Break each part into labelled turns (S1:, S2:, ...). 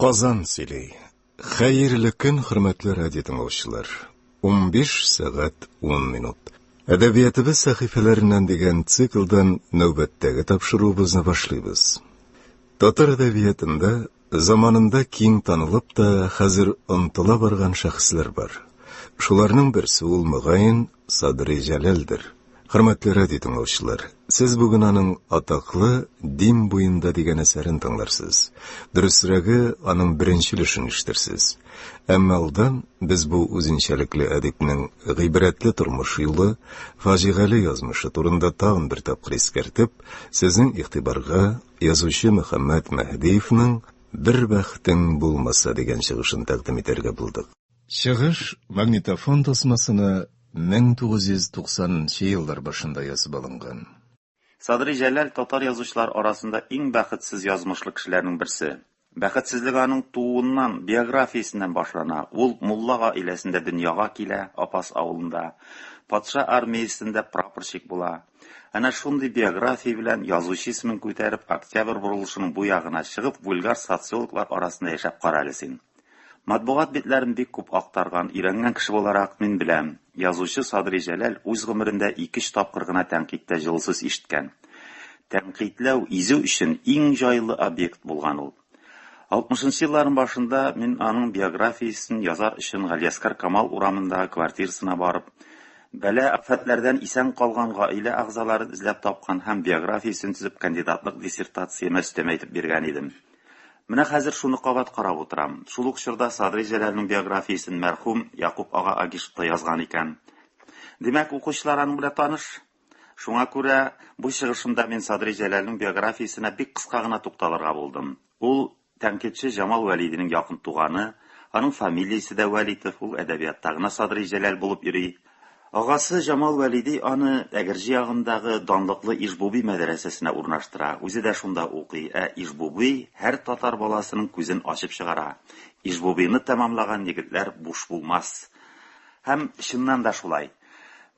S1: Казан сөйли. Хәерле көн, хөрмәтле радио тыңлаучылар. 15 сәгать 10 минут. Әдәбиятыбыз сәхифәләреннән дигән циклдан нәүбәттәге тапшыруыбызны башлыйбыз. Татар әдәбиятында заманында киң танылып та, хәзер онытыла барган шәхесләр бар. Шуларның берсе ул, мөгаен, Садри Җәләлдер. Хөрмәтле радио тыңлаучылар, сез бүген аның атаклы Дим буенда дигән әсәрен тыңларсыз. Дөресрәге, аның беренче өлешен ишетерсез. Әмма алдан без бу үзенчәлекле әдипнең гыйбрәтле тормыш юлы, фаҗигале язмышы турында тагын бер тапкыр искәртеп, сезнең игътибарга язучы Мөхәммәт Мәһдиевның Бер бәхтең булмаса дигән чыгышын тәкъдим итәргә булдык. Чыгыш магнитофон тасмасына 1990 нчы еллар башында язып алынган.
S2: Садри Җәләл татар язучылар арасында иң бәхетсез язмышлы кешеләрнең берсе. Бәхетсезлек аның тууыннан, биографиясеннән башлана. Ул мулла гаиләсендә дөньяга килә, Апас авылында. Патша армиясендә прапорщик була. Әнә шундый биография белән, язучы исемен күтәреп, Октябрь борылышының бу ягына чыгып, вульгар социологлар арасында яшәп кара әле син. Матбугат битләрен бик күп актарган, өйрәнгән кеше буларак, мин беләм, язучы Садри Җәләл үз гомерендә ике-өч тапкыр гына тәнкыйтьтә җылы сүз ишеткән. Тәнкыйтьләү, изү өчен иң җайлы объект булган ул. Алтмышынчы елларның башында мин аның биографиясен язар өчен Галиәсгар Камал урамындагы квартирасына барып, бәла-афәтләрдән исән калган гаилә әгъзаларын эзләп тапкан һәм биографиясен төзеп кандидатлык диссертацияемә өстәмә итеп биргән идем. Менә хәзер шуны кабат карап утырам. Шул ук чорда Садри Җәләлнең биографиясен мәрхүм Якуб ага Агишев та язган икән. Димәк, укучылар аның белән таныш. Шуңа күрә бу чыгышымда мин Садри Җәләлнең биографиясенә бик кыска гына тукталырга булдым. Ул, тәнкыйтьче Җамал Вәлидинең якын туганы, аның фамилиясе дә Вәлитов, ул әдәбиятта гына Садри Җәләл булып йөри. Агасы Җамал Вәлиди аны Әгерҗе ягындагы данлыклы Ижбуби мәдрәсәсенә урнаштыра, үзе дә шунда укый, ә Ижбуби һәр татар баласының күзен ачып чыгара. Ижбубины тәмамлаган егетләр буш булмас. Һәм чыннан да шулай.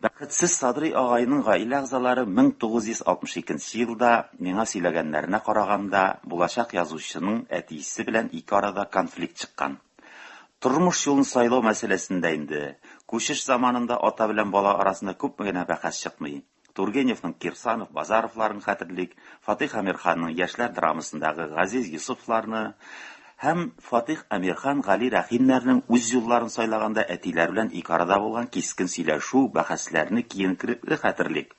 S2: Бәхетсез Садри агайның гаилә әгъзалары 1962 нче елда, миңа сөйләгәннәренә караганда, булачак язучының әтисе белән ике арада конфликт чыккан. Тормыш юлын сайлау мәсьәләсендә инде, күчеш заманында ата белән бала арасында күпме генә бәхәс чыкмый. Тургеневның Кирсанов, Базаровларын хәтерлик, Фатих Әмирханның Яшьләр драмасындагы Газиз Йосыфларны һәм Фатих Әмирхан, Гали Рәхимнәрнең үз юлларын сайлаганда әтиләре белән ике арада булган кискен сөйләшү, бәхәсләрне киенкерекле хәтерлик.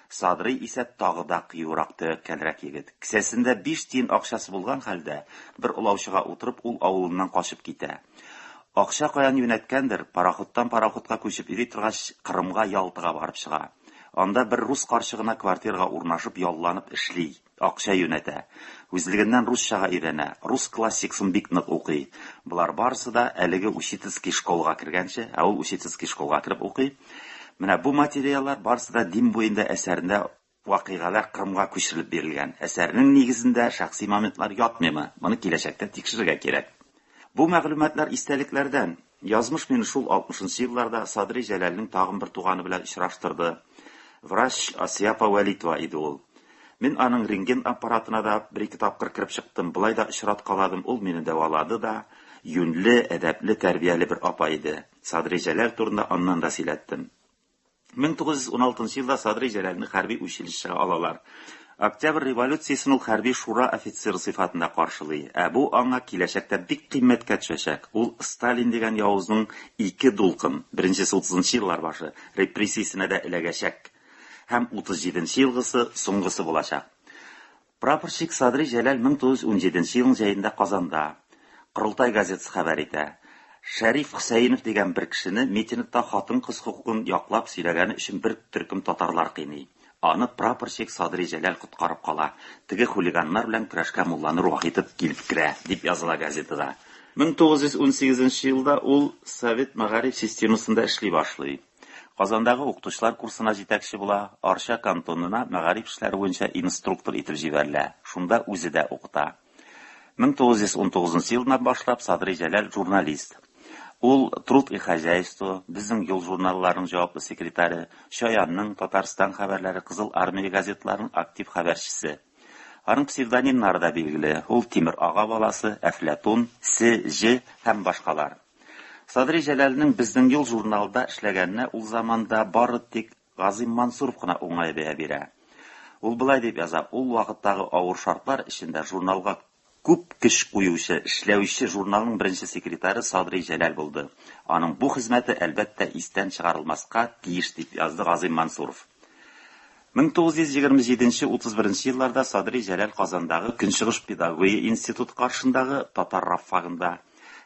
S2: Садрый исә тагы да кыюрак, тәвәккәлрәк егет. Кесәсендә биш тиен акчасы булган хәлдә, бер олаучыга утырып, ул авылыннан качып китә. Акча каян юнәткәндер, пароходтан пароходка күчеп йөри торгач, Кырымга, Ялтага барып чыга. Анда бер рус карчыгына квартирага урнашып, ялланып эшли, акча юнәтә. Үзлегеннән русчага өйрәнә, рус классиксын бик нык укый. Болар барысы да әлеге учительский школага кергәнче, ә ул учительский школга кереп укый, Менә бу материаллар барысы да Дим буенда әсәрендә вакыйгалар Кырымга күчерелеп бирелгән. Әсәрнең нигезендә шәхси моментлар ятмыймы? Моны киләчәктә тикшерергә кирәк. Бу мәгълүматлар истәлекләрдән. Язмыш мине шул алтмышынчы елларда Садри Җәләлнең тагын бер туганы белән очраштырды. Врач Асия апа Вәлитова иде ул. Мин аның рентген аппаратына да бер-ике тапкыр кереп чыктым, болай да очраткаладым, ул мине дәвалады да. Юньле, әдәпле, тәрбияле бер апа иде. Садри Җәләл турында аннан да сөйләттем. 1916 елда Садри Җәләлне хәрби училищега алалар. Октябрь революциясен ул хәрби шура офицеры сыйфатында каршылый. Ә бу аңа киләчәктә бик кыйммәткә төшәчәк. Ул Сталин дигән явызның ике дулкын, беренчесе утызынчы еллар башы, репрессиясенә дә эләгәчәк. Һәм 37 нче елгысы соңгысы булачак. Прапорщик Садри Җәләл 1917 нче елның җәендә Казанда. Корылтай газетасы хәбәр итә. Шәриф Хөсәенов дигән бер кешене митингта хатын-кыз хокукын яклап сөйләгәне өчен бер төркем татарлар кыйный. Аны прапорщик Садри Җәләл коткарып кала. Теге хулиганнар белән көрәшкә Мулланур Вахитов килеп керә, дип языла газетада. 1918 нче елда ул совет мәгариф системасында эшли башлый. Казандагы укытучылар курсына җитәкче була, Арча кантонына мәгариф эшләре буенча инструктор итеп җибәрелә, шунда үзе дә укыта. 1919 нчы елдан башлап Садри Җәләл журналист. Ул Труд и хозяйство, Безнең юл журналларының җаваплы секретаре, Чаянның, Татарстан хәбәрләре, Кызыл Армия газеталарының актив хәбәрчесе. Аның псевдонимнары да билгеле. Ул Тимер ага баласы, Әфләтун, Се, Җе һәм башкалар. Садри Җәләлнең Безнең юл журналында эшләгәненә ул заманда бары тик Газыйм Мансуров кына уңай бәя бирә. Ул болай дип яза, Ул вакыттагы авыр шартлар эчендә журналга күп көч куючы, эшләүче журналның беренче секретаре Садри Җәләл булды. Аның бу хезмәте, әлбәттә, истән чыгарылмаска тиеш, дип язды Газыйм Мансуров. 1927-31 елларда Садри Җәләл Казандагы Көнчыгыш педагогия институты каршындагы татар рабфагында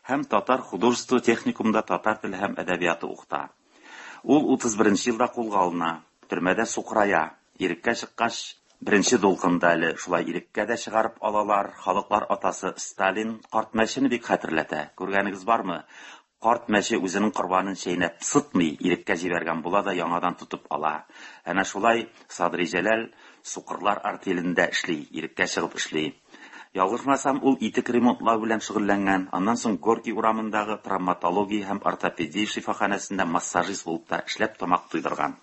S2: һәм татар художество техникумында татар теле һәм әдәбияты укыта. Ул 31 елда кулга алына, төрмәдә сукырая. Иреккә чыккач, беренче дулкында әле шулай иреккә дә чыгарып алалар. Халыклар атасы Сталин карт мәчене бик хәтерләтә. Күргәнегез бармы? Карт мәче үзенең корбанын чәйнәп сытмый, иреккә җибәргән була да яңадан тотып ала. Әнә шулай Садри Җәләл сукырлар артелендә эшли, иреккә чыгып эшли. Ялгышмасам, ул итек ремонтлау белән шөгыльләнгән, аннан соң Горький урамындагы травматология һәм ортопедия шифаханәсендә массажист булып та эшләп тамак туйдырган.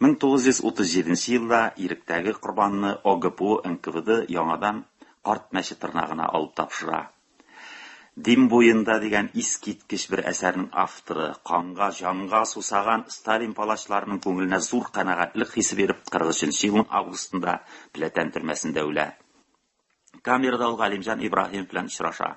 S2: 1937 елда иректәге корбанны ОГПУ НКВД яңадан карт мәче тырнагына алып тапшыра. Дим буенда дигән искиткеч бер әсәрнең авторы, канга, җанга сусаган Сталин палачларының күңеленә зур канәгатьлек хисе биреп, 43 елның августында Пләтән төрмәсендә үлә. Камерада ул Галимҗан Ибраһимов белән очраша.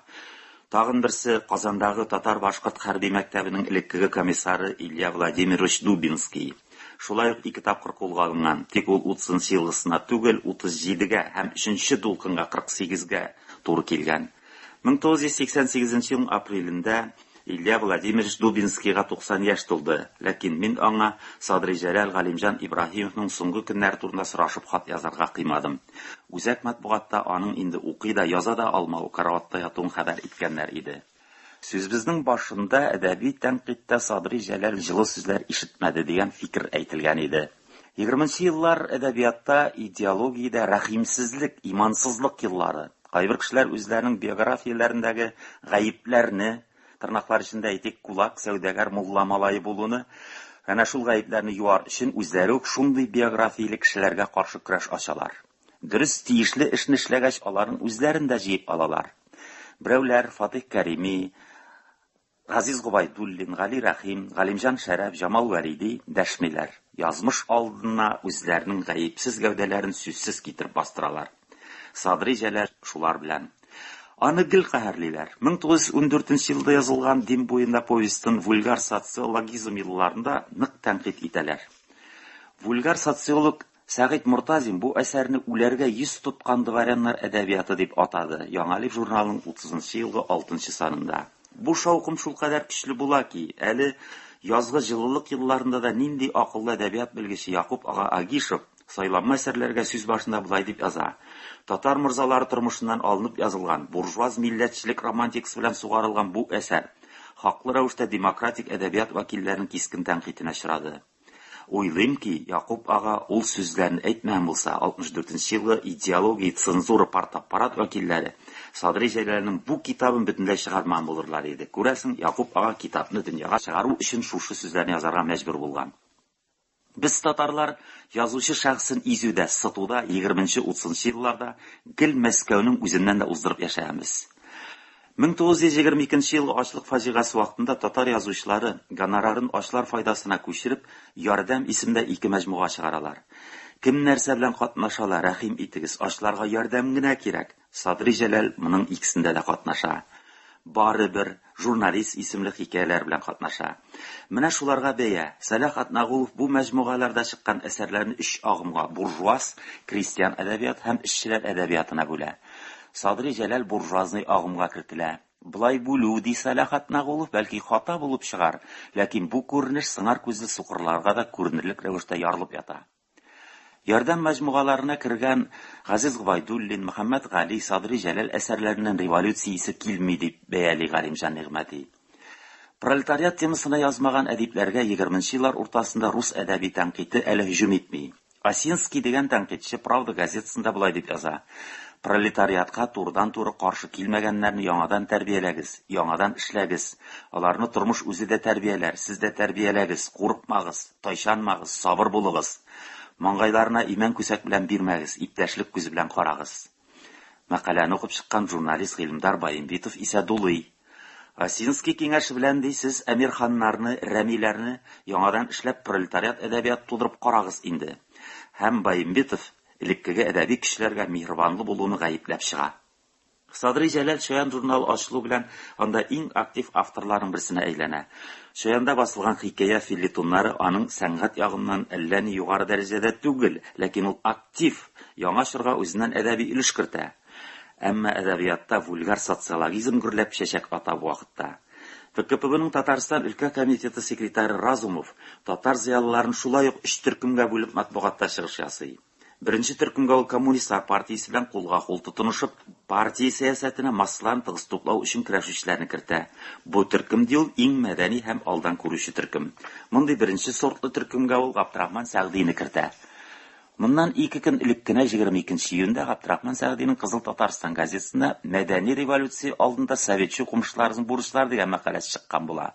S2: Тагын берсе Казандагы татар-башкорт хәрби мәктәбенең элеккеге комиссары Илья Владимирович Дубинский. Шулай ук ике тапкыр кулга алынган, тик ул 30 елгысына түгел, 37-гә һәм өченче дулкынга 48-гә туры килгән. 1988 елның апрелендә Илья Владимирович Дубинскийга 90 яшь тулды, ләкин мин аңа Садри Җәләл Галимҗан Ибраһимовның соңгы көннәре турында сорашып хат язарга кыймадым. Үзәк матбугатта аның инде укый да, яза да алмавы, караватта ятуын хәбәр иткәннәр иде. Сүзебезнең башында әдәби тәнкыйтьтә Садри Җәләл җылы сүзләр ишетмәде дигән фикер әйтелгән иде. Егерменче еллар әдәбиятта, идеологиядә рәхимсезлек, имансызлык еллары. Кайбер кешеләр үзләренең биографияләрендәге гаепләрне, тырнаклар эчендә әйтик, кулак, сәүдәгәр, мулла малае булуны, әнә шул гаепләрне юар өчен үзләре үк шундый биографияле кешеләргә каршы көрәш ачалар. Дөрес, тиешле эшне эшләгәч, аларның үзләрен дә җыеп алалар. Берәүләр Фатих Кәрими, Газиз Гобәйдуллин, Гали Рәхим, Галимҗан Шәрәф, Җамал Вәлиди дәшмиләр. Язмыш алдына үзләренең гаепсез гәүдәләрен сүзсез китереп бастыралар. Садри Җәләл шулар белән. Аны гел каһәрлиләр. 1914 елда язылган Дим буенда повестен вульгар социологизм елларында нык тәнкыйть итәләр. Вульгар социолог Сәгыйть Мортазин бу әсәрне үләргә йөз тоткан дворяннар әдәбияты дип атады Яңалиф журналының утызынчы елгы алтынчы санында. Бу шаукым шулкадәр көчле була ки, әле язгы җылылык елларында да нинди акыллы әдәбият белгече Якуб ага Агишев сайланма әсәрләргә сүз башында болай дип яза, Татар морзалары тормышыннан алынып язылган, буржуаз милләтчелек романтикасы белән сугарылган бу әсәр хаклы рәвештә демократик әдәбият вәкилләренең кискен тәнкыйтенә очрады. Уйлыйм ки, Якуб ага ул сүзләрне әйтмәгән булса, 64 нче елгы идеология, цензура, партаппарат вәкилләре Садри Җәләлнең бу китабын бөтенләй чыгармаган булырлар иде. Күрәсең, Якуб ага китапны дөньяга чыгару өчен шушы сүзләрне язарга мәҗбүр булган. Без, татарлар, язучы шәхесен изүдә, сытуда егерменче-утызынчы елларда гел Мәскәүнең үзеннән дә уздырып яшәгәнбез. 1922 елгы ачлык фаҗигасе вакытында татар язучылары, гонорарын ачлар файдасына күчереп, Ярдәм исемдә ике мәҗмуга чыгаралар. Кем нәрсә белән катнаша ала, рәхим итегез, ачларга ярдәм генә кирәк! Садри Җәләл моның икесендә дә катнаша. Барыбер, Журналист исемле хикәяләр белән катнаша. Менә шуларга бәя. Сәлах Атнагулов бу мәҗмугаларда чыккан әсәрләрне өч агымга, буржуаз, крестьян әдәбияты һәм эшчеләр әдәбиятына бүлә. Садри Җәләл буржуазный агымга кертелә. Болай бүлү, ди Сәлах Атнагулов, бәлки хата булып чыгар, ләкин бу күренеш сыңар күзле сукырларга да күренерлек рәвештә ярылып ята. Ярдәм мәҗмугаларына кергән Газиз Гобәйдуллин, Мөхәммәт Гали, Садри Җәләл әсәрләреннән революция исе килми, дип бәяли Галимҗан Нигъмәти. Пролетариат темасына язмаган әдипләргә егерменче еллар уртасында рус әдәби тәнкыйте әле һөҗүм итми. Осинский дигән тәнкыйтьче Правда газетасында болай дип яза, Пролетариатка турыдан-туры каршы килмәгәннәрне яңадан тәрбияләгез, яңадан эшләгез. Аларны тормыш үзе дә тәрбияләр, сез дә тәрбияләгез, курыкмагыз, тайчанмагыз, сабыр булыгыз. Маңгайларына имән күсәк белән бирмәгез, иптәшлек күзе белән карагыз. Мәкаләне укып чыккан журналист Гыйлемдар Баимбитов исә дулый. Осинский киңәше белән, ди, сез Әмирханнарны, Рәмиләрне яңадан эшләп пролетариат әдәбияты тудырып карагыз инде. Һәм Баимбитов элеккеге әдәби көчләргә миһербанлы булуны гаепләп чыга. Садри Җәләл Чаян журналы ачылу белән анда иң актив авторларның берсенә әйләнә. Чаянда басылган хикәя фельетоннары аның сәнгать ягыннан әллә ни югары дәрәҗәдә түгел, ләкин ул актив, яңа чорга үзеннән әдәби өлеш кертә. Әмма әдәбиятта вульгар социологизм гөрләп чәчәк ата бу вакытта. ВКПБның Татарстан өлкә комитеты секретаре Разумов татар зыялыларын шулай ук өч төркемгә бүлеп матбугатта чыгыш ясый. Беренче төркемгә ул коммунистлар партиясе белән кулга-кул тотынышып, партия сәясәтенә массаларны тыгыз туплау өчен көрәшүчеләрне кертә. Бу төркем, ди ул, иң мәдәни һәм алдан күрүче төркем. Мондый беренче сортлы төркемгә ул Габдрахман Сәгъдине кертә. Моннан ике көн элек кенә, 22 нче июньдә, Габдрахман Сәгъдинең Кызыл Татарстан газетасында Мәдәни революция алдында советчы укымышларының бурычлары дигән мәкаләсе чыккан була.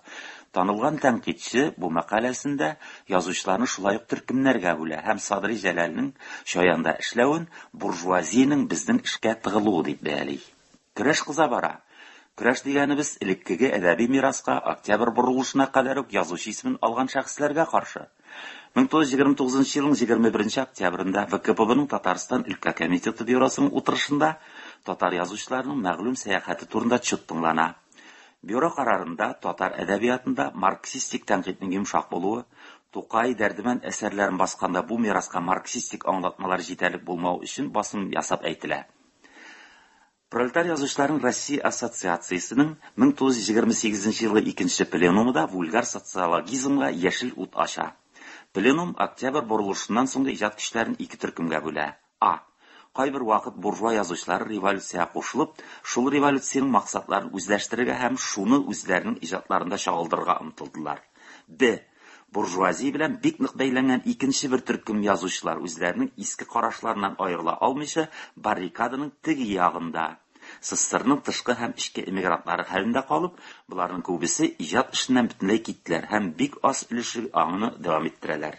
S2: Танылган тәнкыйтьче бу мәкаләсендә язучыларны шулай ук төркемнәргә бүлә һәм Садри Җәләлнең Чаянда эшләвен буржуазиянең безнең эшкә тыгылуы дип бәяли. Көрәш кыза бара. Көрәш дигәнебез элеккеге әдәби мираска, Октябрь борылышына кадәр үк язучы исемен алган шәхесләргә каршы. 1929 елның 21 октябрендә ВКПБның Татарстан өлкә комитеты бюросының утырышында татар язучыларының мәгълүм сәяхәте турында отчет тыңлана. Бюро карарында татар әдәбиятында марксистик тәнкыйтьнең йомшак булуы, Тукай, Дәрдемәнд әсәрләрен басканда бу мираска марксистик аңлатмалар җитәрлек булмау өчен басым ясап әйтелә. Пролетар язучыларның Россия ассоциациясенең 1928 елгы икенче пленумы да вульгар социологизмга яшел ут ача. Пленум Октябрь борылышыннан соңгы иҗат көчләрен ике төркемгә бүлә. А. Кайбер вакыт буржуа язучылары революциягә кушылып, шул революциянең максатларын үзләштерергә һәм шуны үзләренең иҗатларында чагылдырырга омтылдылар. Б. Буржуазия белән бик нык бәйләнгән икенче бер төркем язучылар үзләренең иске карашларыннан аерыла алмыйча, баррикаданың теге ягында, СССРның тышкы һәм эчке эмигрантлары хәлендә калып, боларның күбесе иҗат эшеннән бөтенләй киттеләр һәм бик аз өлеше аңны дәвам иттерәләр.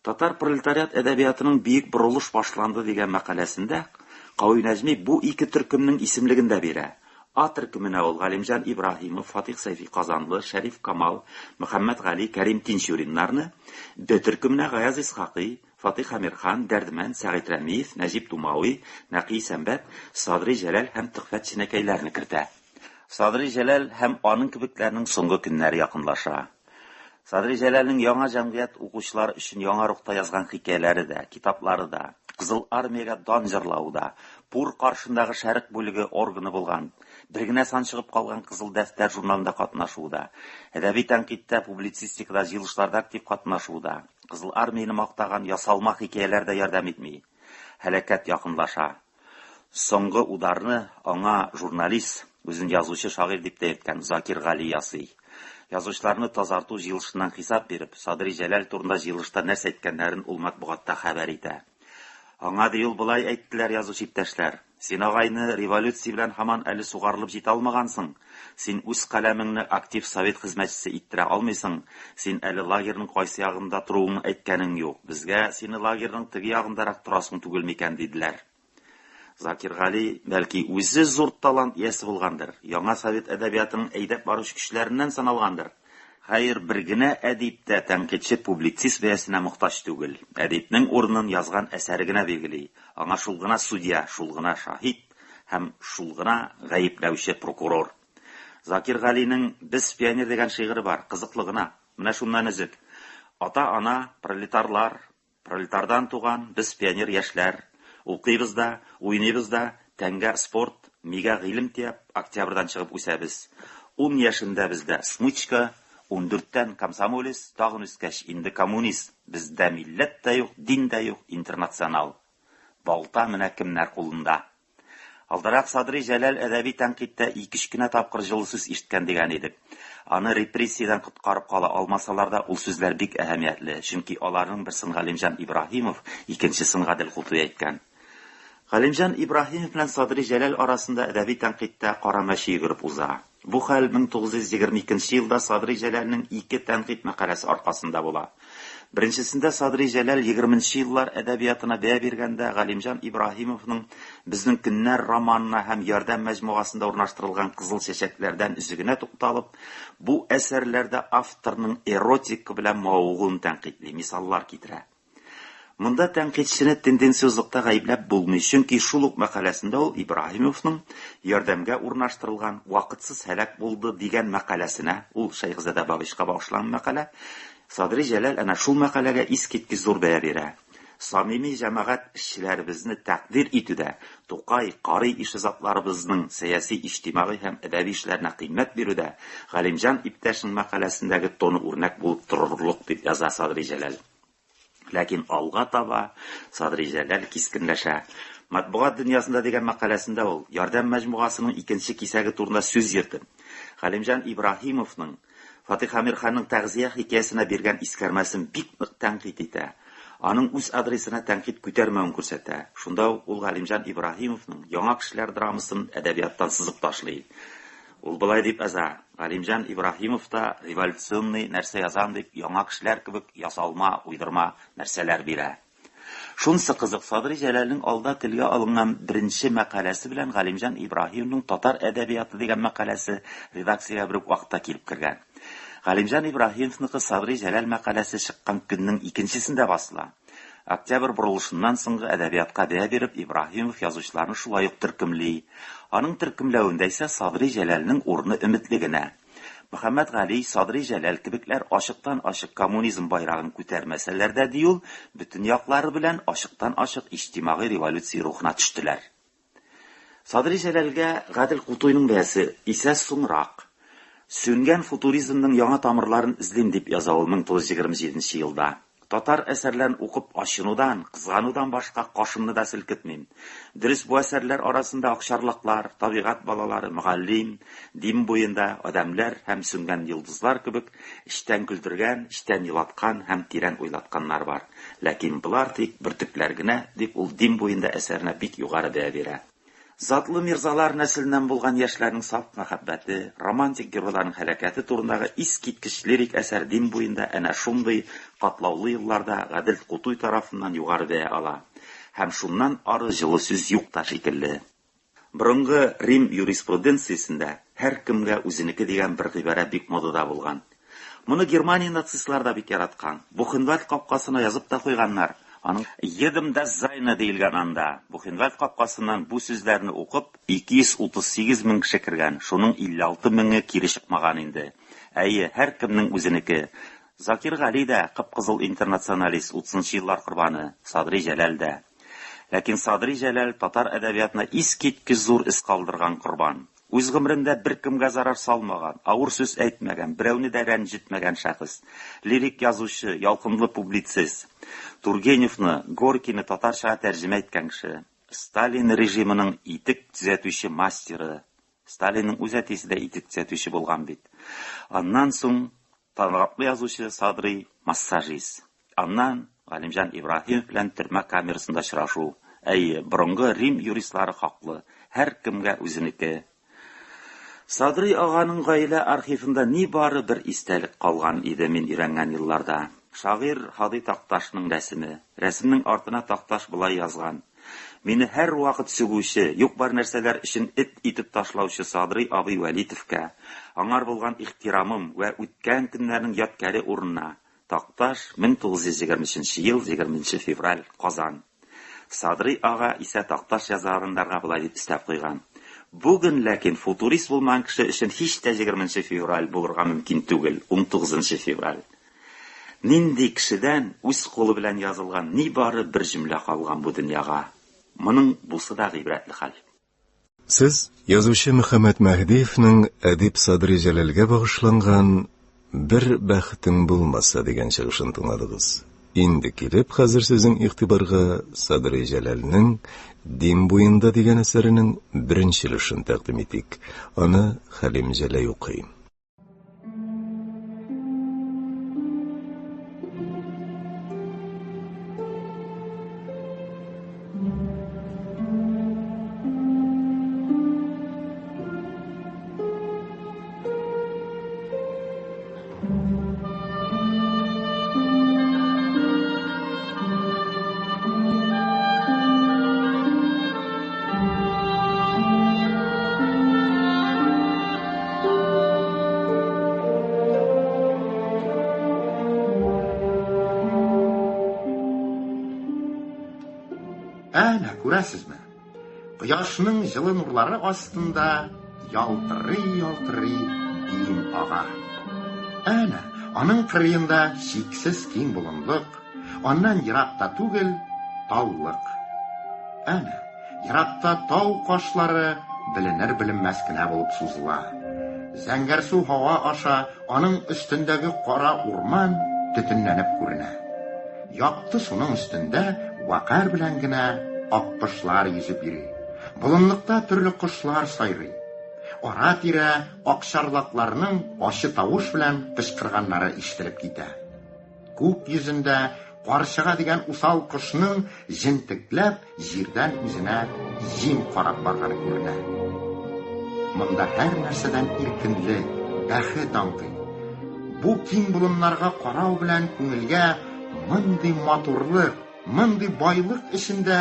S2: Татар пролетариат әдәбиятының бөек борылыш башланды дигән мәкаләсендә Кави Нәҗми бу ике төркемнең исемлеген дә бирә. А төркеменә ул Галимҗан Ибраһимов, Фатих Сәйфи Казанлы, Шәриф Камал, Мөхәммәт Гали, Кәрим Тинчуриннарны, Б төркеменә Гаяз Исхакый, Фатих Әмирхан, Дәрдемәнд, Сәгыйть Рәмиев, Нәҗип Тумави, Нәкый Исәнбәт, Садри Җәләл һәм Төхфәт Ченәкәйләрне кертә. Садри Җәләл һәм аның кебекләрнең соңгы көннәре якынлаша. Садри Җәләлнең яңа җәмгыять укучылар өчен яңа рухта язган хикәяләре дә, китаплары да, Кызыл Армиягә дан җырлавы да, ПУР каршындагы Шәрык бүлеге органы булган, бер генә сан чыгып калган Кызыл дәфтәр журналында катнашуы да, әдәби тәнкыйтьтә, публицистикада, җыелышларда актив катнашуы да, Кызыл Армияне мактаган ясалма хикәяләр дә ярдәм итми. Һәлакәт якынлаша. Соңгы ударны аңа журналист, үзен язучы шагыйрь дип тә йөрткән Закир Гали ясый. Язучыларны тазарту җыелышыннан хисап биреп, Садри Җәләл турында җыелышта нәрсә әйткәннәрен ул матбугатта хәбәр итә. Аңа, ди ул, болай әйттеләр язучы иптәшләр, Син, агайны, революция белән һаман әле сугарылып җитә алмагансың. Син үз каләмеңне актив совет хезмәтчесе иттерә алмыйсың. Син әле лагерьның кайсы ягында торуыңны әйткәнең юк. Безгә, сине лагерьның теге ягындарак торасың түгел микән, диделәр. Закир Гали, бәлки, үзе зур талант иясе булгандыр, яңа совет әдәбиятының әйдәп баручы көчләреннән саналгандыр. Хәер, бер генә әдип тә тәнкыйтьче-публицист бәясенә мохтаҗ түгел. Әдипнең урынын язган әсәре генә билгели. Аңа шул гына судья, шул гына шаһит һәм шул гына гаепләүче прокурор. Закир Галинең Без пионер дигән шигыре бар, кызыклы гына. Менә шуннан өзек. Ата-ана, пролетарлар, Пролетардан туган без пионер яшьләр, Укыйбыз да, уйныйбыз да, Тәнгә спорт, мигә гыйлем төяп, Октябрьдан чыгып үсәбез. Ун яшендә бездә смычка, Ундүрттән комсомолец, Тагын үскәч, инде коммунист. Бездә милләт тә юк, дин дә юк, интернационал. Балта менә кемнәр кулында. Алдарак Садри Җәләл әдәби тәнкыйтьтә ике-өч кенә тапкыр җылы сүз ишеткән дигән идек. Аны репрессиядән коткарып кала алмасалар да, ул сүзләр бик әһәмиятле, чөнки аларның берсен Галимҗан Ибраһимов, икенчесен Гадел Кутуй әйткән. Галимҗан Ибраһимов белән Садри Җәләл арасында әдәби тәнкыйтьтә кара мәче йөгереп уза. Бу хәл 1922 елда Садри Җәләлнең ике тәнкыйть мәкаләсе аркасында була. Беренчесендә Садри Җәләл егерменче еллар әдәбиятына бәя биргәндә Галимҗан Ибраһимовның Безнең көннәр романына һәм Ярдәм мәҗмугасында урнаштырылган Кызыл чәчәкләрдән өзегенә тукталып, бу әсәрләрдә авторның эротика белән мавыгуын тәнкыйтьли, мисаллар китерә. Монда тәнкыйтьчене тенденциозлыкта гаепләп булмый, чөнки шул ук мәкаләсендә ул Ибраһимовның Ярдәмгә урнаштырылган Вакытсыз һәлак булды дигән мәкаләсенә, ул Шәйхзадә Бабичка багышланган мәкалә, Садри Җәләл әнә шул мәкаләгә искиткеч зур бәя бирә. Самими җәмәгать эшчеләребезне тәкъдир итүдә, Тукай, Карый ише затларыбызның сәяси-иҗтимагый һәм әдәби эшләренә кыйммәт бирүдә Галимҗан иптәшнең мәкаләсендәге тоны үрнәк булып торырлык, дип яза Садри Җәләл. Ләкин алга таба Садри Җәләл кискенләшә. Матбугат дөньясында дигән мәкаләсендә ул, Ярдәм мәҗмугасының икенче кисәге турында сүз йөртеп, Галимҗан Ибраһимовның Фатих Әмирханның Тәгъзия хикәясенә биргән искәрмәсен бик нык тәнкыйть итә. Аның үз адресына тәнкыйть күтәрмәвен күрсәтә. Шунда ук ул Галимҗан Ибраһимовның Яңа кешеләр драмасын әдәбияттан сызып ташлый. Ул болай дип яза, Галимҗан Ибраһимов та революционный нәрсә язам дип яңа кешеләр кебек ясалма, уйдырма нәрсәләр бирә. Шунысы кызык, Садри Җәләлнең алда телгә алынган беренче мәкаләсе белән Галимҗан Ибраһимовның Татар әдәбияты дигән мәкаләсе редакциягә бер үк вакытта килеп кергән. Галимҗан Ибраһимовныкы Садри Җәләл мәкаләсе чыккан көннең икенчесендә басыла. Октябрь борылышыннан соңгы әдәбиятка бәя биреп, Ибраһимов язучыларны шулай ук төркемли. Аның төркемләвендә исә Садри Җәләлнең урыны өметле генә. Мөхәммәтгали, Садри Җәләл кебекләр ачыктан-ачык коммунизм байрагын күтәрмәсәләр дә, ди ул, бөтен яклары белән ачыктан-ачык иҗтимагый революция рухына төштеләр. Садри Җәләлгә Гадел Кутуйның бәясе исә соңрак. Сүнгән футуризмның яңа тамырларын эзлим, дип яза ул 1927 нче елда. Татар әсәрләрен укып ачынудан, кызганудан башка кашымны да селкетмим. Дөрес, бу әсәрләр арасында Акчарлаклар, Табигать балалары, Мөгаллим, Дим буенда, Адәмләр һәм Сүнгән йолдызлар кебек эчтән көлдергән, эчтән елаткан һәм тирән уйлатканнар бар. Ләкин болар тик бөртекләр генә, дип ул Дим буенда әсәренә бик югары бәя бирә. Затлы мирзалар нәселеннән булган яшьләрнең саф мәхәббәте, романтик геройларның һәлакәте турындагы искиткеч лирик әсәр Дим буенда әнә шундый катлаулы елларда Гадел Кутуй тарафыннан югары бәя ала. Һәм шуннан ары җылы сүз юк та шикелле. Борынгы Рим юриспруденциясендә һәркемгә үзенеке дигән бер гыйбарә бик модада булган. Моны Германия нацистлары да бик яраткан. Бухенвальд капкасына язып та куйганнар. Аның Едем das Seine диелгән анда. Бухенвальд капкасыннан бу сүзләрне укып, 238 мең кеше кергән, шуның 56 меңе кире чыкмаган инде. Әйе, һәркемнең үзенеке. Закир Гали дә, кып-кызыл интернационалист, утызынчы еллар корбаны, Садри Җәләл дә. Ләкин Садри Җәләл татар әдәбиятына искиткеч зур эз калдырган корбан. Үз гомерендә беркемгә зарар салмаган, авыр сүз әйтмәгән, берәүне дә рәнҗетмәгән шәхес. Лирик язучы, ялкынлы публицист. Тургеневны, Горькийны татарчага тәрҗемә иткән кеше. Сталин режимының итек төзәтүче мастеры. Сталинның үз әтисе дә итек төзәтүче булган бит. Аннан соң Талантлы язучы Садрый, массажист. Аннан Галимҗан Ибраһимов белән төрмә камерасында очрашу. Әйе, борынгы Рим юристлары хаклы, һәркемгә үзенеке. Садрый аганың гаилә архивында нибары бер истәлек калган иде мин өйрәнгән елларда. Шагыйрь Һади Такташның рәсеме. Рәсемнең артына Такташ болай язган, Мине һәрвакыт сүгүче, юк-бар нәрсәләр өчен эт итеп ташлаучы Садрый абый Вәлитовка, аңар булган ихтирамым вә үткән көннәрнең ядкяре урынына, Такташ, 1923 нче ел, 20 нче февраль, Казан. Садрый ага исә Такташ язганнарга болай дип өстәп куйган, Бүген ләкин футурист булмаган кеше өчен һич тә 20 нче февраль булырга мөмкин түгел, 19 нчы февраль. Нинди кешедән үз кулы белән язылган нибары бер җөмлә калган бу дөньяга? Моның бусы да гыйбрәтле хәл.
S1: Сез язучы Мөхәммәт Мәһдиевнең әдип Садри Җәләлгә багышланган Бер бәхетең булмаса дигән чыгышын тыңладыгыз. Инде килеп хәзер сезнең игътибарга Садри Җәләлнең Дим буенда дигән әсәренең беренче өлешен тәкъдим итик. Аны Хәлим Җәләй укый.
S3: Әнә, күрәсезме? Кояшның җылы нурлары астында ялтырый-ялтырый Дим ага. Әнә, аның кырыенда чиксез киң болынлык, аннан ерак та түгел таллык. Әнә, еракта тау кашлары беленер-беленмәс кенә булып сузыла. Зәңгәрсу һава аша аның өстендәге кара урман төтенләнеп күренә. Якты суның өстендә вәкарь белән генә аккошлар йөзеп йөри. Болынлыкта төрле кошлар сайрый. Ара-тирә акчарлакларның ачы тавыш белән кычкырганнары ишетелеп китә. Күк йөзендә карчыга дигән усал кошның җентекләп җирдән үзенә җим карап барганы күренә. Монда һәр нәрсәдән иркенлек, бәхет аңкый. Бу киң болыннарга карау белән күңелгә мондый матурлык, мондый байлык эчендә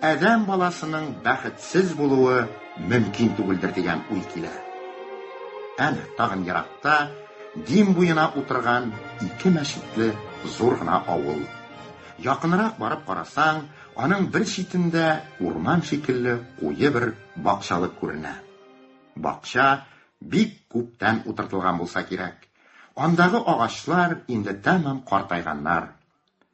S3: адәм баласының бәхетсез булуы мөмкин түгелдер дигән уй килә. Әнә тагын еракта Дим буена утырган ике мәчетле зур гына авыл. Якынрак барып карасаң, аның бер читендә урман шикелле куе бер бакчалык күренә. Бакча бик күптән утыртылган булса кирәк. Андагы агачлар инде тәмам картайганнар.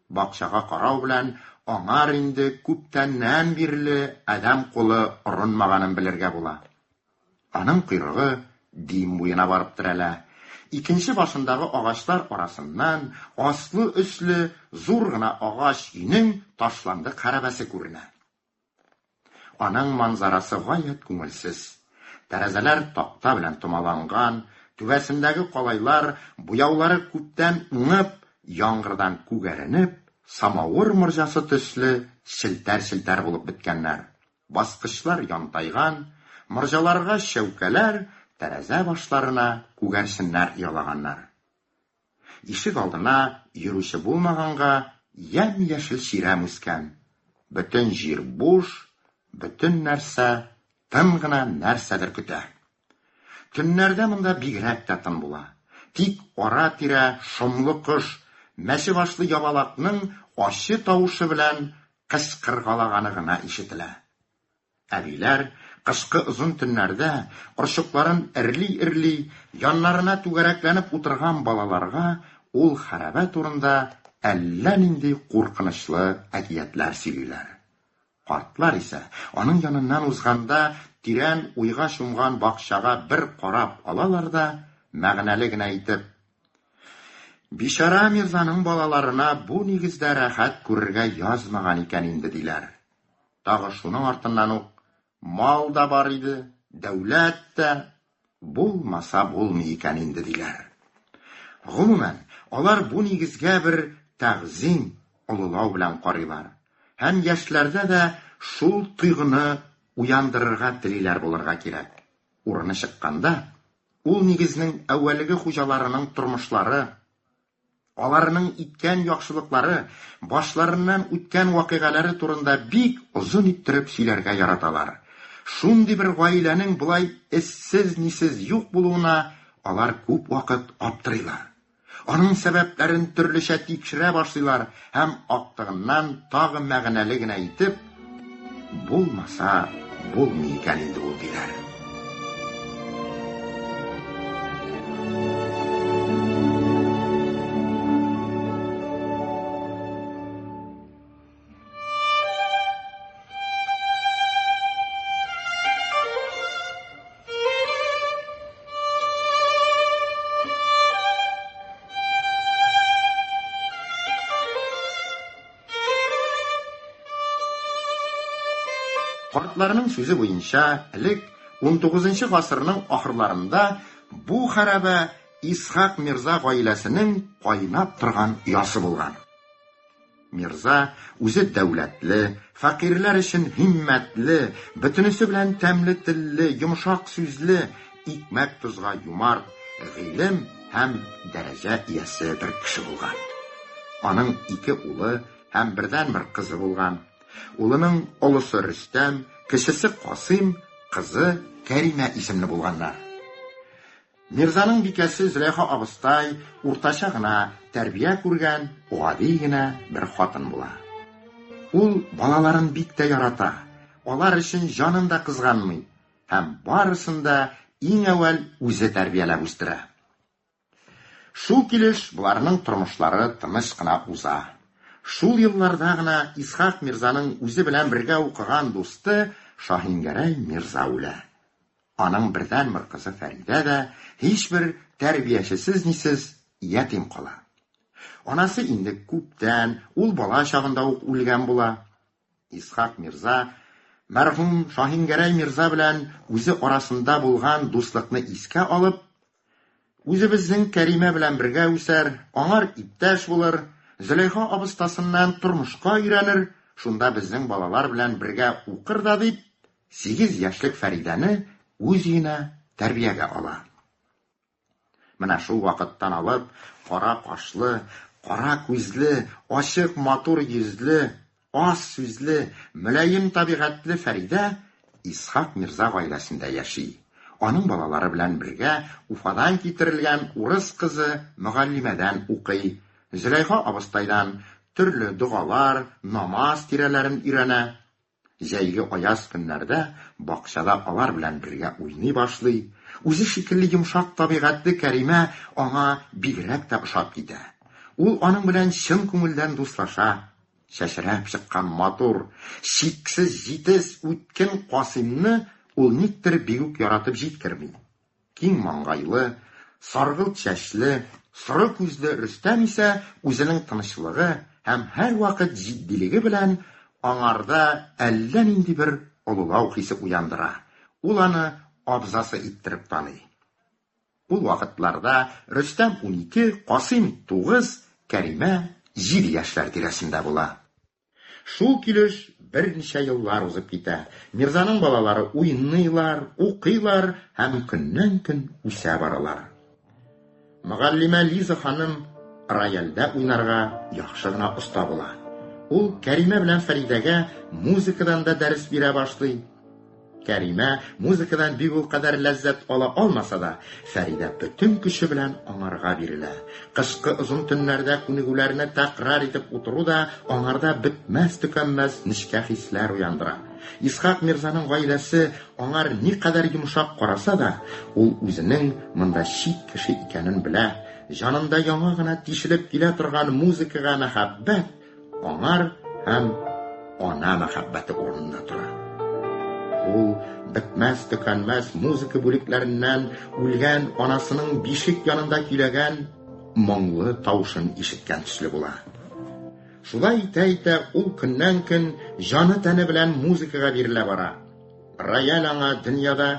S3: Бакчага карау белән аңар инде күптәннән бирле адәм кулы орынмаганын белергә була. Аның койрыгы Дим буена барып терәлә. Икенче башындагы агачлар арасыннан аслы-өсле зур гына агач өйнең ташландык хәрабәсе күренә. Аның манзарасы гаять күңелсез. Тәрәзәләр такта белән томаланган, түбәсендәге калайлар, буяулары күптән уңып, яңгырдан күгәренеп, самавыр морҗасы төсле челтәр-челтәр булып беткәннәр. Баскычлар янтайган, морҗаларга чәүкәләр, тәрәзә башларына күгәрченнәр оялаганнар. Ишек алдына йөрүче булмаганга ямь-яшел чирәм үскән. Бөтен җир буш, бөтен нәрсә тын гына нәрсәдер көтә. Төннәрдә монда бигрәк тә тын була. Тик ара-тирә шомлы кош, мәче башлы ябалакның ачы тавышы белән кычкыргалаганы гына ишетелә. Әбиләр кышкы озын төннәрдә орчыкларын эрли-эрли, яннарына түгәрәкләнеп утырган балаларга ул хәрабә турында әллә нинди куркынычлы әкиятләр сөйлиләр. Картлар исә аның яныннан узганда тирән уйга чумган бакчага бер карап алалар да, мәгънәле генә итеп: Бичара мирзаның балаларына бу нигездә рәхәт күрергә язмаган икән инде, диләр. Тагы шуның артыннан ук мал да бар иде, дәүләт тә, булмаса булмый икән инде, диләр. Гомумән, алар бу нигезгә бер тәгъзим, олылау белән карыйлар һәм яшьләрдә дә шул тойгыны уяндырырга телиләр булырга кирәк. Урыны чыкканда, ул нигезнең әүвәлге хуҗаларының тормышлары, аларның иткән яхшылыклары, башларыннан үткән вакыйгалары турында бик озын иттереп сөйләргә яраталар. Шундый бер гаиләнең болай эзсез-нисез юк булуына алар күп вакыт аптырыйлар. Аның сәбәпләрен төрлечә тикшерә башлыйлар һәм актыгыннан тагы мәгънәле генә итеп, булмаса булмый икән инде ул, диләр. Картларның сүзе буенча, элек 19 гасырның ахырларында бу хәрабә Исхак мирза гаиләсенең кайнап торган оясы булган. Мирза үзе дәүләтле, фәкыйрьләр өчен һиммәтле, бөтенесе белән тәмле телле, йомшак сүзле, икмәк-тозга юмарт, гыйлем һәм дәрәҗә иясе бер кеше булган. Аның ике улы һәм бердәнбер кызы булган. Улының олысы Рөстәм, кечесе Касыйм, кызы Кәримә исемле булганнар. Мирзаның бикәсе Зөләйха абыстай уртача гына тәрбия күргән гади генә бер хатын була. Ул балаларын бик тә ярата, алар өчен җанын да кызганмый һәм барысын да иң әүвәл үзе тәрбияләп үстерә. Шул килеш боларның тормышлары тыныч кына уза. Шул елларда гына Исхак мирзаның үзе белән бергә укыган дусты Шаһингәрәй мирза үлә. Аның бердәнбер кызы Фәридә дә һичбер тәрбиячесез-нисез ятим кала. Анасы инде күптән, ул бала чагында ук үлгән була. Исхак мирза мәрхүм Шаһингәрәй мирза белән үзе арасында булган дуслыкны искә алып, үзебезнең Кәримә белән бергә үсәр, аңар иптәш булыр, Зөләйха абыстасыннан тормышка өйрәнер, шунда безнең балалар белән бергә укыр да дип, 8 яшьлек Фәридәне үз өенә тәрбиягә ала. Менә шул вакыттан алып, кара кашлы, кара күзле, ачык матур йөзле, аз сүзле, мөлаем табигатьле Фәридә Исхак мирза гаиләсендә яши. Аның балалары белән бергә Уфадан китерелгән урыс кызы мөгаллимәдән укый, Зөләйха абыстайдан төрле догалар, намаз тирәләрен өйрәнә. Җәйге аяз көннәрдә бакчада алар белән бергә уйный башлый. Үзе шикелле йомшак табигатьле Кәримә аңа бигрәк тә ошап китә. Ул аның белән чын күңелдән дуслаша. Чәчрәп чыккан матур, чиксез җитез, үткен Касыймны ул никтер бигүк яратып җиткерми. Киң маңгайлы, саргылт чәчле, соры күзле Рөстәм исә үзенең тынычлыгы һәм һәрвакыт җитдилеге белән аңарда әллә нинди бер олылау хисе уяндыра, ул аны абзасы иттереп таный. Ул вакытларда Рөстәм 12, Касыйм 9, Кәримә 7 яшьләр тирәсендә була. Шул килеш берничә еллар узып китә. Мирзаның балалары уйныйлар, укыйлар һәм көннән-көн үсә баралар. Мөгаллимә Лиза ханым рояльдә уйнарга яхшы гына оста була. Ул Кәримә белән Фәридәгә музыкадан да дәрес бирә башлый. Кәримә музыкадан бик ул кадәр ләззәт ала алмаса да, Фәридә бөтен көче белән аңарга бирелә. Кышкы озын төннәрдә күнегүләрне тәкрар итеп утыру да аңарда бетмәс-төкәнмәс нечкә хисләр уяндыра. Исхак мирзаның гаиләсе аңар никадәр йомшак караса да, ул үзенең монда чит кеше икәнен белә. Җанында яңа гына тишелеп килә торган музыкага мәхәббәт аңар һәм ана мәхәббәте урынында тора. Ул бетмәс-төкәнмәс музыка бүлекләреннән үлгән анасының бишек янында көйләгән моңлы тавышын ишеткән төсле була. Шулай итә-итә ул көннән-көн җаны-тәне белән музыкага бирелә бара. Рояль аңа дөньяда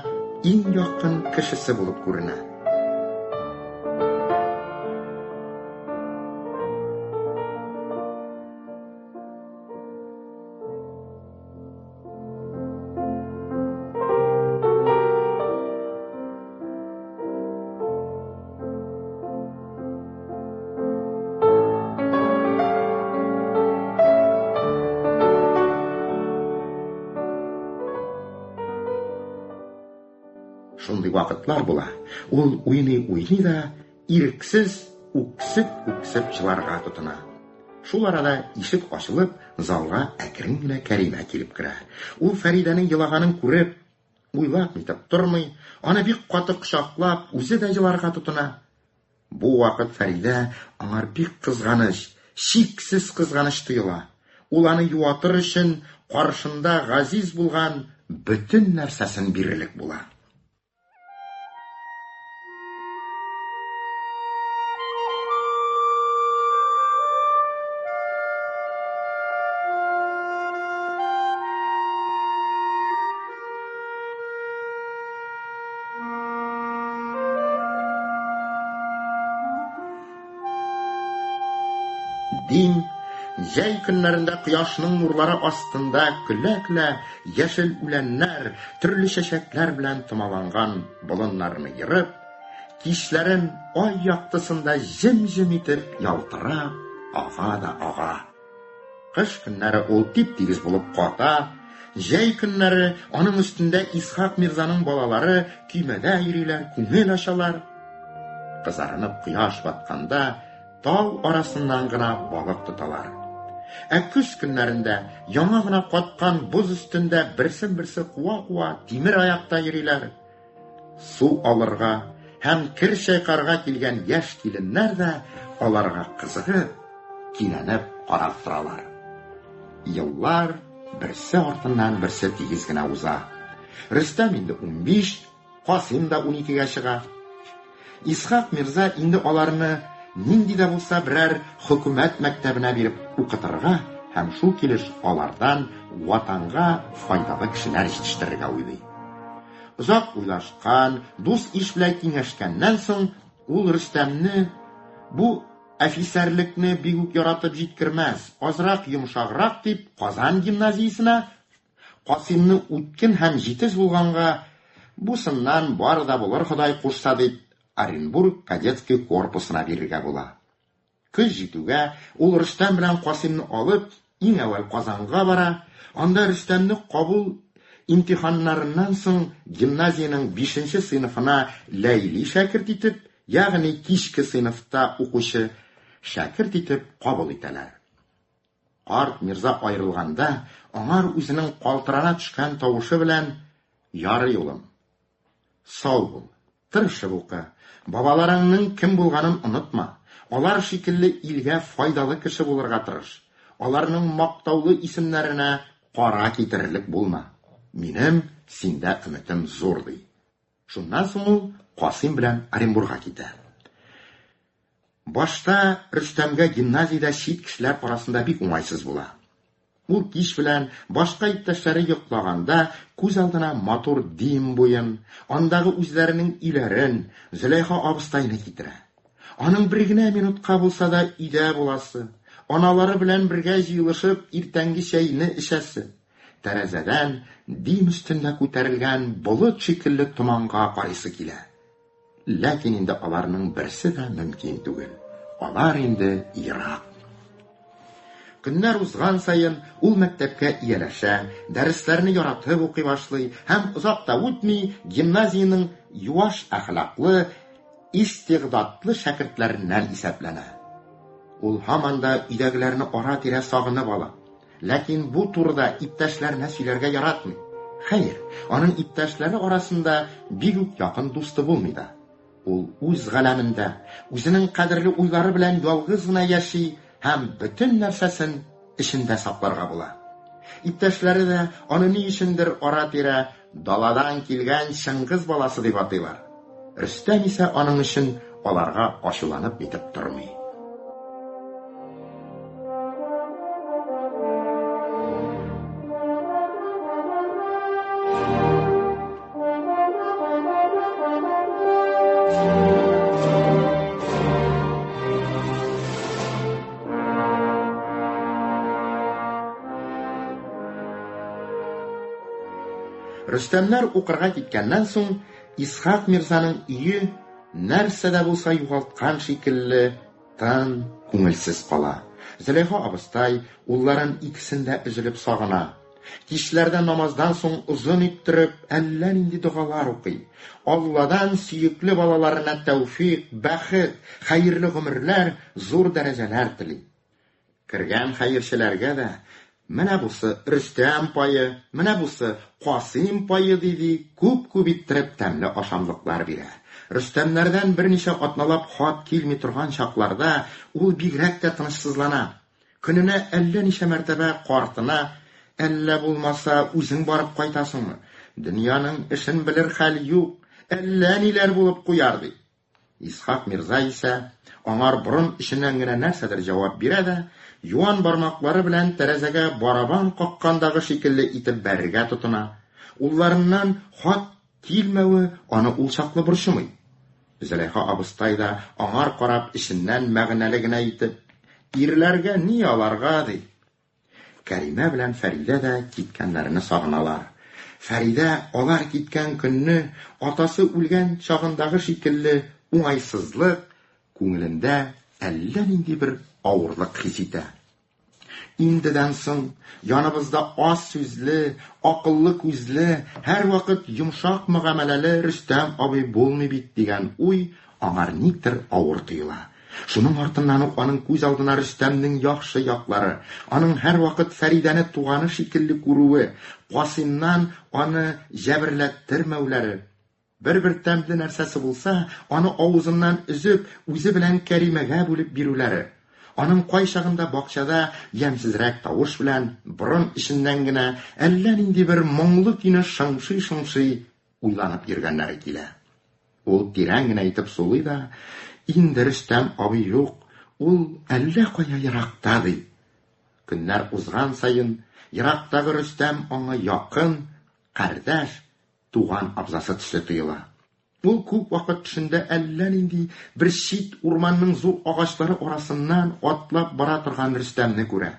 S3: иң якын кешесе булып күренә. Шундый вакытлар була, ул уйный-уйный да ирексез үксеп-үксеп җыларга тотына. Шул арада ишек ачылып, залга әкрен генә Кәримә килеп керә. Ул Фәридәнең елаганын күреп, уйлап нитеп тормый, аны бик каты кочаклап, үзе дә еларга тотына. Бу вакыт Фәридә аңар бик кызганыч, чиксез кызганыч тоела. Ул аны юатыр өчен каршында газиз булган бөтен нәрсәсен бирерлек була. Дим, җәй көннәрендә кояшның нурлары астында көлә-көлә яшел үләннәр, төрле чәчәкләр белән томаланган болыннарны ерып, кичләрен ай яктысында җем-җем итеп ялтырап ага да ага. Кыш көннәре ул тип-тигез булып ката, җәй көннәре аның өстендә Исхак мирзаның балалары көймәдә йөриләр, күңел ачалар. Кызарынып кояш батканда тау арасыннан гына балык тоталар. Ә көз көннәрендә яңа гына каткан боз өстендә берсен-берсе куа-куа тимер аякта йөриләр. Су алырга һәм кер чайкарга килгән яшь киленнәр дә аларга кызыгып, кинәнеп карап торалар. Еллар берсе артыннан берсе тигез генә уза. Рөстәм инде 15, Касыйм да 12-гә чыга. Исхак мирза инде аларны нинди дә булса берәр хөкүмәт мәктәбенә биреп укытырга һәм шул килеш алардан ватанга файдалы кешеләр җитештерергә уйлый. Озак уйлашкан, дус-иш белән киңәшкәннән соң, ул Рөстәмне бу әфисәрлекне бик үк яратып җиткермәс, азрак йомшаграк дип Казан гимназиясенә, Касыймны үткен һәм җитез булганга, бусыннан бары да булыр Ходай кушса дип, Оренбург кадетский корпусына бирергә була. Көз җитүгә, ул Рөстәм белән Касыймны алып, иң әүвәл Казанга бара, анда Рөстәмне кабул имтиханнарыннан соң гимназиянең бишенче сыйныфына ләйли шәкерт итеп, ягъни кичке сыйныфта укучы шәкерт итеп кабул итәләр. Карт мирза аерылганда, аңар үзенең калтырана төшкән тавышы белән, Ярый, улым, сау бул, тырышып укы, бабаларыңның кем булганын онытма, алар шикелле илгә файдалы кеше булырга тырыш, аларның мактаулы исемнәренә кара китерерлек булма. Минем синдә өметем зур, ди. Шуннан соң ул Касыйм белән Оренбурга китә. Башта Рөстәмгә гимназиядә чит кешеләр арасында бик уңайсыз була. Ул кич белән, башка иптәшләре йоклаганда, күз алдына матур Дим буен, андагы үзләренең өйләрен, Зөләйха абыстайны китерә. Аның бер генә минутка булса да өйдә буласы, аналары белән бергә җыелышып иртәнге чәйне эчәсе, тәрәзәдән Дим өстендә күтәрелгән болыт шикелле томанга карыйсы килә. Ләкин инде аларның берсе дә мөмкин түгел. Алар инде ерак. Көннәр узган саен ул мәктәпкә ияләшә, дәресләрне яратып укый башлый һәм озак та үтми гимназиянең юаш әхлаклы, истигъдатлы шәкертләреннән исәпләнә. Ул һаман да өйдәгеләрне ара-тирә сагынып ала. Ләкин бу турыда иптәшләренә сөйләргә яратмый. Хәер, аның иптәшләре арасында бик үк якын дусты булмый да. Ул үз галәмендә, үзенең кадерле уйлары белән ялгыз гына яши һәм бөтен нәрсәсен эчендә сакларга була. Иптәшләре дә аны ни өчендер ара-тирә даладан килгән Чыңгыз баласы дип атыйлар. Рөстәм исә аның өчен аларга ачуланып нитеп тормый. Рөстәмнәр укырга киткәннән соң, Исхак мирзаның өе нәрсә дә булса югалткан шикелле тын, күңелсез кала. Зөләйха абыстай улларын икесен дә өзелеп сагына. Кичләрдә намаздан соң озын иттереп әллә нинди догалар укый. Алладан сөекле балаларына тәүфик, бәхет, хәерле гомерләр, зур дәрәҗәләр тели. Кергән хәерчеләргә дә, Менә бусы Рөстәм пае, менә бусы Касыйм пае, ди-ди, күп-күп иттереп тәмле ашамлыклар бирә. Рөстәмнәрдән берничә атналап хат килми торган чакларда ул бигрәк тә тынычсызлана. Көненә әллә ничә мәртәбә картына, Әллә булмаса, үзең барып кайтасыңмы? Дөньяның эшен белер хәл юк, әллә ниләр булып куяр, ди. Исхак мирза исә аңар борын эченнән генә нәрсәдер җавап бирә дә, юан бармаклары белән тәрәзәгә барабан каккандагы шикелле итеп бәрергә тотына. Улларыннан хат килмәве аны ул чаклы борчымый. Зөләйха абыстай да аңар карап эченнән мәгънәле генә итеп, Ирләргә ни аларга, ди. Кәримә белән Фәридә дә киткәннәрне сагыналар. Фәридә алар киткән көнне атасы үлгән чагындагы шикелле уңайсызлык, күңелендә әллә нинди бер авырлык хис итә. Индедән соң яныбызда аз сүзле, акыллы күзле, һәрвакыт йомшак мөгамәләле Рөстәм абый булмый бит дигән уй аңар никтер авыр тоела. Шуның артыннан ук аның күз алдына Рөстәмнең яхшы яклары, аның һәрвакыт Фәридәне туганы шикелле күрүе, Касыймнан аны җәберләттермәүләре, бер-бер тәмле нәрсәсе булса, аны авызыннан өзеп, үзе белән Кәримәгә бүлеп бирүләре, аның кайчагында бакчада ямьсезрәк тавыш белән, борын эченнән генә әллә нинди бер моңлы көйне шыңшый-шыңшый уйланып йөргәннәре килә. Ул тирән генә итеп сулый да, инде Рөстәм абый юк, ул әллә кая еракта, ди. Көннәр узган саен, ерактагы Рөстәм аңа якын, кардәш, туган абзасы төсле тоела. Ул күп вакыт төшендә әллә нинди бер чит урманның зур агачлары арасыннан атлап бара торган Рөстәмне күрә.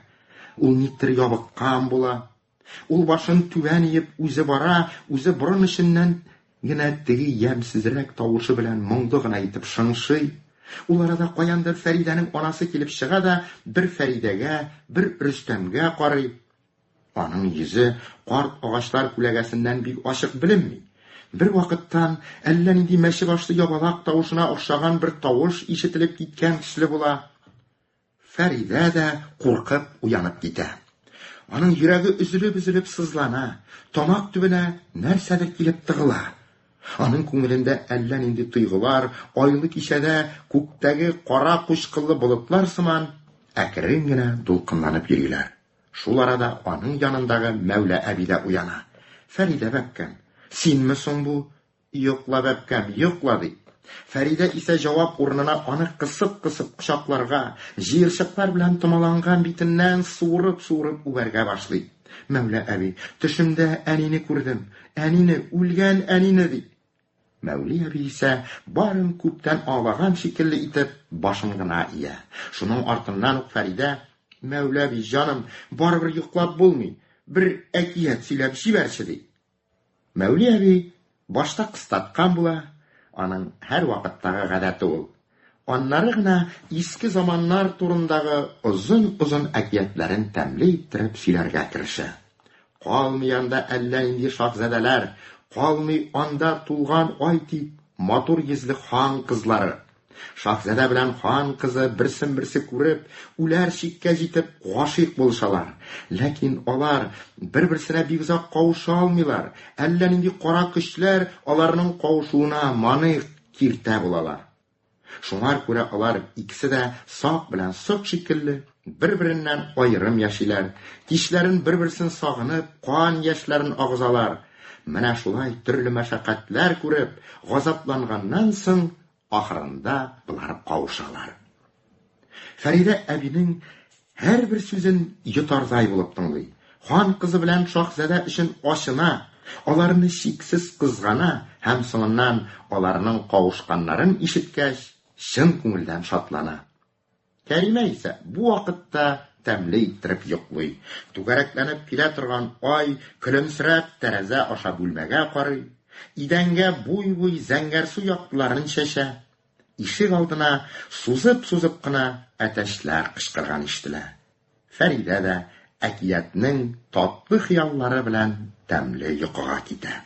S3: Ул никтер ябыккан була. Ул башын түбән иеп үзе бара, үзе борын эченнән генә теге ямьсезрәк тавышы белән моңлы гына итеп шыңшый. Ул арада каяндыр Фәридәнең анасы килеп чыга да бер Фәридәгә, бер Рөстәмгә карый. Аның йөзе карт агачлар күләгәсеннән бик ачык беленми. Бер вакыттан әллә нинди мәче башлы ябалак тавышына охшаган бер тавыш ишетелеп киткән төсле була. Фәридә дә куркып уянып китә. Аның йөрәге өзелеп-өзелеп сызлана, тамак төбенә нәрсәдер килеп тыгыла. Аның күңелендә әллә нинди тойгылар, айлы кичәдә күктәге кара кучкыллы болытлар сыман, әкрен генә дулкынланып йөриләр. Шул арада аның янындагы Мәүлә әби дә уяна. Фәридә бәбкәм, синме соң бу? Йокла, бәбкәм, йокла, ди. Фәридә исә җавап урынына аны кысып-кысып кочакларга, җыерчыклар белән томаланган битеннән суырып-суырып үбәргә башлый. Мәүлә әби, төшемдә әнине күрдем, әнине, үлгән әнине, ди. Мәүли әби исә барын күптән аңлаган шикелле итеп башын гына ия. Шуның артыннан ук Фәридә, Мәүлә әби, җаным, барыбер йоклап булмый, бер әкият сөйләп җибәрче, ди. Мәүли әби башта кыстаткан була, аның һәрвакыттагы гадәте ул. Аннары гына иске заманнар турындагы озын-озын әкиятләрен тәмле иттереп сөйләргә керешә. Калмый анда әллә нинди шаһзадәләр, калмый анда тулган ай дип матур йөзле хан кызлары. Шаһзадә белән хан кызы берсен-берсе күреп, үләр чиккә җитеп, гашыйк булышалар. Ләкин алар бер-берсенә бик озак кавыша алмыйлар, әллә нинди кара көчләр аларның кавышуына маныйк, киртә булалар. Шуңар күрә алар икесе дә сак белән сок шикелле, бер-береннән аерым яшиләр, кичләрен бер-берсен сагынып, кан яшьләрен агызалар. Менә шулай төрле мәшәкатьләр күреп, газапланганнан соң, ахырында болар кавышалар. Фәридә әбинең һәрбер сүзен йотардай булып тыңлый. Хан кызы белән шаһзадә өчен ачына, аларны чиксез кызгана һәм соңыннан аларның кавышканнарын ишеткәч, чын күңелдән шатлана. Кәримә исә бу вакытта тәмле иттереп йоклый. Түгәрәкләнеп килә торган ай көлемсерәп тәрәзә аша бүлмәгә карый, идәнгә буй-буй зәңгәрсу яктыларын чәчә. Ишек алдына сузып-сузып кына әтәчләр кычкырган ишетелә. Фәридә дә әкиятнең татлы хыяллары белән тәмле йокыга китә.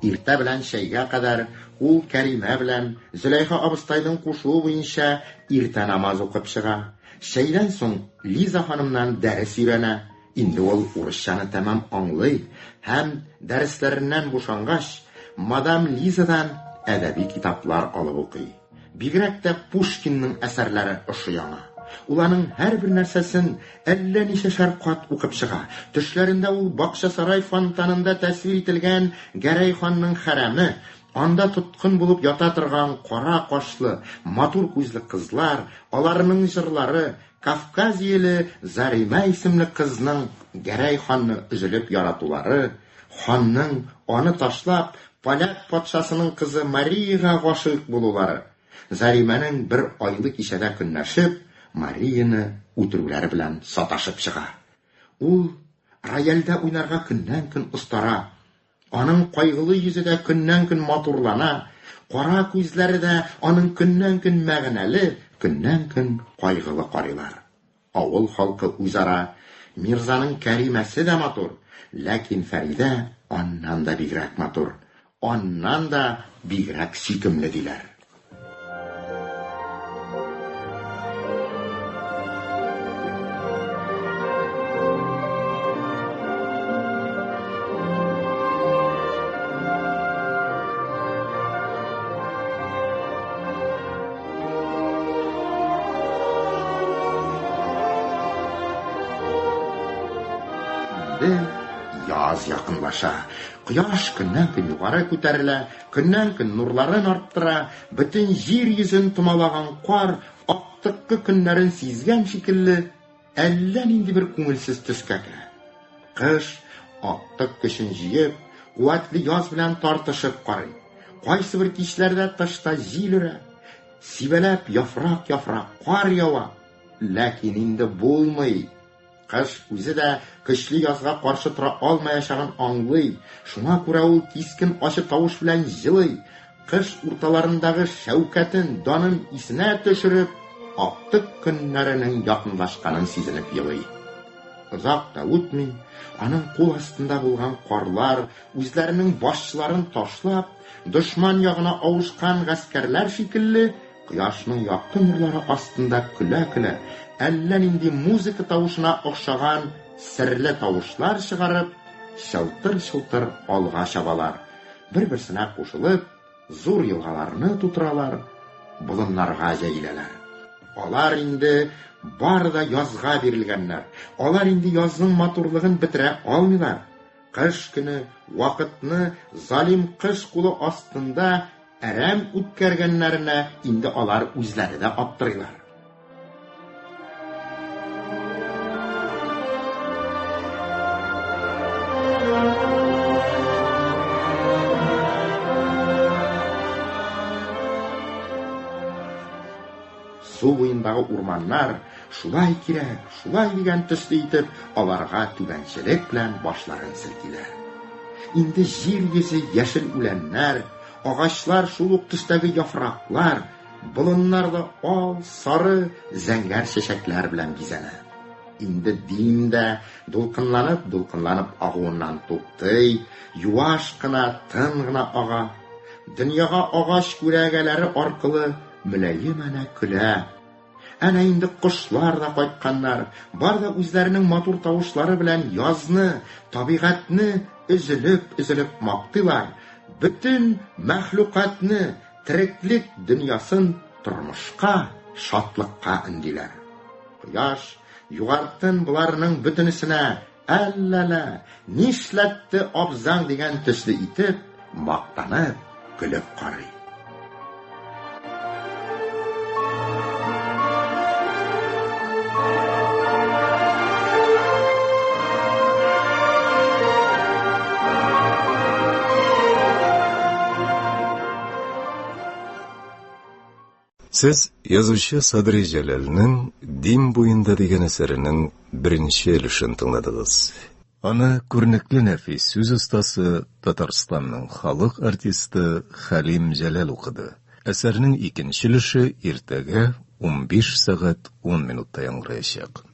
S3: Иртә белән чәйгә кадәр ул Кәримә белән Зөләйха абыстайның кушуы буенча иртә намаз укып чыга. Чәйдән соң Лиза ханымнан дәрес өйрәнә. Инде ул урысчаны тәмам аңлый һәм, дәресләреннән бушангач, мадам Лизадан әдәби китаплар алып укый. Бигрәк тә Пушкинның әсәрләре ошый аңа. Ул аның һәрбер нәрсәсен әллә ничәшәр кат укып чыга. Төшләрендә ул Бакчасарай фонтанында тәсвир ителгән Гәрәй ханның хәрәме, анда тоткын булып ята торган кара кашлы, матур күзле кызлар, аларның җырлары, Кавказияле Заримә исемле кызның Гәрәй ханны өзелеп яратулары, ханның, аны ташлап, поляк патшасының кызы Марияга гашыйк булулары. Заримәнең бер айлы кичәдә көнләшеп, Марияне үтерүләре белән саташып чыга. Ул рояльдә уйнарга көннән-көн остара. Аның кайгылы йөзе дә көннән-көн матурлана, кара күзләре дә аның көннән-көн мәгънәле, көннән-көн кайгылы карыйлар. Авыл халкы үзара, Мирзаның Кәримәсе дә матур, ләкин Фәридә аннан да бигрәк матур, аннан да бигрәк сөйкемле, диләр. Инде яз якынлаша. Кояш көннән-көн югары күтәрелә, көннән-көн нурларын арттыра, бөтен җир йөзен томалаган кар, актыккы көннәрен сизгән шикелле, әллә нинди бер күңелсез төскә керә. Кыш, актык көчен җыеп, куәтле яз белән тартышып карый. Кайсыбер кичләрдә тышта җил өрә, сибәләп яфрак-яфрак кар ява. Ләкин инде булмый. Кыш үзе дә көчле язга каршы тора алмаячагын аңлый, шуңа күрә ул кискен ачы тавыш белән җылый, кыш урталарындагы шәүкәтен, данын исенә төшереп, актык көннәренең якынлашканын сизенеп елый. Озак та үтми, аның кул астында булган карлар, үзләренең башчыларын ташлап, дошман ягына авышкан гаскәрләр шикелле, кояшның якты нурлары астында көлә-көлә, әллә нинди музыка тавышына охшаган серле тавышлар чыгарып, чылтыр-чылтыр алга чабалар, бер-берсенә кушылып, зур елгаларны тутыралар, болыннарга җәеләләр. Алар инде бар да язга бирелгәннәр. Алар инде язның матурлыгын бетерә алмыйлар. Кыш көне вакытны залим кыш кулы астында әрәм үткәргәннәренә инде алар үзләре дә аптырыйлар. Су буендагы урманнар шулай кирәк, шулай дигән төсле итеп, аларга түбәнчелек белән башларын селкиләр. Инде җир йөзе яшел үләннәр, агачлар шул ук төстәге яфраклар, Болыннар да ал, сары, зәңгәр чәчәкләр белән бизәнә. Инде Дим дә дулкынланып-дулкынланып агуыннан туктый, юаш кына, тын гына ага. Дөньяга агач күләгәләре аркылы мөлаем әнә көлә. Әнә инде кошлар да кайтканнар, бар да үзләренең матур тавышлары белән язны, табигатьне өзелеп-өзелеп мактыйлар, бөтен мәхлукатны, Тереклек дөньясын тормышка, шатлыкка өндиләр. Кояш югартын боларның бөтенесенә әлләлә, нишләтте абзаң дигән төсле итеп, мактанып, көлеп карый.
S1: Сез язучы Садри Җәләлнең Дим буенда дигән әсәренең беренче өлешен тыңладыгыз. Аны күренекле нәфис сүз остасы, Татарстанның халык артисты Хәлим Җәләл укыды. Әсәрнең икенче өлеше иртәгә 15 сәгать 10 минутта яңгыраячак.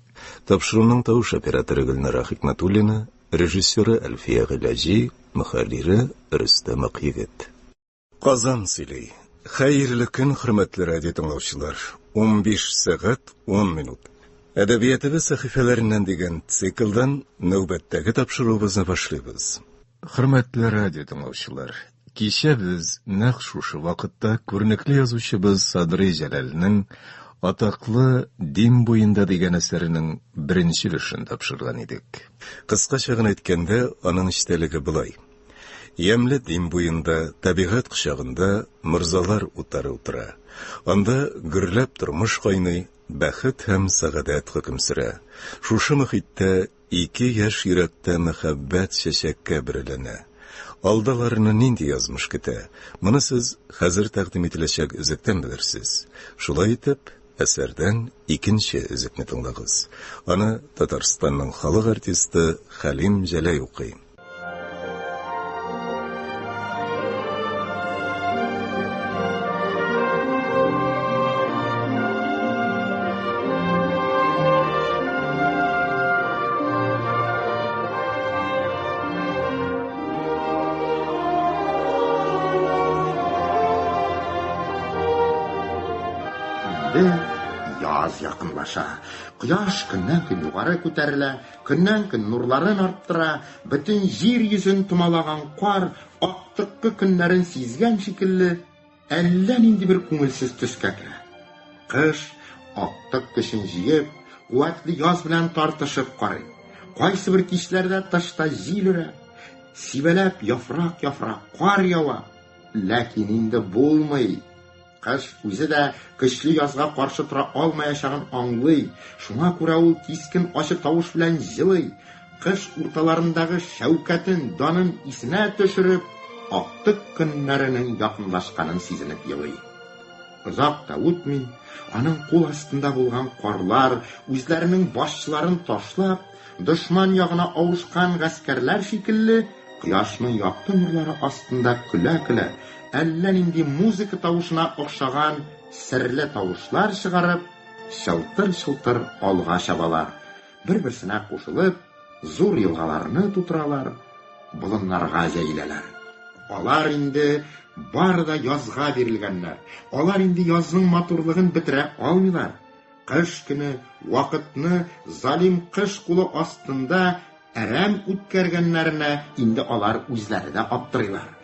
S1: Тапшыруның тавыш операторы Гөлнара Хикмәтуллина, режиссеры Әлфия Гыйләҗи, мөхәррире Рөстәм Акъегет. Казан сөйли. Хәерле көн, хөрмәтле радио тыңлаучылар. 15 сәгать 10 минут. Әдәбиятыбыз сәхифәләреннән дигән циклдан нәүбәттәге тапшыруыбызны башлыйбыз. Хөрмәтле радио тыңлаучылар, кичә без нәкъ шушы вакытта күренекле язучыбыз Садри Җәләлнең атаклы Дим буенда дигән әсәренең беренче өлешен тапшырган идек. Кыскача гына әйткәндә, аның эчтәлеге болай. Ямьле Дим буенда, табигать кочагында морзалар утары утыра. Анда гөрләп тормыш кайный, бәхет һәм сәгадәт хөкем сөрә. Шушы мохиттә ике яшь йөрәктә мәхәббәт чәчәккә бөреләнә. Алда аларны нинди язмыш көтә? Моны сез хәзер тәкъдим ителәчәк өзектән белерсез. Шулай итеп, әсәрдән икенче өзекне тыңлагыз. Аны Татарстанның халык артисты Хәлим Җәләй укый.
S3: Инде яз якынлаша. Кояш көннән-көн югары күтәрелә, көннән-көн нурларын арттыра, бөтен җир йөзен томалаган кар, актыккы көннәрен сизгән шикелле, әллә нинди бер күңелсез төскә керә. Кыш, актык көчен җыеп, куәтле яз белән тартышып карый. Кайсыбер кичләрдә тышта җил өрә, сибәләп яфрак-яфрак кар ява. Ләкин инде булмый. Кыш үзе дә көчле язга каршы тора алмаячагын аңлый, шуңа күрә ул кискен ачы тавыш белән җылый, кыш урталарындагы шәүкәтен, данын исенә төшереп, актык көннәренең якынлашканын сизенеп елый. Озак та үтми, аның кул астында булган карлар, үзләренең башчыларын ташлап, дошман ягына авышкан гаскәрләр шикелле, кояшның якты нурлары астында көлә-көлә, әллә нинди музыка тавышына охшаган серле тавышлар чыгарып, чылтыр-чылтыр алга чабалар, бер-берсенә кушылып, зур елгаларны тутыралар, болыннарга җәеләләр. Алар инде бары да язга бирелгәннәр. Алар инде язның матурлыгын бетерә алмыйлар. Кыш көне вакытны залим кыш кулы астында әрәм үткәргәннәренә инде алар үзләре дә аптырыйлар.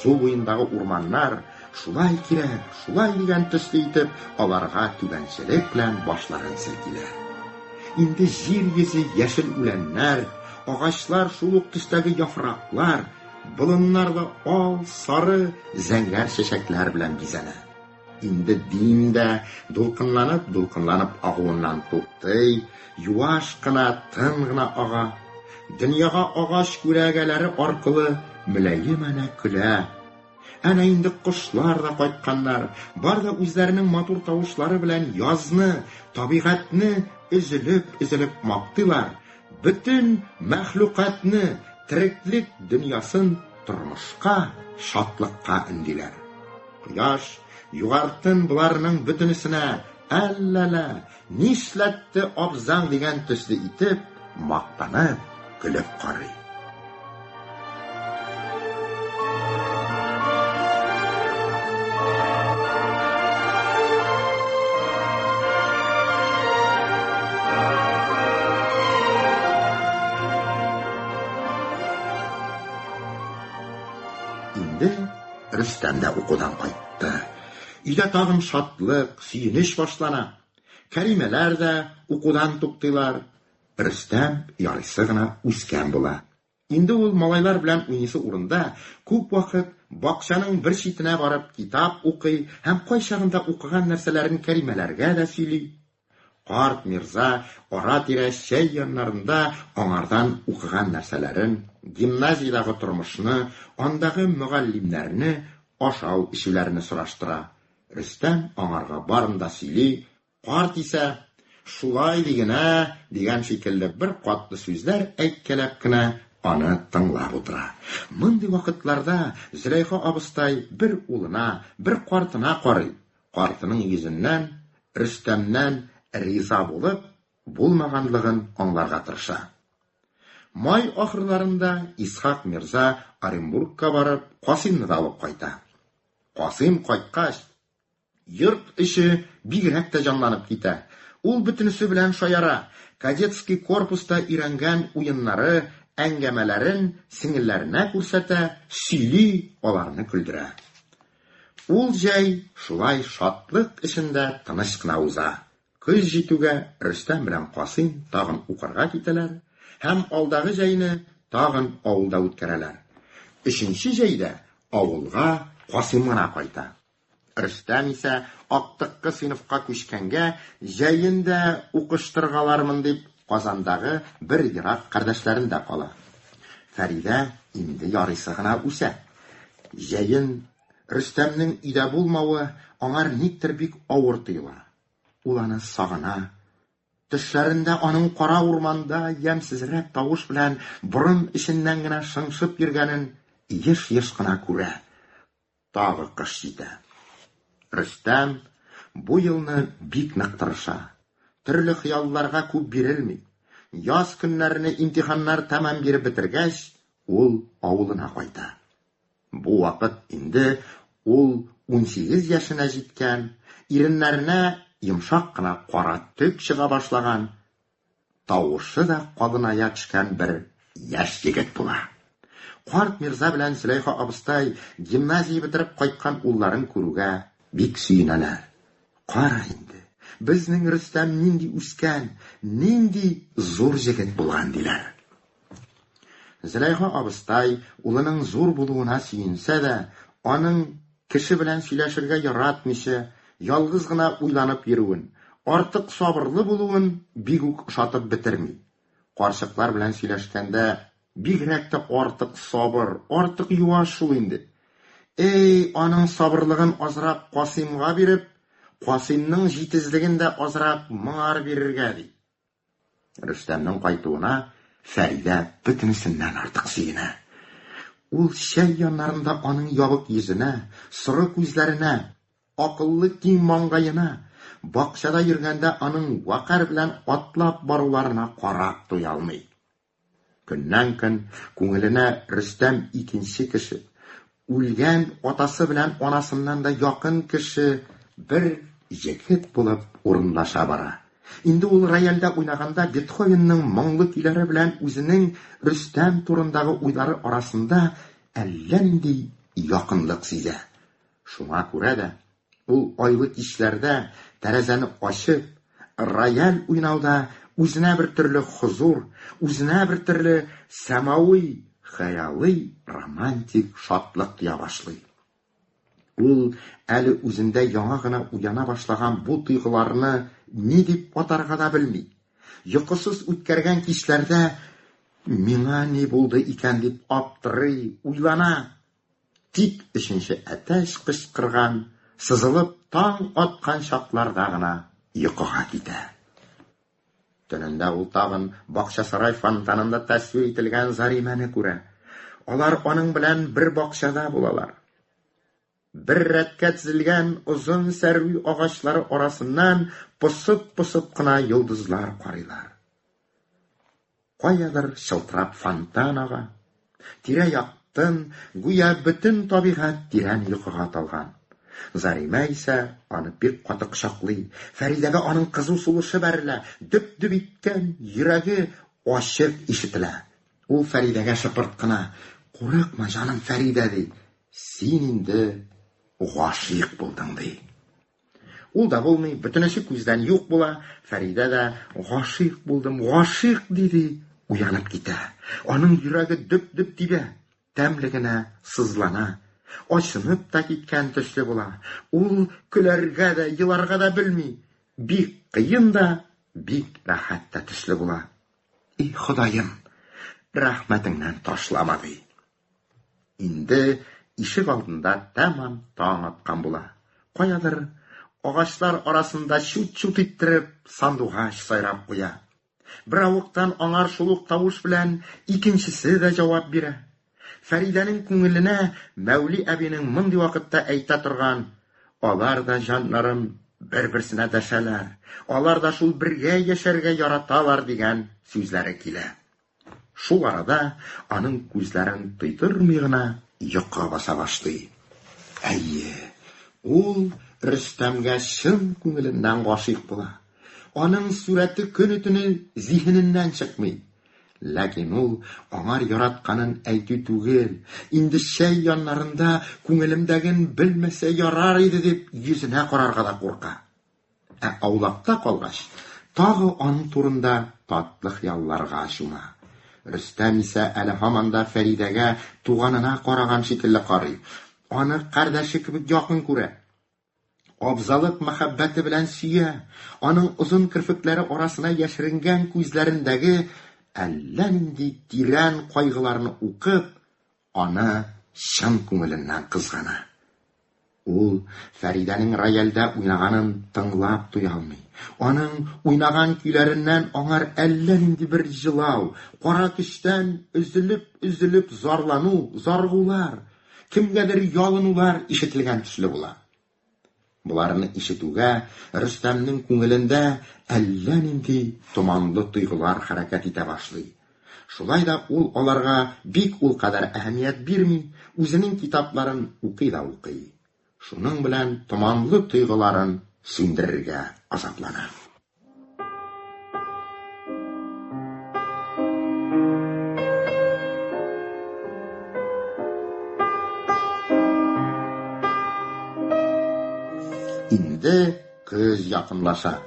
S3: Су буендагы урманнар шулай кирәк, шулай дигән төсле итеп, аларга түбәнчелек белән башларын селкиләр. Инде җир йөзе яшел үләннәр, агачлар шул ук төстәге яфраклар, болыннар да ал, сары, зәңгәр чәчәкләр белән бизәнә. Инде Дим дә дулкынланып-дулкынланып агуыннан туктый, юаш кына, тын гына ага. Дөньяга агач күләгәләре аркылы мөлаем әнә көлә. Әнә инде кошлар да кайтканнар, бар да үзләренең матур тавышлары белән язны, табигатьне өзелеп-өзелеп мактыйлар, бөтен мәхлукатны, тереклек дөньясын тормышка, шатлыкка өндиләр. Кояш югартын боларның бөтенесенә әлләлә, нишләтте абзаң дигән төсле итеп, мактанып, көлеп карый. Инде Рөстәм дә укудан кайтты. Өйдә тагын шатлык, сөенеч башлана. Кәримәләр дә укудан туктыйлар. Рөстәм ярыйсы гына үскән була. Инде ул малайлар белән уйныйсы урында күп вакыт бакчаның бер читенә барып китап укый һәм кайчагында укыган нәрсәләрен Кәримәләргә дә сөйли. Карт мирза ара-тирә чәй яннарында аңардан укыган нәрсәләрен, гимназиядәге тормышны, андагы мөгаллимнәрне, ашау-эчүләрне сораштыра. Рөстәм аңарга барын да сөйли, карт исә, Шулай ди генә, дигән шикелле бер катлы сүзләр әйткәләп кенә аны тыңлап утыра. Мондый вакытларда Зөләйха абыстай бер улына, бер картына карый, картының йөзеннән Рөстәмнән риза булып булмаганлыгын аңларга тырыша. Май ахырларында Исхак мирза Оренбургка барып, Касыймны да алып кайта. Касыйм кайткач, йорт эче бигрәк тә җанланып китә. Ул бөтенесе белән шаяра, кадетский корпуста өйрәнгән уеннары, әңгәмәләрен сеңелләренә күрсәтә, сөйли, аларны көлдерә. Ул җәй шулай шатлык эчендә тыныч кына уза. Көз җитүгә Рөстәм белән Касыйм тагын укырга китәләр һәм алдагы җәйне тагын авылда үткәрәләр. Өченче җәйдә Авылга Касыйм гына кайта. Рөстәм исә актыккы сыйныфка күчкәнгә, җәен дә укыштыргалармын дип, Казандагы бер ерак кардәшләрендә кала. Фәридә инде ярыйсы гына үсә. Җәен Рөстәмнең өйдә булмавы аңар никтер бик авыр тоела. Ул аны сагына. Төшләрендә аның кара урманда ямьсезрәк тавыш белән борын эченнән генә шыңшып йөргәнен еш-еш кына күрә. Тагы кыш җитә. Рөстәм бу елны бик нык тырыша. Төрле хыялларга күп бирелми. Яз көннәрне имтиханнар тәмам биреп бетергәч, ул авылына кайта. Бу вакыт инде ул 18 яшенә җиткән, иреннәренә йомшак кына кара төк чыга башлаган, тавышы да калыная төшкән бер яшь егет була. Карт Мирза белән Зөләйха абыстай гимназия бетереп кайткан улларын күрүгә бик сөенәләр. Кара инде, безнең Рөстәм нинди үскән, нинди зур җегет булган, диләр. Зөләйха абыстай улының зур булуына сөенсә дә, аның кеше белән сөйләшергә яратмыйча, ялгыз гына уйланып йөрүен, артык сабырлы булуын бик үк ошатып бетерми. Карчыклар белән сөйләшкәндә бигрәк тә артык сабыр, артык юаш шул инде. Эй, аның сабырлыгын азрак Касыймга биреп, Касыймның җитезлеген дә азрак моңар бирергә, ди. Рөстәмнең кайтуына Фәридә бөтенесеннән артык сөенә. Ул чәй яннарында аның ябык йөзенә, соры күзләренә, акыллы киң маңгаена, бакчада йөргәндә аның вәкарь белән атлап баруларына карап туя алмый. Көннән-көн күңеленә Рөстәм икенче кеше, үлгән атасы белән анасыннан да якын кеше бер егет булып урынлаша бара. Инде ул рояльдә уйнаганда Бетховенның моңлы көйләре белән үзенең Рөстәм турындагы уйлары арасында әллә нинди якынлык сизә. Шуңа күрә дә ул айлы кичләрдә тәрәзәне ачып, рояль уйнауда үзенә бер төрле хозур, үзенә бер төрле сәмави, хыялый, романтик шатлык тоя башлый. Ул әле үзендә яңа гына уяна башлаган бу тойгыларны ни дип атарга да белми. Йокысыз үткәргән кичләрдә миңа ни булды икән дип аптырый, уйлана. Тик өченче әтәч кычкырган, сызылып таң аткан чакларда гына йокыга китә. Төнендә ул тагын Бакчасарай фонтанында тәсвир ителгән Заримәне күрә. Алар аның белән бер бакчада булалар. Бер рәткә тезелгән озын сәрви агачлары арасыннан посып-посып кына йолдызлар карыйлар. Каядыр чылтырап фонтан ага. Тирә-як тын, гүя бөтен табигать тирән йокыга талган. Заримә исә аны бик каты кочаклый. Фәридәгә аның кызу сулышы бәрелә, дөп-дөп иткән йөрәге ачык ишетелә. Ул Фәридәгә шыпырт кына, Курыкма, җаным Фәридә, ди, син инде гашыйк булдың, ди. Ул да булмый, бөтенесе күздән юк була. Фәридә дә гашыйк булдым, гашыйк ди-ди уянып китә. Аның йөрәге дөп-дөп тибә, тәмле генә сызлана. Ачынып та киткән төсле була. Ул көләргә дә, еларга да белми. Бик кыен да, бик рәхәт тә төсле була. И Ходаем, рәхмәтеңнән ташлама, ди. Инде ишек алдында тәмам таң аткан була. Каядыр агачлар арасында чут-чут иттереп сандугач сайрап куя. Беравыктан аңар шул ук тавыш белән икенчесе дә җавап бирә. Фәридәнең күңеленә Мәүли әбинең мондый вакытта әйтә торган Алар да, җаннарым, бер-берсенә дәшәләр, алар да шул бергә яшәргә яраталар дигән сүзләре килә. Шул арада аның күзләрен тойдырмый гына йокы баса башлый. Әйе, ул Рөстәмгә чын күңеленнән гашыйк була. Аның сурәте көне-төне зиһененнән чыкмый. Ләкин ул аңар яратканын әйтү түгел, инде чәй яннарында күңелемдәген белмәсә ярар иде дип йөзенә карарга да курка. Ә аулакта калгач, тагы аның турында татлы хыялларга чума. Рөстәм исә әле һаман да Фәридәгә туганына караган шикелле карый, аны кардәше кебек якын күрә. Абзалык мәхәббәте белән сөя, аның озын керфекләре арасына яшеренгән күзләрендәге әллә нинди тирән кайгыларны укып, аны чын күңеленнән кызгана. Ул Фәридәнең рояльдә уйнаганын тыңлап туя алмый. Аның уйнаган көйләреннән аңар әллә нинди бер җылау, кара көчтән өзелеп-өзелеп зарлану, зарыгулар, кемгәдер ялынулар ишетелгән төсле була. Боларны ишетүгә Рөстәмнең күңелендә әллә нинди томанлы тойгылар хәрәкәт итә башлый. Шулай да ул аларга бик ул кадәр әһәмият бирми, үзенең китапларын укый да укый. Шуның белән томанлы тойгыларын сүндерергә азаплана. Инде көз якынлаша.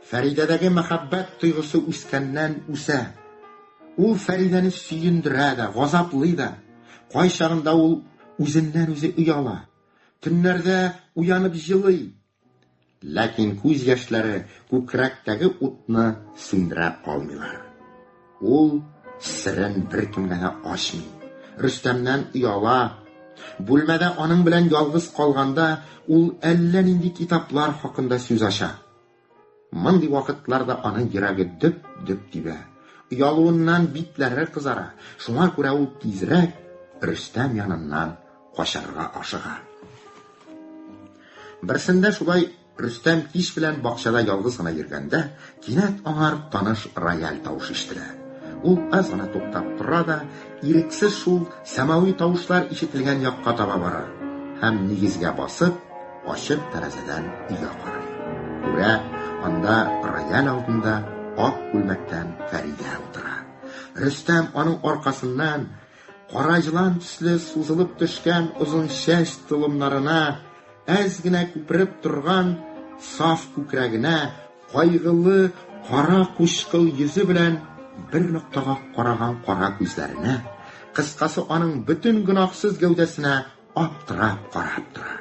S3: Фәридәдәге мәхәббәт тойгысы үскәннән үсә. Ул Фәридәне сөендерә дә, газаплый да. Кайчагында ул үзеннән-үзе ояла. Төннәрдә уянып җылый. Ләкин күз яшьләре күкрәктәге утны сүндерә алмыйлар. Ул серен беркемгә дә ачмый. Рөстәмнән ояла. Бүлмәдә аның белән ялгыз калганда, ул әллә нинди китаплар хакында сүз ача. Мондый вакытларда аның йөрәге дөп-дөп тибә. Оялуыннан битләре кызара. Шуңа күрә ул тизрәк Рөстәм яныннан качарга ашыга. Берсендә шулай Рөстәм кич белән бакчада ялгыз гына йөргәндә, кинәт аңар таныш рояль тавышы ишетелә. Ул аз гына туктап тора да, ирексез шул сәмави тавышлар ишетелгән якка таба бара һәм нигезгә басып, ачык тәрәзәдән өйгә карый. Күрә, анда рояль алдында ак күлмәктән Фәридә утыра. Рөстәм аның аркасыннан кара җылан төсле сузылып төшкән озын чәч толымнарына, әз генә күпереп торган саф күкрәгенә, кайгылы кара кучкыл йөзе белән бер ноктага караган кара күзләренә, кыскасы аның бөтен гөнаһсыз гәүдәсенә аптырап карап тора.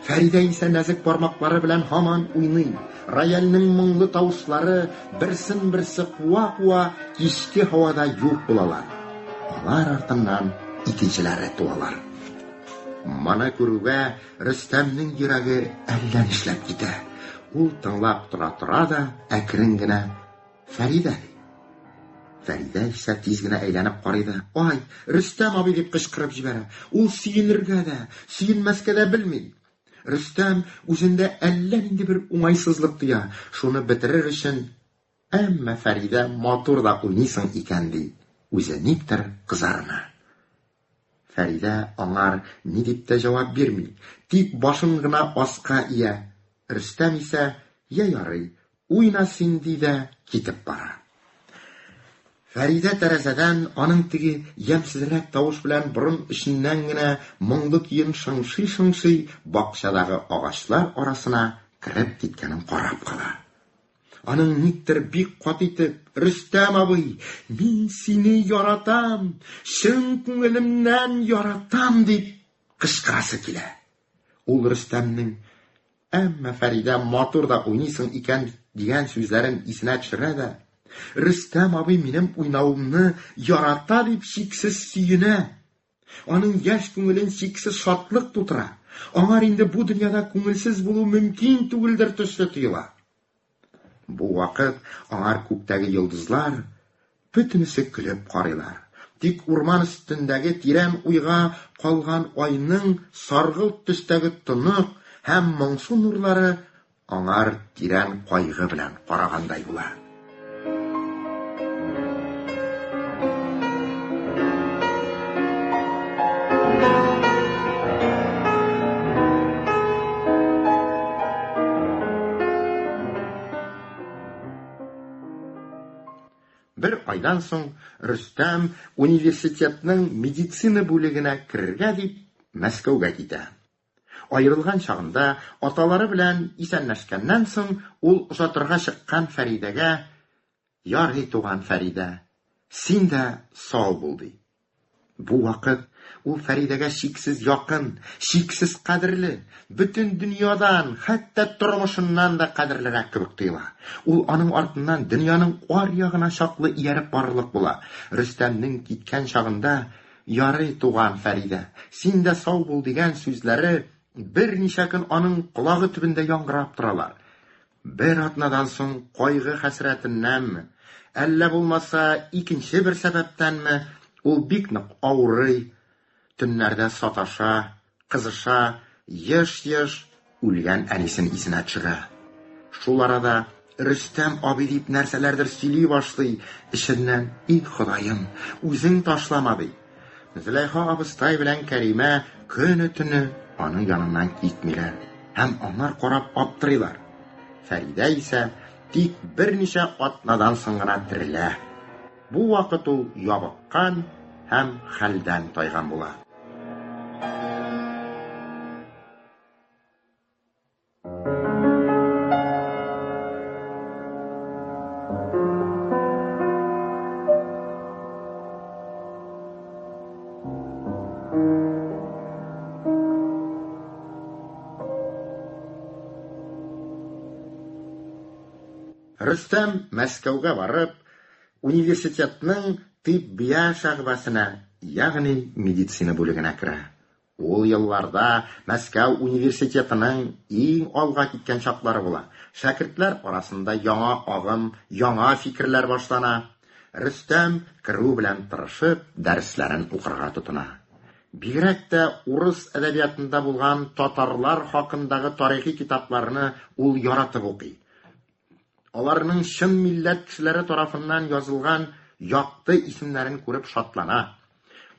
S3: Фәридә исә нәзек бармаклары белән һаман уйный. Рояльнең моңлы тавышлары берсен-берсе куа-куа кичке һавада юк булалар. Алар артыннан икенчеләре туалар. Моны күрүгә Рөстәмнең йөрәге әллә нишләп китә. Ул тыңлап тора-тора да әкрен генә Фәридә ди. Фәридә исә тиз генә әйләнеп карый да, Ай, Рөстәм абый дип кычкырып җибәрә. Ул сөенергә дә, сөенмәскә дә белми. Рөстәм үзендә әллә нинди бер уңайсызлык тоя, шуны бетерер өчен, Әмма Фәридә матур да уйныйсың икән, ди, үзе никтер кызарына. Фәридә аңар ни дип тә җавап бирми, тик башын гына аска ия. Рөстәм исә, Йә ярый, уйна син, ди дә китеп бара. Фәридә тәрәзәдән аның теге ямьсезрәк тавыш белән борын эченнән генә моңлы көен шыңшый-шыңшый бакчадагы агачлар арасына кереп киткәнен карап кала. Аның никтер бик каты итеп, Рөстәм абый, мин сине яратам, чын күңелемнән яратам, дип кычкырасы килә. Ул Рөстәмнең, әмма Фәридә матур да уйныйсың икән, дигән сүзләрен исенә төшерә дә, Рөстәм абый минем уйнавымны ярата дип чиксез сөенә. Аның яшь күңелен чиксез шатлык тутыра. Аңар инде бу дөньяда күңелсез булу мөмкин түгелдер төсле тоела. Бу вакыт аңар күктәге йолдызлар бөтенесе көлеп карыйлар. Тик урман өстендәге тирән уйга калган айның саргылт төстәге тонык һәм моңсу нурлары аңар тирән кайгы белән карагандай була. Бер айдан соң Рөстәм университетның медицина бүлегенә керергә дип Мәскәүгә китә. Аерылган чагында, аталары белән исәнләшкәннән соң, ул озатырга чыккан Фәридәгә, Ярый, туган Фәридә, Син дә сау бул, ди. Бу вакыт ул Фәридәгә чиксез якын, чиксез кадерле, бөтен дөньядан, хәтта тормышыннан да кадерлерәк кебек тоела. Ул аның артыннан дөньяның аръягына чаклы ияреп барырлык була. Рөстәмнең киткән чагында, Ярый, туган Фәридә, син дә сау бул дигән сүзләре берничә көн аның колагы төбендә яңгырап торалар. Бер атнадан соң кайгы-хәсрәтеннәнме, әллә булмаса икенче бер сәбәптәнме, ул бик нык авырый, төннәрдә саташа, кызыша, еш-еш үлгән әнисен исенә төшерә. Шул арада Рөстәм абый дип нәрсәләрдер сөйли башлый, эченнән, И Ходаем, үзең ташлама, ди. Зөләйха абыстай белән Кәримә көне-төне аның яныннан китмиләр һәм аңар карап аптырыйлар. Фәридә исә тик берничә атнадан соң гына терелә. Бу вакыт ул ябыккан һәм хәлдән тайган була. Рөстәм Мәскәүгә барып, университетның тиббия шәгъбәсенә, ягъни медицина бүлегенә керә. Ул елларда Мәскәү университетының иң алга киткән чаклары була. Шәкертләр арасында яңа агым, яңа фикерләр башлана. Рөстәм, керү белән тырышып, дәресләрен укырга тотына. Бигрәк тә урыс әдәбиятында булган татарлар хакындагы тарихи китапларны ул яратып укый. Аларның чын милләт кешеләре тарафыннан язылган якты исемнәрен күреп шатлана.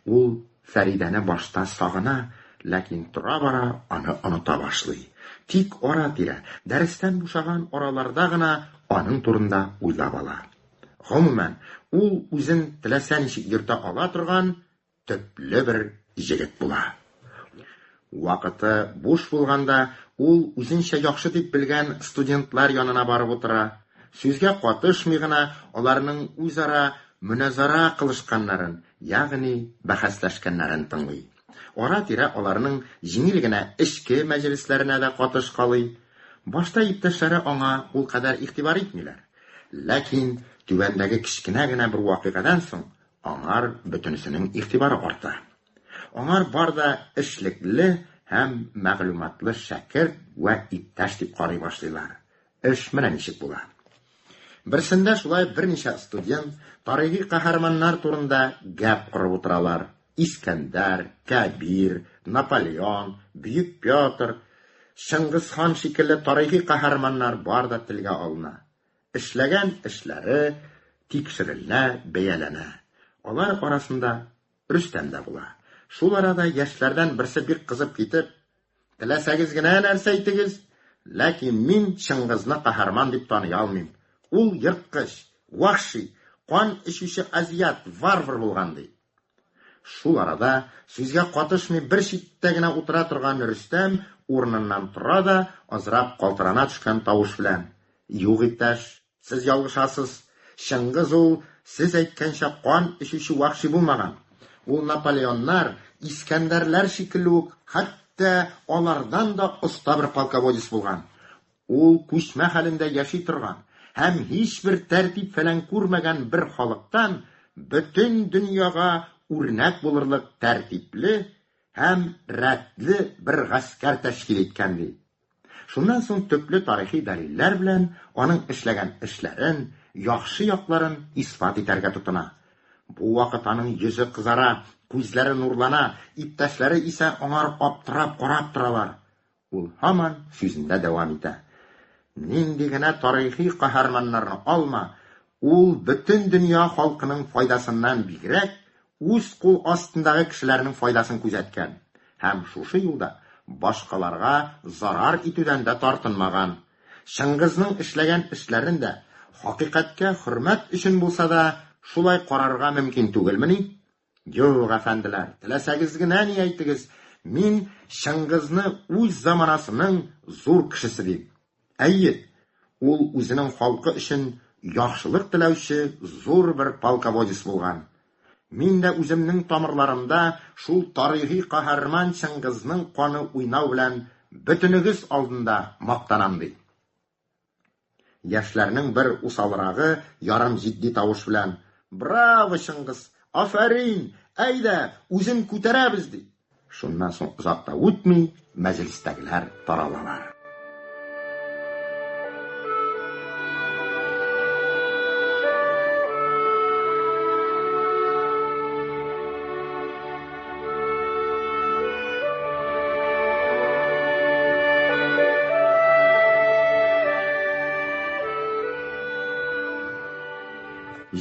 S3: Ул Фәридәне башта сагына, ләкин тора-бара аны оныта башлый. Тик ара-тирә, дәрестән бушаган араларда гына аның турында уйлап ала. Гомумән, ул үзен теләсә ничек йөртә ала торган төпле бер җегет була. Вакыты буш булганда, ул үзенчә яхшы дип белгән студентлар янына барып утыра, сүзгә катышмый гына аларның үзара мөнәзара кылышканнарын, ягъни бәхәсләшкәннәрен тыңлый. Ара-тирә аларның җиңел генә эчке мәҗлесләренә дә катышкалый. Башта иптәшләре аңа ул кадәр игътибар итмиләр. Ләкин түбәндәге кечкенә генә бер вакыйгадан соң Аңар бөтенесенең игътибары арта. Аңар бар да эшлекле һәм мәгълүматлы шәкерт вә иптәш дип карый башлыйлар. Эш менә ничек була. Берсендә шулай берничә студент тарихи каһарманнар турында гәп корып утыралар. Искәндәр, Кәбир, Наполеон, Бөек Петр, Чыңгыз хан шикелле тарихи каһарманнар бар да телгә алына. Эшләгән эшләре тикшерелә, бәяләнә. Алар арасында Рөстәм дә була. Шул арада яшьләрдән берсе бик кызып китеп, Теләсәгез генә нәрсә әйтегез, ләкин мин Чыңгызны каһарман дип таный алмыйм. Ул ерткыч, вәхши, кан эчүче азиат, варвар булган, ди. Шул арада сүзгә катышмый бер читтә генә утыра торган Рөстәм урыныннан тора да, азрак калтырана төшкән тавыш белән, Юк, иптәш, сез ялгышасыз. Чыңгыз ул, сез әйткәнчә, кан эчүче вәхши булмаган. Ул Наполеоннар, Искәндәрләр шикелле үк, хәтта алардан да оста бер полководец булган. Ул күчмә хәлендә яши торган һәм һичбер тәртип-фәлән күрмәгән бер халыктан бөтен дөньяга үрнәк булырлык тәртипле һәм рәтле бер гаскәр тәшкил иткән, ди. Шуннан соң төпле тарихи дәлилләр белән аның эшләгән эшләрен, яхшы якларын исбат итәргә тотына. Бу вакыт аның йөзе кызара, күзләре нурлана, иптәшләре исә аңар аптырап карап торалар. Ул һаман сүзендә дәвам итә. Нинди генә тарихи каһарманнарны алма, ул бөтен дөнья халкының файдасыннан бигрәк, үз кул астындагы кешеләрнең файдасын күзәткән һәм шушы юлда башкаларга зарар итүдән дә тартынмаган. Чыңгызның эшләгән эшләрен дә, хакыйкатькә хөрмәт өчен булса да, шулай карарга мөмкин түгелмени? Юк, әфәнделәр, теләсәгез генә ни әйтегез, мин Чыңгызны үз заманасының зур кешесе дим. Әйе, ул үзенең халкы өчен яхшылык теләүче зур бер полководец булган. Мин дә үземнең тамырларымда шул тарихи каһарман Чыңгызның каны уйнау белән бөтенегез алдында мактанам, ди. Яшьләрнең бер усалрагы ярым җитди тавыш белән: "Браво, Чыңгыз! Афәрин! Әйдә, үзен күтәрәбез!" ди. Шуннан соң озак та үтми, мәҗлестәгеләр таралалар.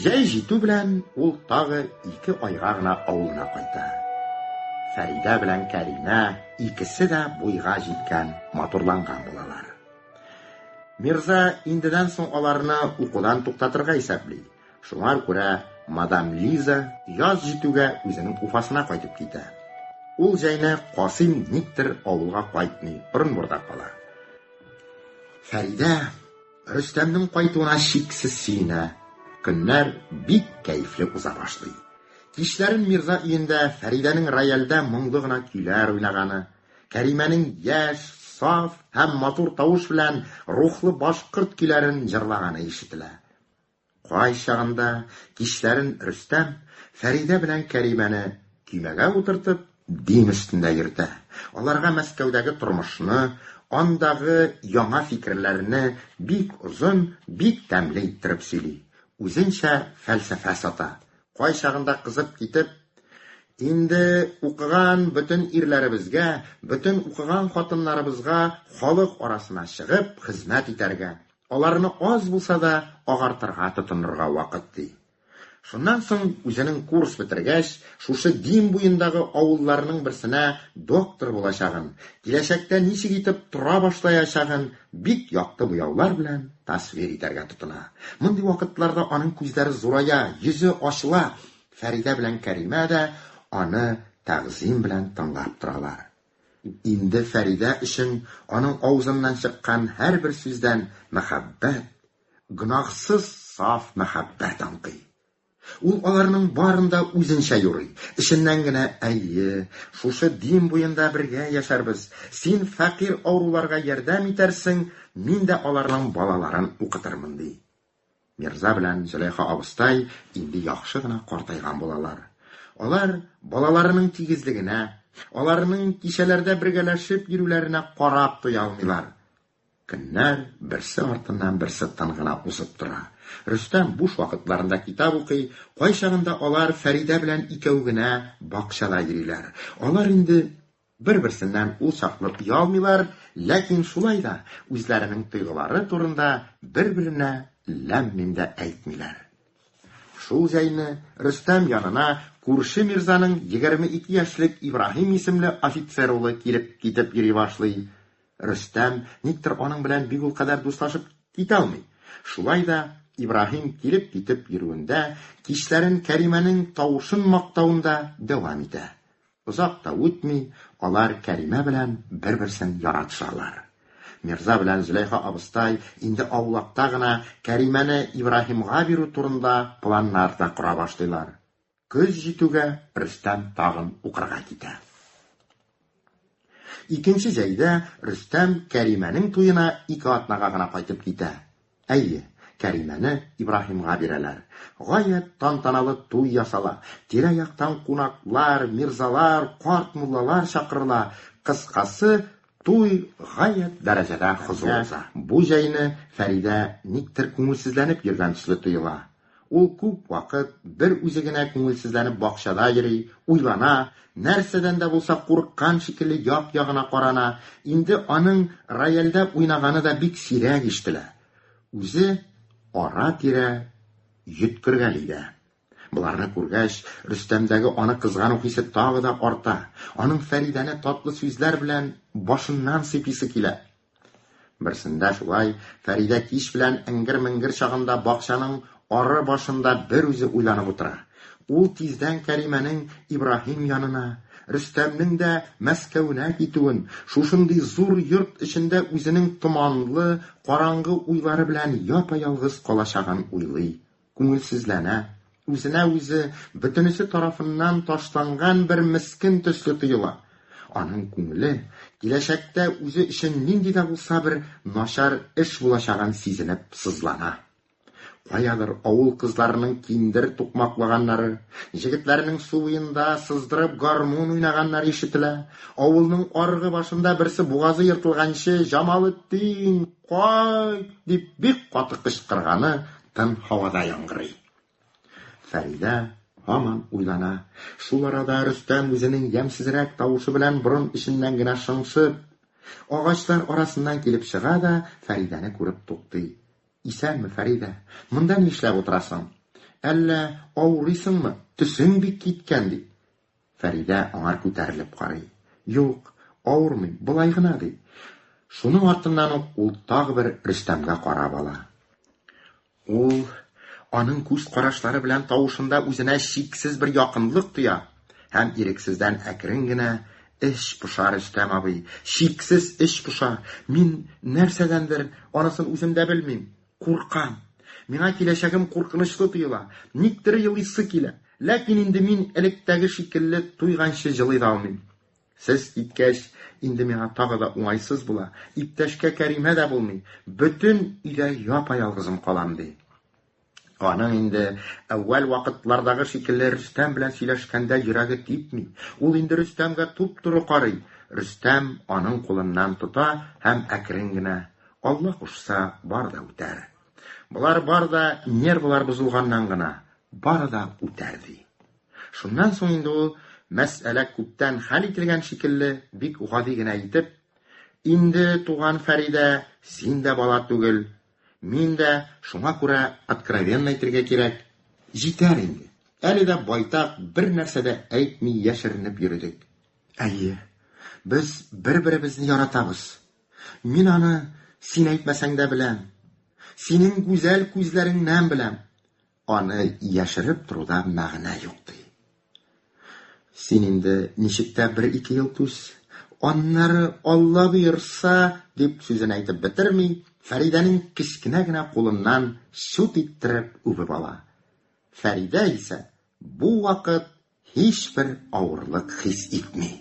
S3: Җәй җитү белән ул тагы ике айга гына авылына кайта. Фәридә белән Кәримә икесе дә буйга җиткән, матурланган булалар. Мирза индедән соң аларны укудан туктатырга исәпли. Шуңар күрә мадам Лиза яз җитүгә үзенең Уфасына кайтып китә. Ул җәйне Касыйм никтер авылга кайтмый, Орынбурда кала. Фәридә Рөстәмнең кайтуына чиксез сөенә. Көннәр бик кәефле уза башлый. Кичләрен Мирза өендә Фәридәнең рояльдә моңлы гына көйләр уйнаганы, Кәримәнең яшь, саф һәм матур тавыш белән рухлы башкорт көйләрен җырлаганы ишетелә. Кайчагында кичләрен Рөстәм Фәридә белән Кәримәне көймәгә утыртып, Дим өстендә йөртә. Аларга Мәскәүдәге тормышны, андагы яңа фикерләрне бик озын, бик тәмле иттереп сөйли. Үзенчә фәлсәфә сата. Кайчагында кызып китеп, Инде укыган бөтен ирләребезгә, бөтен укыган хатыннарыбызга халык арасына чыгып хезмәт итәргә, аларны аз булса да агартырга тотынырга вакыт, ди. Шуннан соң үзенең курс бетергәч, шушы Дим буендагы авылларның берсенә доктор булачагын, киләчәктә ничек итеп тора башлаячагын бик якты буяулар белән тасвир итәргә тотына. Мондый вакытларда аның күзләре зурая, йөзе ачыла. Фәридә белән Кәримә дә аны тәгъзыйм белән тыңлап торалар. Инде Фәридә өчен аның авызыннан чыккан һәрбер сүздән мәхәббәт, гөнаһсыз саф мәхәббәт аңкый. Ул аларның барын да үзенчә юрый, эченнән генә, Әйе, шушы Дим буенда бергә яшәрбез, син фәкыйрь авыруларга ярдәм итәрсең, мин дә аларның балаларын укытырмын, ди. Мирза белән Зөләйха абыстай инде яхшы гына картайган булалар. Алар балаларының тигезлегенә, аларның кичәләрдә бергәләшеп йөрүләренә карап туя алмыйлар. Көннәр берсе артыннан берсе тын гына узып тора. Рөстәм буш вакытларында китап укый, кайчагында алар Фәридә белән икәү генә бакчада йөриләр. Алар инде Бер-берсеннән ул чаклы оялмыйлар, ләкин шулай да үзләренең тойгылары турында бер-беренә ләм-мим дә әйтмиләр. Шул җәйне Рөстәм янына күрше мирзаның 22 яшьлек Ибраһим исемле офицер улы килеп-китеп йөри башлый. Рөстәм никтер аның белән бик ул кадәр дуслашып китә алмый. Шулай да Ибраһим килеп-китеп йөрүендә, кичләрен Кәримәнең тавышын мактавында дәвам итә. Озак та үтми, алар Кәримә белән бер-берсен яратышалар. Мирза белән Зөләйха абыстай инде аулакта гына Кәримәне Ибраһимга бирү турында планнар да кора башлыйлар. Көз җитүгә Рөстәм тагын укырга китә. Икенче җәйдә Рөстәм Кәримәнең туена ике атнага гына кайтып китә. Әйе, Кәримәне Ибраһимга бирәләр. Гаять тантаналы туй ясала. Тирә-яктан кунаклар, мирзалар, карт муллалар чакырыла. Кыскасы, туй гаять дәрәҗәдә хозур уза. Бу җәйне Фәридә никтер күңелсезләнеп йөргән төсле тоела. Ул күп вакыт бер үзе генә күңелсезләнеп бакчада йөри, уйлана, нәрсәдән дә булса курыккан шикелле як-ягына карана, инде аның рояльдә уйнаганы да бик сирәк ишетелә. Үзе ара-тирә йөткергәли дә. Боларны күргәч, Рөстәмдәге аны кызгану хисе тагы да арта, аның Фәридәне татлы сүзләр белән башыннан сыйпыйсы килә. Берсендә шулай Фәридә кич белән эңгер-меңгер чагында бакчаның ары башында бер үзе уйланып утыра. Ул тиздән Кәримәнең Ибраһим янына, Рөстәмнең дә Мәскәвенә китүен, шушындый зур йорт эчендә үзенең томанлы, караңгы уйлары белән япа-ялгыз калачагын уйлый, күңелсезләнә, үзенә үзе бөтенесе тарафыннан ташланган бер мескен төсле тоела. Аның күңеле киләчәктә үзе өчен нинди дә булса бер начар эш булачагын сизенеп сызлана. Каядыр авыл кызларының киндер тукмаклаганнары, җегетләрнең су буенда сыздырып гармун уйнаганнары ишетелә. Авылның аргы башында берсе бугазы ертылганчы «Җамалетдин, кайт!» дип бик каты кычкырганы тын һавада яңгырый. Фәридә һаман уйлана. Шул арада Рөстәм үзенең ямьсезрәк тавышы белән борын эченнән генә шыңшып, агачлар арасыннан килеп чыга да Фәридәне күреп туктый. Исәнме, Фәридә! Монда ни эшләп утырасың? Әллә авырыйсыңмы? Төсең бик киткән, ди. Фәридә аңар күтәрелеп карый. Юк, авырмыйм, болай гына, ди. Шуның артыннан ук ул тагы бер Рөстәмгә карап ала. Ул аның күз карашлары белән тавышында үзенә чиксез бер якынлык тоя һәм ирексездән әкрен генә Эч поша, Рөстәм абый, чиксез эч поша. Мин нәрсәдәндер, анысын үзем дә белмим, куркам. Миңа киләчәгем куркынычлы тоела, никтер елыйсы килә. Ләкин инде мин электәге шикелле туйганчы җылый да алмыйм. Сез киткәч, инде миңа тагы да уңайсыз була, иптәшкә Кәримә дә булмый, бөтен өйдә япа-ялгызым калам, ди. Аның инде әүвәл вакытлардагы шикелле Рөстәм белән сөйләшкәндә йөрәге типми. Ул инде Рөстәмгә туп-туры карый. Рөстәм аның кулыннан тота һәм әкрен генә, Алла кушса, бар да үтәр. Болар бар да нервылар бозылганнан гына, бары да үтәр, ди. Шуннан соң инде ул, мәсьәлә күптән хәл ителгән шикелле, бик гади генә итеп, Инде, туган Фәридә, син дә бала түгел, Мин дә, шуңа күрә откровенно әйтергә кирәк, җитәр инде. Әле дә байтак бер нәрсә дә әйтми яшеренеп йөредек. Әйе, без бер-беребезне яратабыз. Мин аны син әйтмәсәң дә беләм. Синең гүзәл күзләреңнән беләм. Аны яшереп торуда мәгънә юк, ди. Син инде ничек тә бер-ике ел түз. Аннары, Алла боерса, дип сүзен әйтеп бетерми, Фәридәнең кечкенә генә кулыннан чут иттереп үбеп ала. Фәридә исә бу вакыт һичбер авырлык хис итми.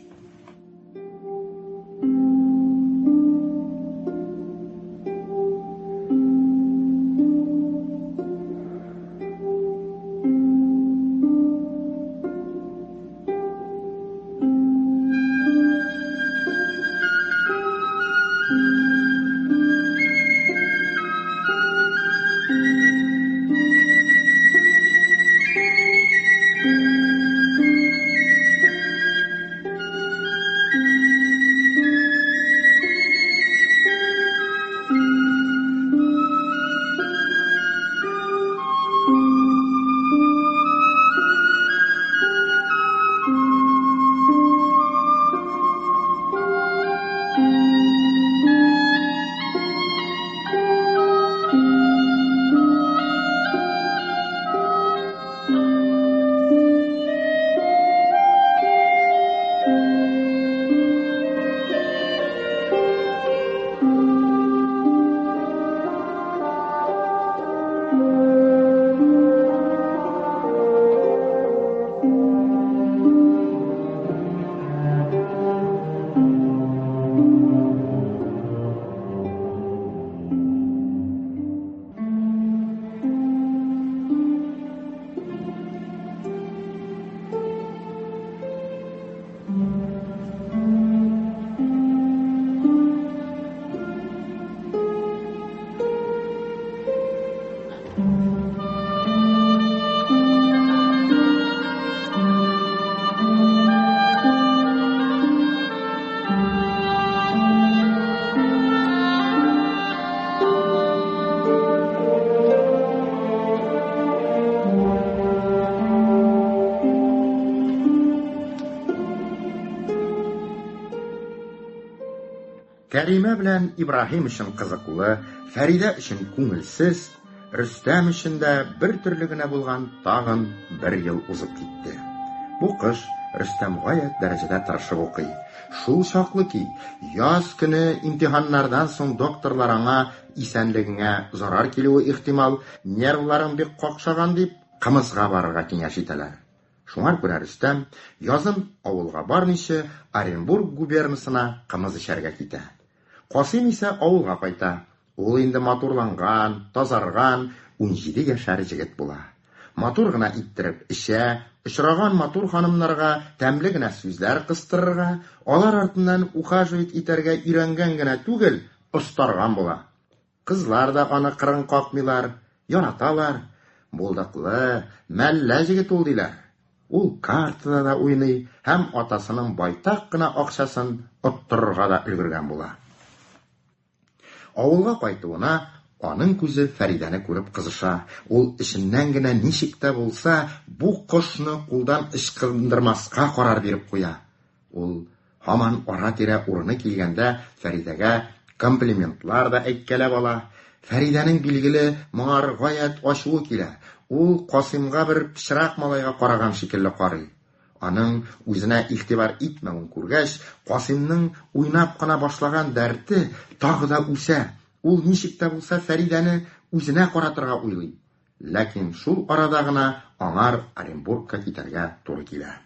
S3: Кәримә белән Ибраһим өчен кызыклы, Фәридә өчен күңелсез, Рөстәм өчен дә бер төрле генә булган тагын бер ел узып китте. Бу кыш Рөстәм гаять дәрәҗәдә тырышып укый. Шул чаклы ки, яз көне имтиханнардан соң докторлар аңа исәнлегеңә зарар килүе ихтимал, нервларың бик какшаган дип, кымызга барырга киңәш итәләр. Шуңар күрә Рөстәм, язын авылга бармыйча, Оренбург губернасына кымыз эчәргә китә. Касыйм исә авылга кайта. Ул инде матурланган, тазарган, 17 яшәр җегет була. Матур гына иттереп эчә, очраган матур ханымнарга тәмле генә сүзләр кыстырырга, алар артыннан ухаживать итәргә өйрәнгән генә түгел, остарган була. Кызлар да аны кырын какмыйлар, яраталар. Булдыклы, мәллә җегет ул диләр. Ул картада да уйный һәм атасының байтак кына акчасын оттырырга да өлгергән була. Авылга кайтуына аның күзе Фәридәне күреп кызыша. Ул эченнән генә ничек тә булса бу кошны кулдан ычкындырмаска карар биреп куя. Ул һаман ара-тирә урыны килгәндә Фәридәгә комплиментлар да әйткәләп ала. Фәридәнең, билгеле, моңар гаять ачуы килә. Ул Касыймга бер пычрак малайга караган шикелле карый. Аның үзенә игътибар итмәвен күргәч, Касыймның уйнап кына башлаган дәрте тагы да үсә. Ул ничек тә булса Фәридәне үзенә каратырга уйлый. Ләкин шул арада гына аңар Оренбургка китәргә туры килә.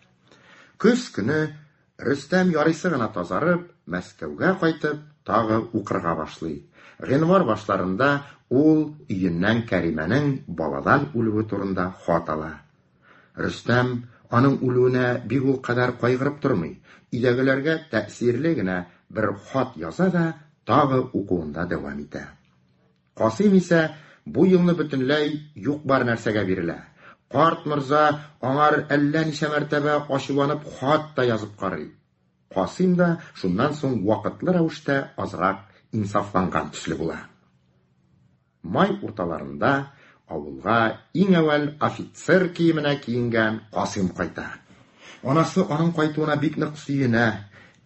S3: Көз көне Рөстәм ярыйсы гына тазарып, Мәскәүгә кайтып, тагы укырга башлый. Гыйнвар башларында ул өеннән Кәримәнең баладан үлүе турында хат ала. Рөстәм аның үлүенә бик ул кадәр кайгырып тормый, өйдәгеләргә тәэсирле генә бер хат яза да тагы укуында дәвам итә. Касыйм исә бу елны бөтенләй юк-бар нәрсәгә бирелә. Карт морза аңар әллә ничә мәртәбә ачуланып хат та язып карый. Касыйм да шуннан соң вакытлы рәвештә азрак инсафланган төсле була. Май урталарында авылга иң әүвәл офицер киеменә киенгән Касыйм кайта. Анасы аның кайтуына бик нык сөенә.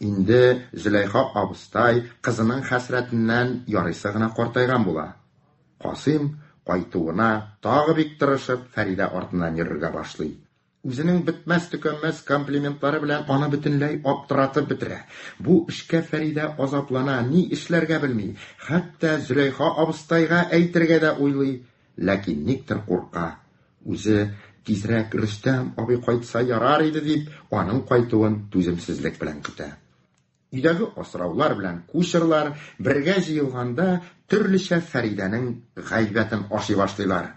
S3: Инде Зөләйха абыстай кызының хәсрәтеннән ярыйсы гына картайган була. Касыйм кайтуына тагы бик тырышып Фәридә артыннан йөрергә башлый. Үзенең бетмәс-төкәнмәс комплиментлары белән аны бөтенләй аптыратып бетерә. Бу эшкә Фәридә азаплана, ни эшләргә белми. Хәтта Зөләйха абыстайга әйтергә дә уйлый, ләкин никтер курка. Үзе, тизрәк Рөстәм абый кайтса ярар иде дип, аның кайтуын түземсезлек белән көтә. Өйдәге асраулар белән кучерлар бергә җыелганда төрлечә Фәридәнең гайбәтен ашый башлыйлар.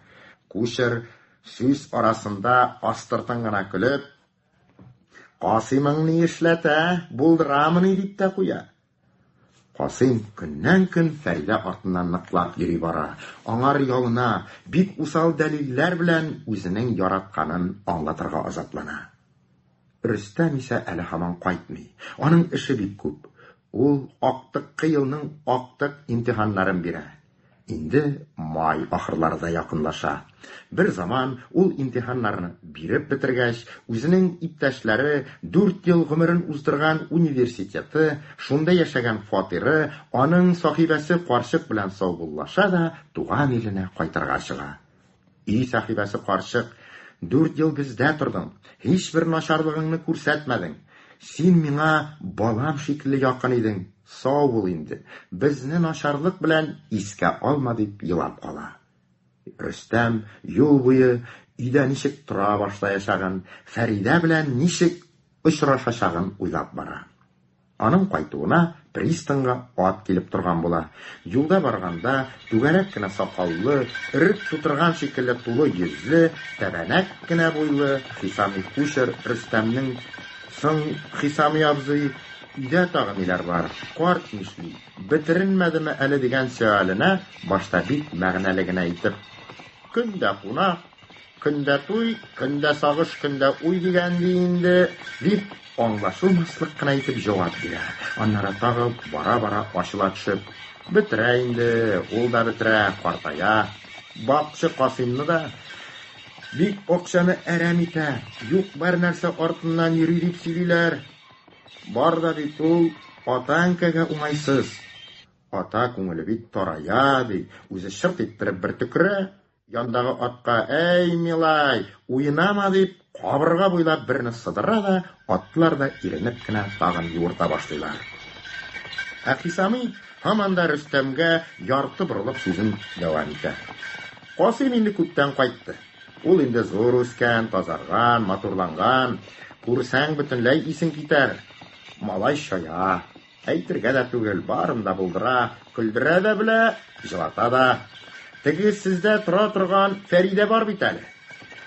S3: Кучер сүз арасында астыртын гына көлеп, Касыймың ни эшләтә, булдырамыни дип тә куя. Касыйм көннән-көн Фәридә артыннан ныклап йөри бара, аңар ялына, бик усал дәлилләр белән үзенең яратканын аңлатырга азаплана. Рөстәм исә әле һаман кайтмый. Аның эше бик күп. Ул актыккы елның актык имтиханнарын бирә. Инде май ахырлары да якынлаша. Бер заман ул имтиханнарны биреп бетергәч, үзенең иптәшләре, дүрт ел гомерен уздырган университеты, шунда яшәгән фатиры, аның сахибәсе карчык белән саубуллаша да туган иленә кайтырга чыга. Өй сахибәсе карчык, дүрт ел бездә тордың, һичбер начарлыгыңны күрсәтмәдең. Син миңа балам шикелле якын идең, сау бул инде, безне начарлык белән искә алма, дип елап кала. Рөстәм юл буе өйдә ничек тора башлаячагын, Фәридә белән ничек очрашачагын уйлап бара. Аның кайтуына пристаньга ат килеп торган була. Юлда барганда түгәрәк кенә сакаллы, өрек тутырган шикелле тулы йөзле, тәбәнәк кенә буйлы Хисами кучер Рөстәмнең, Соң, Хисами абзый, өйдә тагы ниләр бар, карт нишли, бетеренмәдеме әле дигән сөаленә башта бик мәгънәле генә итеп, Көн дә кунак, Көн дә туй, көн дә сагыш, көн дә уй дигән ди инде, дип, аңлашылмаслык кына итеп җавап бирә. Аннары тагы бара-бара ачыла төшеп, Бетерә инде, ул да бетерә, картая. Бакчы Касыймны да бик акчаны әрәм итә, юк-бар нәрсә артыннан йөри дип сөйлиләр. Бар да бит ул ата-әнкәгә уңайсыз. Ата күңеле бит тарая, ди, үзе чырт иттереп бер төкерә. Яндагы атка, "Әй, милай, уйнама" дип, кабырга буйлап берне сыдыра да, атлар да иренеп кенә тагын юырта башлыйлар. Ә Хисами һаман да Рөстәмгә ярты борылып сүзен дәвам итә. Касыйм инде күптән кайтты. Ул инде зур үскән, тазарган, матурланган. Күрсәң, бөтенләй исең китәр. Малай чая. Әйтергә дә түгел, барын да булдыра, көлдерә дә белә, җылата да. Теге сездә тора торган Фәридә бар бит әле.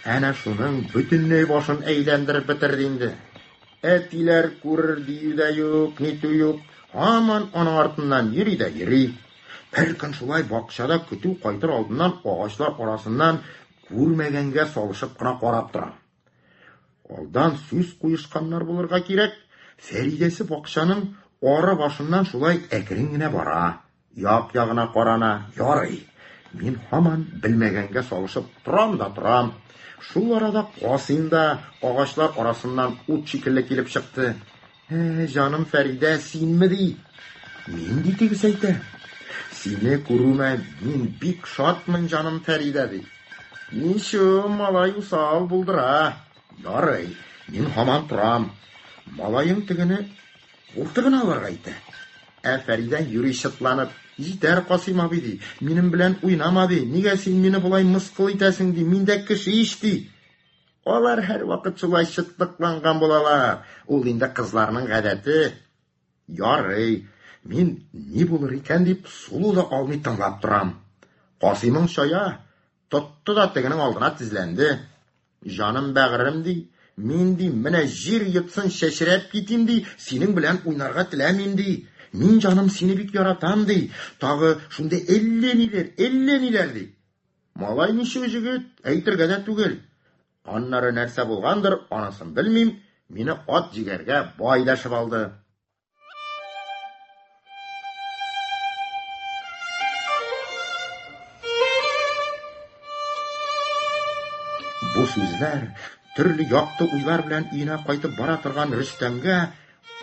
S3: Әнә шуның бөтенләй башын әйләндереп бетерде инде. Әтиләр күрер дию дә юк, нитү юк. Һаман аның артыннан йөри дә йөри. Бер көн шулай бакчада көтү кайтыр алдыннан агачлар арасыннан күрмәгәнгә салышып кына карап торам. Алдан сүз куешканнар булырга кирәк. Фәридәсе бакчаның ары башыннан шулай әкрен генә бара. Як-ягына карана. Ярый. Мин һаман белмәгәнгә салышып торам да торам. Шул арада Касыйм да агачлар арасыннан ут шикелле килеп чыкты. Ә, җаным Фәридә, синме ди? Мин ди тегесе әйтә. Сине күрүмә мин бик шатмын, җаным Фәридә ди. Ничу, малай усал булдыра. Ярый, мин һаман торам. Малаең тегене култыгына алырга әйтә. Ә Фәридә йөри чытланып, җитәр, Касыйм абый, ди, минем белән уйнама, ди, нигә син мине болай мыскыл итәсең, ди, мин дә кеше ич, ди. Алар һәрвакыт шулай чытлыкланган булалар. Ул инде кызларның гадәте. Ярый, мин ни булыр икән дип сулу да алмый тыңлап торам. Касыймың чая, тотты да тегенең алдына тезләнде. Җаным бәгырем ди, мин ди, менә җир йотсын чәчрәп китим ди, синең белән уйнарга теләмим ди. Мин җаным сине бик яратам ди. Тагы шундый әллә ниләр, әллә ниләр ди. Малай ничек җегет, әйтергә дә түгел. Аннары нәрсә булгандыр, анысын белмим, мине ат җигәргә бай дәшеп алды. Бу сүзләр төрле якты уйлар белән өенә кайтып бара торган Рөстәмгә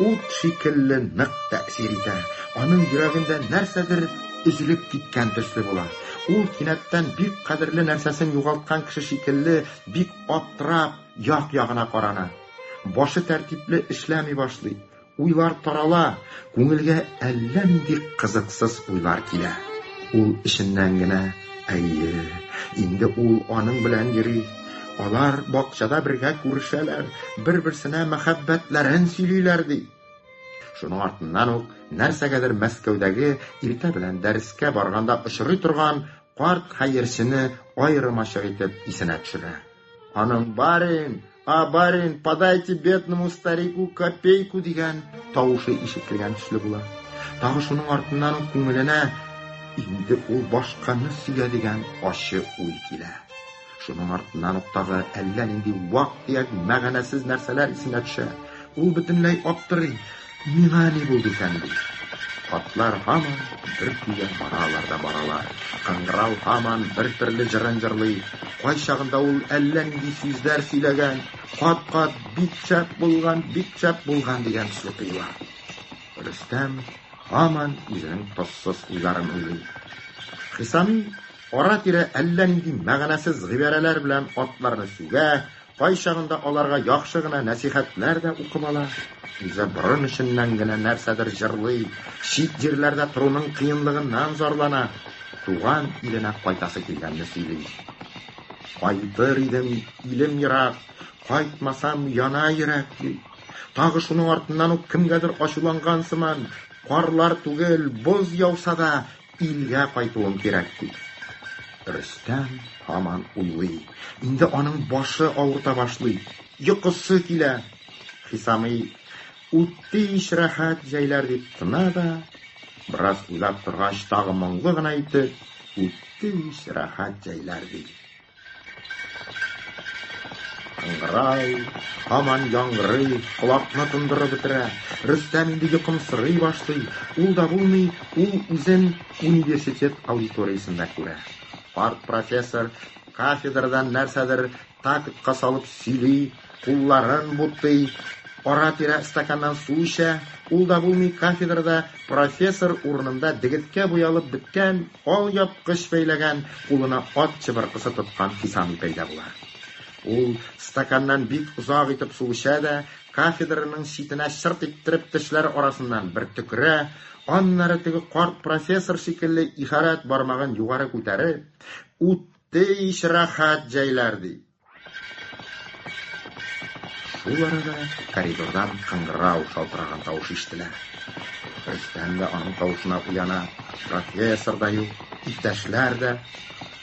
S3: ут шикелле нык тәэсир итә. Аның йөрәгендә нәрсәдер өзелеп киткән төсле була. Ул кинәттән бик кадерле нәрсәсен югалткан кеше шикелле бик аптырап як-ягына карана. Башы тәртипле эшләми башлый. Уйлар тарала, күңелгә әллә нинди кызыксыз уйлар килә. Ул эченнән генә, әйе, инде ул аның белән йөри. Алар бакчада бергә күрешәләр, бер-берсенә мәхәббәтләрен сөйлиләр, ди. Шуның артыннан ук нәрсәгәдер Мәскәүдәге иртә белән дәрескә барганда очрый торган карт хәерчене аерымачык итеп исенә төшерә. Аның барин, а барин, подайте бедному старику копейку дигән тавышы ишетелгән төсле була. Тагы шуның артыннан ук күңеленә инде ул башканы сөя дигән ачы уй килә. Шуның артыннан ук тагы әллә нинди вак-төяк мәгънәсез нәрсәләр исенә төшә. Ул бөтенләй аптырый. Миңа ни булды икән ди. Атлар һаман бер көйгә баралар да баралар. Кыңгырау һаман бер төрле җырын җырлый. Кайчагында ул әллә нинди сүзләр сөйләгән, кат-кат бик шәп булган, бик шәп булган дигән төсле тоела. Рөстәм һаман үзенең тозсыз уйларын уйлый. Хисами ара-тирә әллә нинди мәгънәсез гыйбарәләр белән атларны сүгә, кайчагында аларга яхшы гына нәсихәтләр дә укып ала. Үзе борын эченнән генә нәрсәдер җырлый, чит җирләрдә торуның кыенлыгыннан зарлана, туган иленә кайтасы килгәнне сөйли. Кайтыр идем, илем ерак, кайтмасам, яна йөрәк, ди. Тагы шуның артыннан ук кемгәдер ачуланган сыман, карлар түгел, боз яуса да, илгә кайтуым кирәк, ди. Рөстәм һаман уйлый. Инде аның башы авырта башлый, йокысы килә. Хисамый, үтте ич рәхәт җәйләр дип тына да, бераз уйлап торгач, тагы моңлы гына итеп, үтте ич рәхәт җәйләр ди. Кыңгырау һаман яңгырый, колакны тондырып бетерә. Рөстәм инде йокымсырый башлый. Ул да булмый, ул үзен университет аудиториясендә күрә. Карт профессор кафедрадан нәрсәдер тактка салып сөйли, кулларын бутый. Ара-тирә стаканнан су эчә, ул да булмый кафедрада профессор урынында дегеткә буялып беткән, алъяпкыч бәйләгән, кулына ат чыбыркысы тоткан Хисами пәйда була. Ул стаканнан бик озак итеп су эчә дә, кафедраның читенә чырт иттереп тешләре арасыннан бер төкерә, аннары теге карт профессор шикелле ишарәт бармагын югары күтәреп, Үтте ич рәхәт җәйләр, ди. Шул арада коридордан кыңгырау шалтыраган тавыш ишетелә. Рөстәм дә аның тавышына уяна, профессор да юк, иптәшләр дә.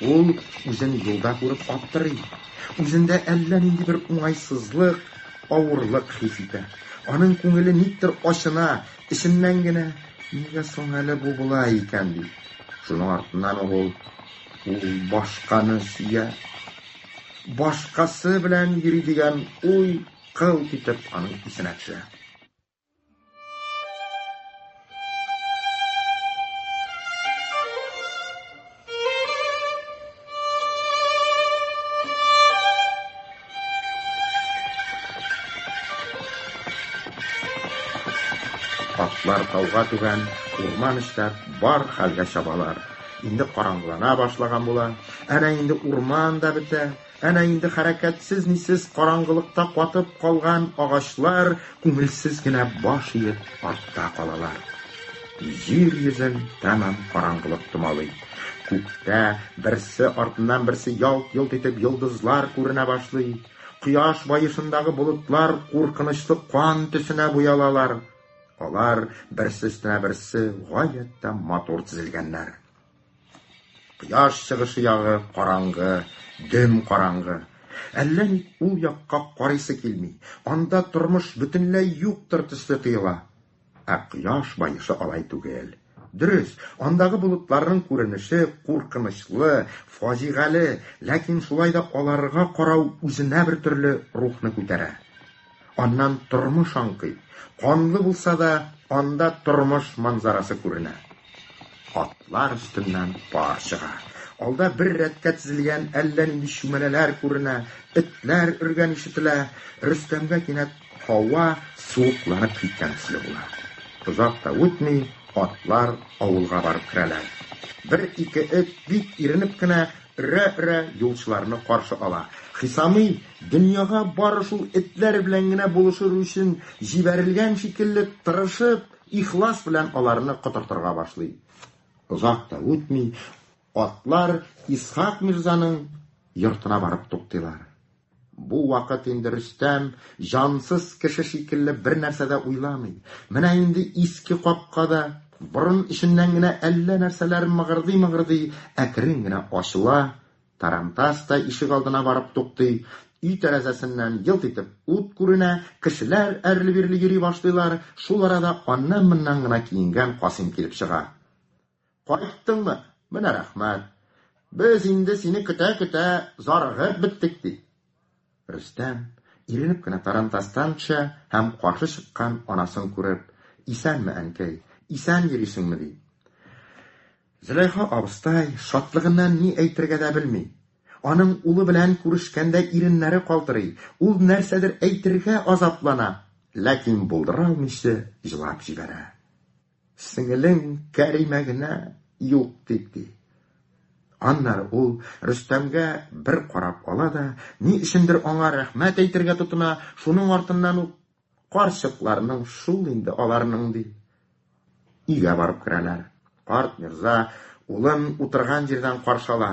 S3: Ул үзен юлда күреп аптырый. Үзендә әллә нинди бер уңайсызлык, авырлык хис итә. Аның күңеле никтер ачына, эченнән генә, Нигә соң әле бу болай икән, ди. Шуның артыннан ук ул, Ул башканы сөя, башкасы белән йөри дигән уй кылт итеп аның исенә төшә. Атлар тауга түбән, урман эчләп, бар хәлгә чабалар. Инде караңгылана башлаган була. Әнә инде урман да бетә. Әнә инде хәрәкәтсез-нисез караңгылыкта катып калган агачлар күңелсез генә баш иеп артта калалар. Җир йөзен тәмам караңгылык томалый. Күктә берсе артыннан берсе ялт-йолт итеп йолдызлар күренә башлый. Кояш баешындагы болытлар куркынычлы кан төсенә буялалар. Алар берсе өстенә берсе гаять тә матур тезелгәннәр. Кояш чыгышы ягы караңгы, дөм караңгы. Әллә ник ул якка карыйсы килми. Анда тормыш бөтенләй юктыр төсле тоела. Ә кояш баешы алай түгел. Дөрес, андагы болытларның күренеше куркынычлы, фаҗигале, ләкин шулай да аларга карау үзенә бер төрле рухны күтәрә. Аннан тормыш аңкый. Канлы булса да, анда тормыш манзарасы күренә. Атлар өстеннән пар чыга. Алда бер рәткә тезелгән әллә нинди чүмәләләр күренә, этләр өргән ишетелә. Рөстәмгә кинәт Һава суыкланып киткән төсле була. Озак та үтми, атлар авылга барып керәләр. Бер-ике эт бик иренеп кенә, өрә-өрә юлчыларны каршы ала. Хисамый, дөньяга бары шул этләр белән генә булышыр өчен җибәрелгән шикелле, тырышып, ихлас белән аларны котыртырга башлый. Озак та үтми, атлар Исхак мирзаның йортына барып туктыйлар. Бу вакыт инде Рөстәм җансыз кеше шикелле бер нәрсә дә уйламый. Менә инде иске капка да, борын эченнән генә әллә нәрсәләр мыгырдый-мыгырдый, әкрен генә ачыла, тарантас та ишек алдына барып туктый, өй тәрәзәсеннән елт итеп ут күренә, кешеләр әрле-бирле йөри башлыйлар, шул арада аннан-моннан гына киенгән Касыйм килеп чыга. Кайттыңмы? Менә рәхмәт. Без инде сине көтә-көтә зарыгып беттек, ди. Рөстәм иренеп кенә тарантастан төшә һәм каршы чыккан анасын күреп, Исәнме, әнкәй, исән йөрисеңме, ди. Зөләйха абыстай шатлыгыннан ни әйтергә дә белми. Аның улы белән күрешкәндә иреннәре калтырый, ул нәрсәдер әйтергә азаплана, ләкин булдыра алмыйча җылап җибәрә. Сеңелең Кәримә генә юк дип, ди. Аннары ул Рөстәмгә бер карап ала да, ни өчендер аңа рәхмәт әйтергә тотына, шуның артыннан ук карчыкларның шул инде аларның, ди. Өйгә барып керәләр. Карт мирза улын утырган җирдән каршы ала.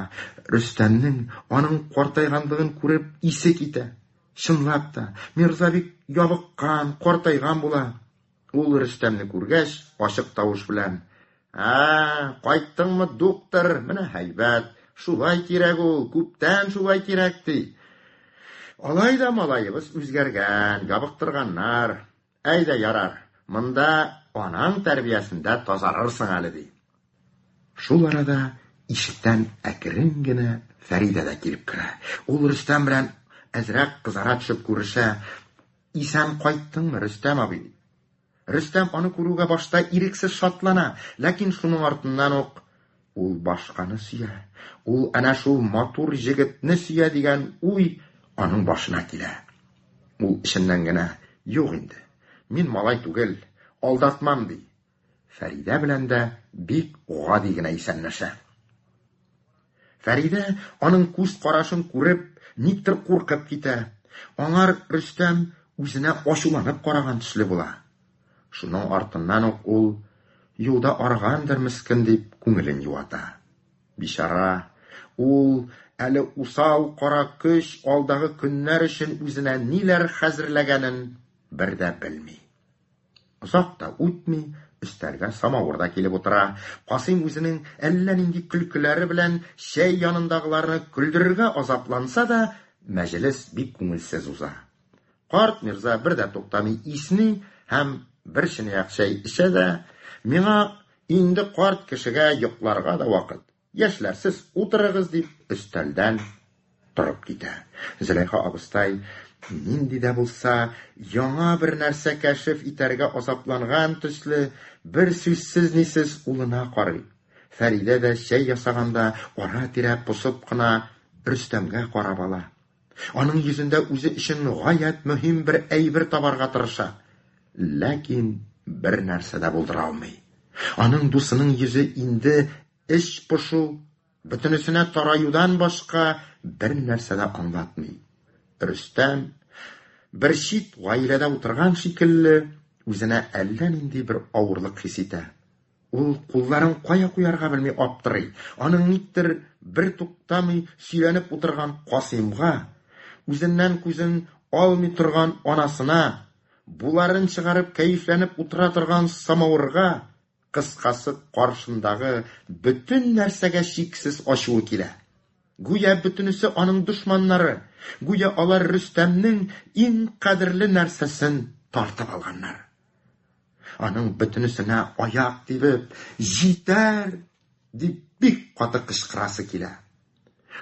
S3: Рөстәмнең аның картайганлыгын күреп исе китә. Чынлап та, мирза бик ябыккан, картайган була. Ул Рөстәмне күргәч, ачык тавыш белән: "Ә, кайттыңмы, дуктыр? Менә һәйбәт. Шулай кирәк ул, күптән шулай кирәк", ди. Алай да малаебыз үзгәргән, ябыктырганнар. Әйдә, ярар, монда анаң тәрбиясендә тазарырсың әле, ди. Шул арада ишектән әкрен генә Фәридә дә килеп керә. Ул Рөстәм белән әзрәк кызара төшеп күрешә. Исән кайттыңмы, Рөстәм абый? ди. Рөстәм аны күрүгә башта ирексез шатлана, ләкин шуның артыннан ук ул башканы сөя, ул әнә шул матур җегетне сөя дигән уй аның башына килә. Ул эченнән генә, Юк инде, мин малай түгел, алдатмам, ди. Фәридә белән дә бик гади генә исәнләшә. Фәридә аның күз карашын күреп, никтер куркып китә. Аңар Рөстәм үзенә ачуланып караган төсле була. Шуның артыннан ук ул юлда арыгандыр мескен дип күңелен юата. Бичара, ул әле усал кара көч алдагы көннәр өчен үзенә ниләр хәзерләгәнен бер дә белми. Озак та үтми, өстәлгә самавыр да килеп утыра. Касыйм үзенең әллә нинди көлкеләре белән чәй янындагыларны көлдерергә азапланса да, мәҗлес бик күңелсез уза. Карт мирза бер дә туктамый исни һәм бер чынаяк чәй эчә дә, миңа инде карт кешегә йокларга да вакыт, яшьләр, сез утырыгыз, дип өстәлдән торып китә. Зөләйха абыстай нинди дә булса яңа бер нәрсә кәшеф итәргә азапланган төсле, бер сүзсез-нисез улына карый. Фәридә дә чәй ясаганда ара-тирә посып кына Рөстәмгә карап ала. Аның йөзендә үзе өчен гаять мөһим бер әйбер табарга тырыша. Ләкин бер нәрсә дә булдыра алмый. Аның дусының йөзе инде эч пошу, бөтенесенә тараюдан башка бер нәрсә дә аңлатмый. Рөстәм, бер чит гаиләдә утырган шикелле, үзенә әллә нинди бер авырлык хис итә. Ул кулларын кая куярга белми аптырый. Аның никтер бер туктамый сөйләнеп утырган Касыймга, үзеннән күзен алмый торган анасына, буларын чыгарып кәефләнеп утыра торган самавырга, кыскасы, каршындагы бөтен нәрсәгә чиксез ачуы килә. Гүя бөтенесе аның дошманнары, гүя алар Рөстәмнең иң кадерле нәрсәсен тартып алганнар. Аның бөтенесенә аяк тибеп, җитәр! дип бик каты кычкырасы килә.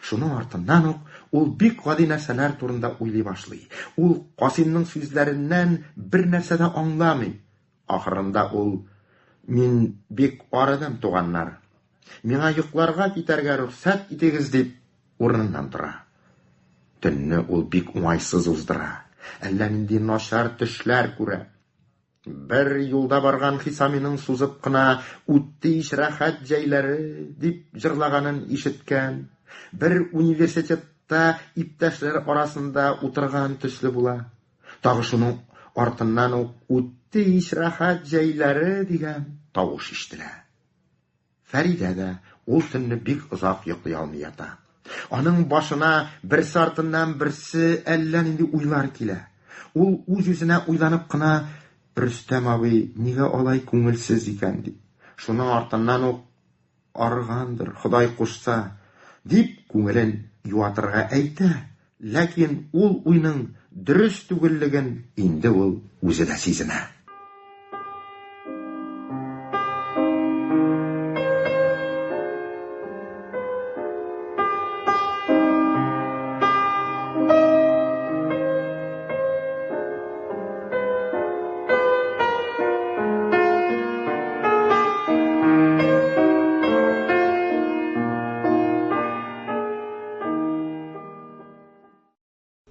S3: Шуның артыннан ук ул бик гади нәрсәләр турында уйлый башлый. Ул Касыймның сүзләреннән бер нәрсә дә аңламый. Ахырында ул, Мин бик арыдым, туганнар. Миңа йокларга китәргә рөхсәт итегез, дип урыныннан тора. Төнне ул бик уңайсыз уздыра. Әллә нинди начар төшләр күрә. Бер юлда барган Хисаминың сузып кына «Үтте ич рәхәт җәйләре» дип җырлаганын ишеткән, бер университетта иптәшләре арасында утырган төсле була. Тагы шуның артыннан ук «Үтте ич рәхәт җәйләре» дигән тавыш ишетелә. Фәридә дә ул төнне бик озак йоклый алмый ята. Аның башына берсе артыннан берсе әллә нинди уйлар килә. Ул үз-үзенә уйланып кына, Рөстәм абый нигә алай күңелсез икән, ди. Шуның артыннан ук арыгандыр, Ходай кушса, дип күңелен юатырга әйтә, ләкин ул уйның дөрес түгеллеген инде ул үзе дә сизенә.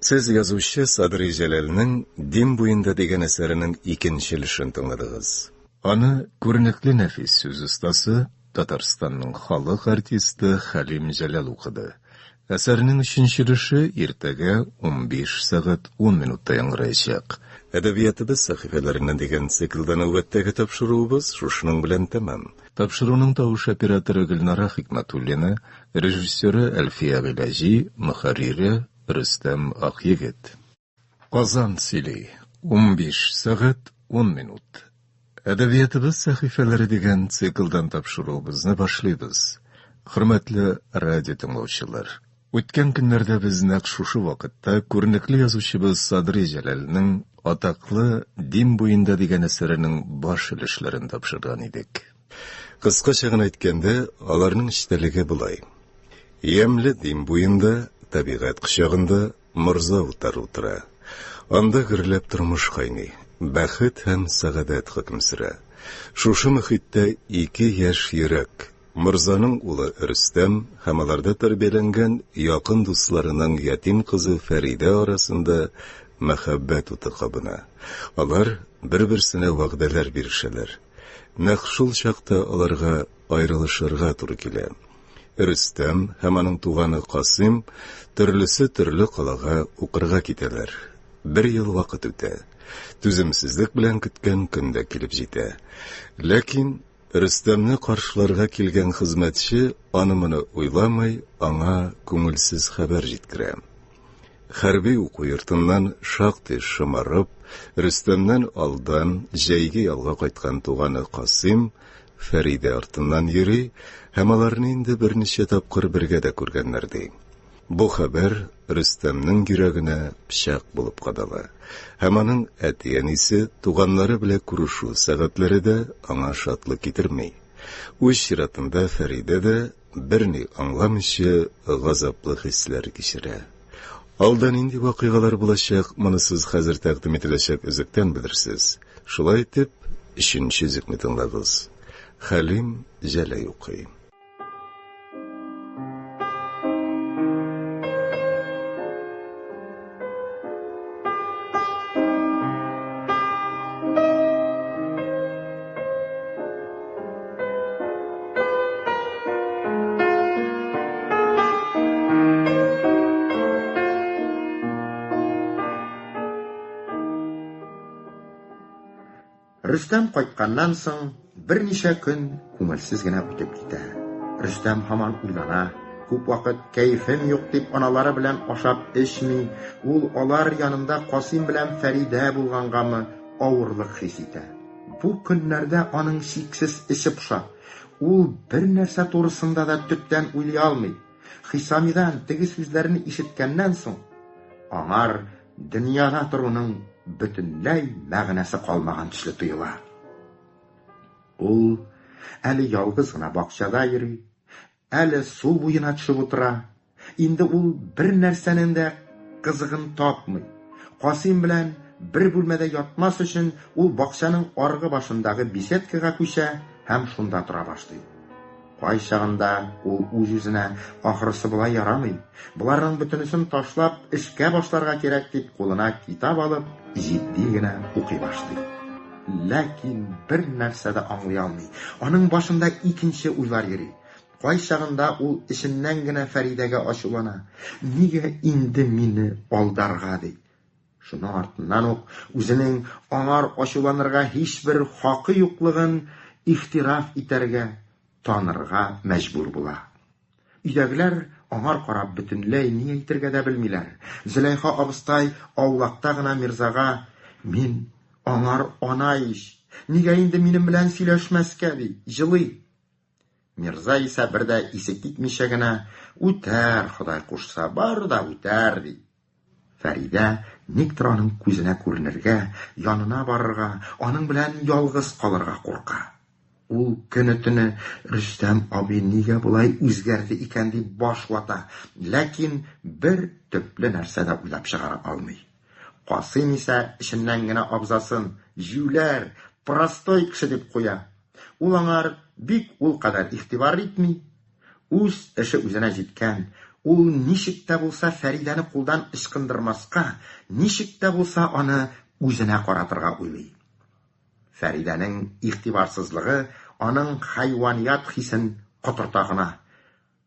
S1: Сез язучы Садри Җәләлнең Дим буенда дигән әсәренең икенче өлешен тыңладыгыз. Аны күренекле нәфис сүз остасы, Татарстанның халык артисты Хәлим Җәләл укыды. Әсәрнең өченче өлеше иртәгә 15 сәгать 10 минутта яңгыраячак. Әдәбиятыбыз сәхифәләреннән дигән циклда нәүбәттәге тапшыруыбыз шушының белән тәмам. Тапшыруның тавыш операторы Гөлнара Хикмәтуллина, режиссеры Әлфия Гыйләҗи, мөхәррире Рөстәм Акъегет. Казан сөйли, 15 сәгать 10 минут. Әдәбиятыбыз сәхифәләре дигән циклдан тапшыруыбызны башлыйбыз. Хөрмәтле радио тыңлаучылар, үткән көннәрдә без нәкъ шушы вакытта күренекле язучыбыз Садри Җәләлнең атаклы Дим буенда дигән әсәренең баш өлешләрен тапшырган идек. Кыскача гына әйткәндә, аларның эчтәлеге болай. Ямьле Дим буенда, табигать кочагында Морза утары утыра. Анда гөрләп тормыш кайный, бәхет һәм сәгадәт хөкем сөрә. Шушы мөхиттә ике яшь йөрәк, морзаның улы Рөстәм һәм аларда тәрбияләнгән якын дусларының ятим кызы Фәридә арасында мәхәббәт уты кабына. Алар бер-берсенә вәгъдәләр бирешәләр. Нәкъ шул чакта аларга аерылышырга туры килә. Рөстәм һәм аның туганы Касыйм төрлесе төрле калага укырга китәләр. Бер ел вакыт үтә. Түземсезлек белән көткән көн дә килеп җитә. Ләкин Рөстәмне каршыларга килгән хезмәтче аны-моны уйламый, аңа күңелсез хәбәр җиткерә. Хәрби уку йортыннан шактый шомарып, Рөстәмнән алдан җәйге ялга кайткан туганы Касыйм Фәридә артыннан йөри һәм аларны инде берничә тапкыр бергә дә күргәннәр, ди. Бу хәбәр Рөстәмнең йөрәгенә пычак булып кадала. Һәм аның әти-әнисе, туганнары белән күрешү сәгатьләре дә аңа шатлык китерми. Үз чиратында Фәридә дә берни аңламыйча газаплы хисләр кичерә. Алда нинди вакыйгалар булачак, моны сез хәзер тәкъдим ителәчәк өзектән белерсез. Шулай итеп, өченче өзекне тыңлагыз. Хәлим Җәләй укый.
S3: Рөстәм кайтканнан соң берничә көн күңелсез генә үтеп китә. Рөстәм һаман уйлана, күп вакыт кәефем юк дип аналары белән ашап эчми, ул алар янында Касыйм белән Фәридә булгангамы авырлык хис итә. Бу көннәрдә аның чиксез эче поша. Ул бер нәрсә турысында да төптән уйлый алмый. Хисамидан теге сүзләрне ишеткәннән соң, аңар дөньяда торуның бөтенләй мәгънәсе калмаган төсле тоела. Ул әле ялгыз гына бакчада йөри, әле су буена төшеп утыра. Инде ул бер нәрсәнең дә кызыгын тапмый. Касыйм белән бер бүлмәдә ятмас өчен ул бакчаның аргы башындагы беседкага күчә һәм шунда тора башлый. Кайчагында ул үз-үзенә, ахрысы болай ярамый, боларның бөтенесен ташлап, эшкә башларга кирәк дип кулына китап алып, җитди генә укый башлый. Ләкин бер нәрсә дә аңлый алмый. Аның башында икенче уйлар йөри. Кайчагында ул эченнән генә Фәридәгә ачулана, нигә инде мине алдарга ди. Шуның артыннан ук үзенең аңар ачуланырга һичбер хакы юклыгын игътираф итәргә, танырга мәҗбүр була. Өйдәгеләр аңар карап бөтенләй ни әйтергә дә белмиләр. Зөләйха абыстай аулакта гына Мирзага, Мин аңар ана ич, нигә инде минем белән сөйләшмәскә, ди, җылый. Мирза исә бер дә исе китмичә генә, Үтәр, Ходай кушса, бар да үтәр, ди. Фәридә никтер аның күзенә күренергә, янына барырга, аның белән ялгыз калырга курка. Ул көне-төне Рөстәм абый нигә болай үзгәрде икән дип баш вата, ләкин бер төпле нәрсә дә уйлап чыгара алмый. Касыйм исә эченнән генә абзасын, җүләр, простой кеше дип куя. Ул аңар бик ул кадәр игътибар итми. Үз эше үзенә җиткән, ул ничек тә булса Фәридәне кулдан ычкындырмаска, ничек тә булса аны үзенә каратырга уйлый. Фәридәнең игътибарсызлыгы аның хайваният хисен котырта гына.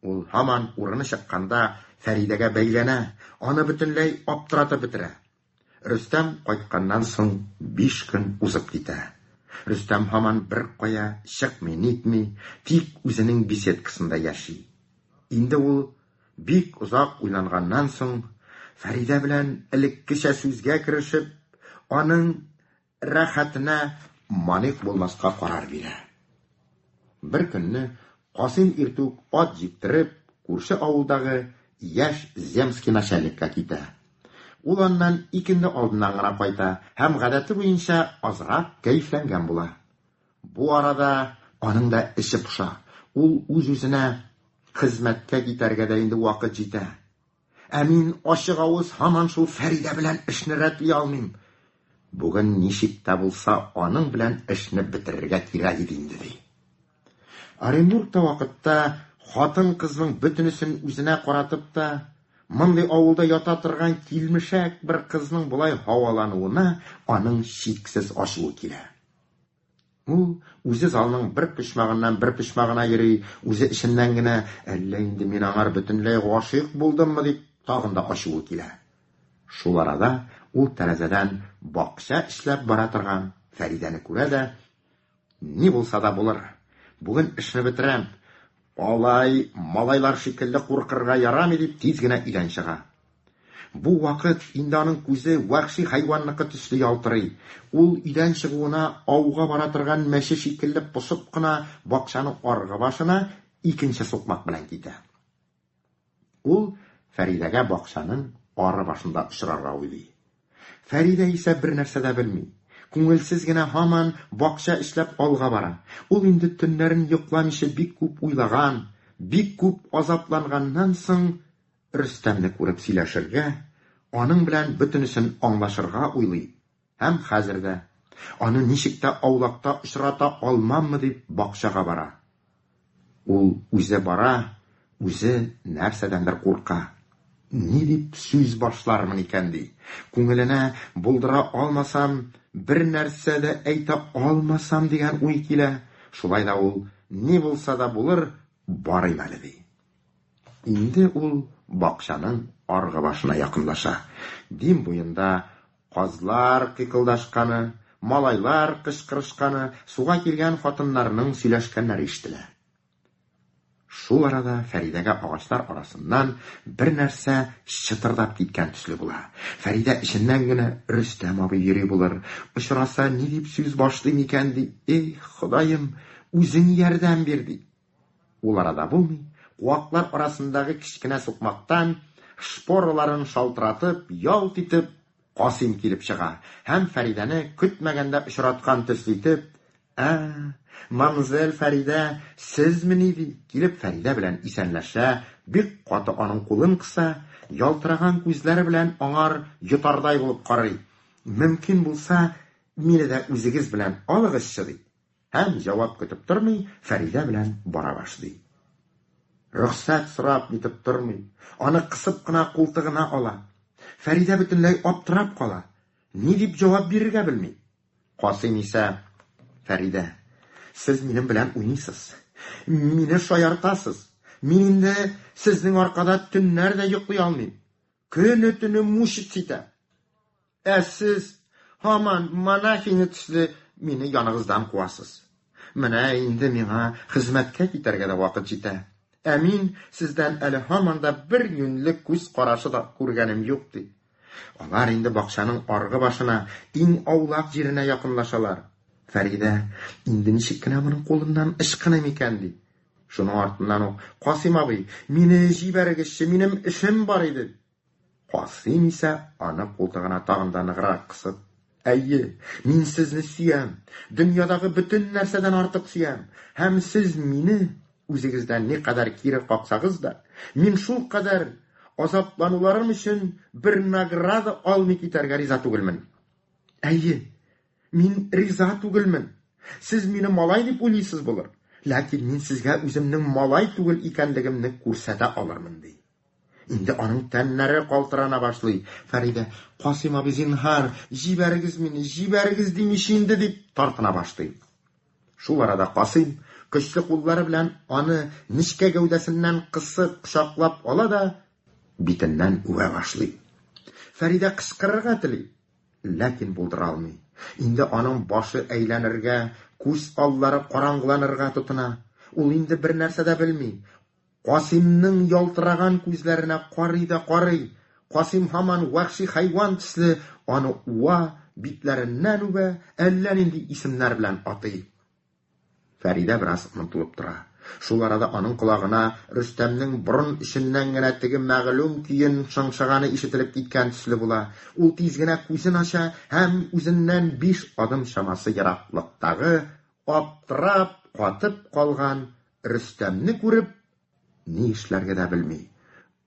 S3: Ул һаман урыны чыкканда Фәридәгә бәйләнә, аны бөтенләй аптыратып бетерә. Рөстәм кайтканнан соң биш көн узып китә. Рөстәм һаман беркая чыкмый-нитми, тик үзенең беседкасында яши. Инде ул, бик озак уйланганнан соң, Фәридә белән элеккечә сүзгә керешеп, аның рәхәтенә манигъ булмаска карар бирә. Бер көнне Касыйм иртүк ат җиктереп, күрше авылдагы яшь земский начальникка китә. Ул аннан икенде алдыннан гына кайта һәм гадәте буенча азрак кәефләнгән була. Бу арада аның да эче поша, ул үз-үзенә, Хезмәткә китәргә дә инде вакыт җитә. Ә мин ачык авыз һаман шул Фәридә белән эшне рәтли алмыйм. Бүген ничек тә булса аның белән эшне бетерергә кирәк иде инде, ди. Оренбургта вакытта хатын-кызның бөтенесен үзенә каратып та, Мондый авылда ята торган килмешәк бер кызның болай һавалануына аның чиксез ачуы килә. Ул үзе залның бер почмагыннан бер почмагына йөри, үзе эченнән генә, әллә инде мин аңар бөтенләй гашыйк булдыммы дип, тагын да ачуы килә. Шул арада ул тәрәзәдән бакча эшләп бара торган Фәридәне күрә дә, ни булса да булыр, бүген эшне бетерәм, алай малайлар шикелле куркырга ярамый дип тиз генә өйдән чыга. Бу вакыт инде аның күзе вәхши хайванныкы төсле ялтырый. Ул өйдән чыгуына ауга бара торган мәче шикелле посып кына бакчаның аргы башына икенче сукмак белән китә. Ул Фәридәгә бакчаның ары башында очрарга уйлый. Фәридә исә бер нәрсә дә белми. Күңелсез генә һаман бакча эшләп алга бара. Ул инде төннәрен йокламыйча бик күп уйлаган, бик күп азапланганнан соң Рөстәмне күреп сөйләшергә, аның белән бөтенесен аңлашырга уйлый һәм хәзер дә аны ничек тә аулакта очрата алмаммы дип бакчага бара. Ул үзе бара, үзе нәрсәдәндер курка. Ни дип сүз башлармын икән ди. Күңеленә булдыра алмасам, бер нәрсә дә әйтә алмасам дигән уй килә. Шулай да ул ни булса да булыр, барыйм әле ди. Инде ул бакчаның аргы башына якынлаша. Дим буенда казлар кыйкылдашканы, малайлар кычкырышканы, суга килгән хатыннарның сөйләшкәннәре ишетелә. Шул арада Фәридәгә агачлар арасыннан бер нәрсә чытырдап киткән төсле була. Фәридә эченнән генә Рөстәм абый йөри булыр. Очраса ни дип сүз башлыйм икән ди. Эй, Ходаем, үзең ярдәм бир ди. Ул арада булмый, куаклар арасындагы кечкенә сукмактан шпораларын шалтыратып, ялт итеп Касыйм килеп чыга һәм Фәридәне көтмәгәндә очраткан төсле итеп, Ә, мамзель Фәридә, сезмени, ди, килеп Фәридә белән исәнләшә, бик каты аның кулын кыса, ялтыраган күзләре белән аңар йотардай булып карый. Мөмкин булса, мине дә үзегез белән алыгызчы, ди. Һәм җавап көтеп тормый, Фәридә белән бара башлый. Рөхсәт сорап нитеп тормый, аны кысып кына култыгына ала. Фәридә бөтенләй аптырап кала. Ни дип җавап бирергә белми. Касыйм исә, Фәридә, сез минем белән уйныйсыз. Мине шаяртасыз. Мин инде сезнең аркада төннәр дә йоклый алмыйм. Көне-төне мучить итәм. Ә сез һаман монахиня төсле мине яныгыздан куасыз. Менә инде миңа хезмәткә китәргә дә вакыт җитә. Ә мин сездән әле һаман да бер юньле күз карашы да күргәнем юк, ди. Алар инде бакчаның аргы башына, иң аулак җиренә якынлашалар. Фәридә, инде ничек кенә моның кулыннан ычкыныйм икән, ди. Шуның артыннан ук, Касыйм абый, мине җибәрегезче, минем эшем бар иде. Касыйм исә аны култыгына тагын да ныграк кысып, Әйе, мин сезне сөям, дөньядагы бөтен нәрсәдән артык сөям, һәм сез мине үзегездән никадәр кире каксагыз да, мин шулкадәр азаплануларым өчен бер награда алмый китәргә риза түгелмен. Әйе, мин риза түгелмен. Сез мине малай дип уйлыйсыз булыр, ләкин мин сезгә үземнең малай түгел икәнлегемне күрсәтә алырмын, ди. Инде аның тәннәре калтырана башлый. Фәридә, Касыйм абый, зинһар, җибәрегез мине, җибәрегез дим ич инде, дип тартына башлый. Шул арада Касыйм көчле куллары белән аны нечкә гәүдәсеннән кысып, кочаклап ала да битеннән үбә башлый. Фәридә кычкырырга тели, ләкин булдыра алмый. Инде аның башы әйләнергә, күз аллары караңгыланырга тотына. Ул инде бер нәрсә дә белми. Касыймның ялтыраган күзләренә карый да карый. Касыйм һаман вәхши хайван төсле аны уа, битләреннән үбә, әллә нинди исемнәр белән атый. Фәридә бераз онытылып тора. Шул арада аның колагына Рөстәмнең борын эченнән генә теге мәгълүм көен шыңшыганы ишетелеп киткән төсле була. Ул тиз генә күзен ача һәм үзеннән 5 адым чамасы ераклыктагы аптырап катып калган Рөстәмне күреп, ни эшләргә дә белми.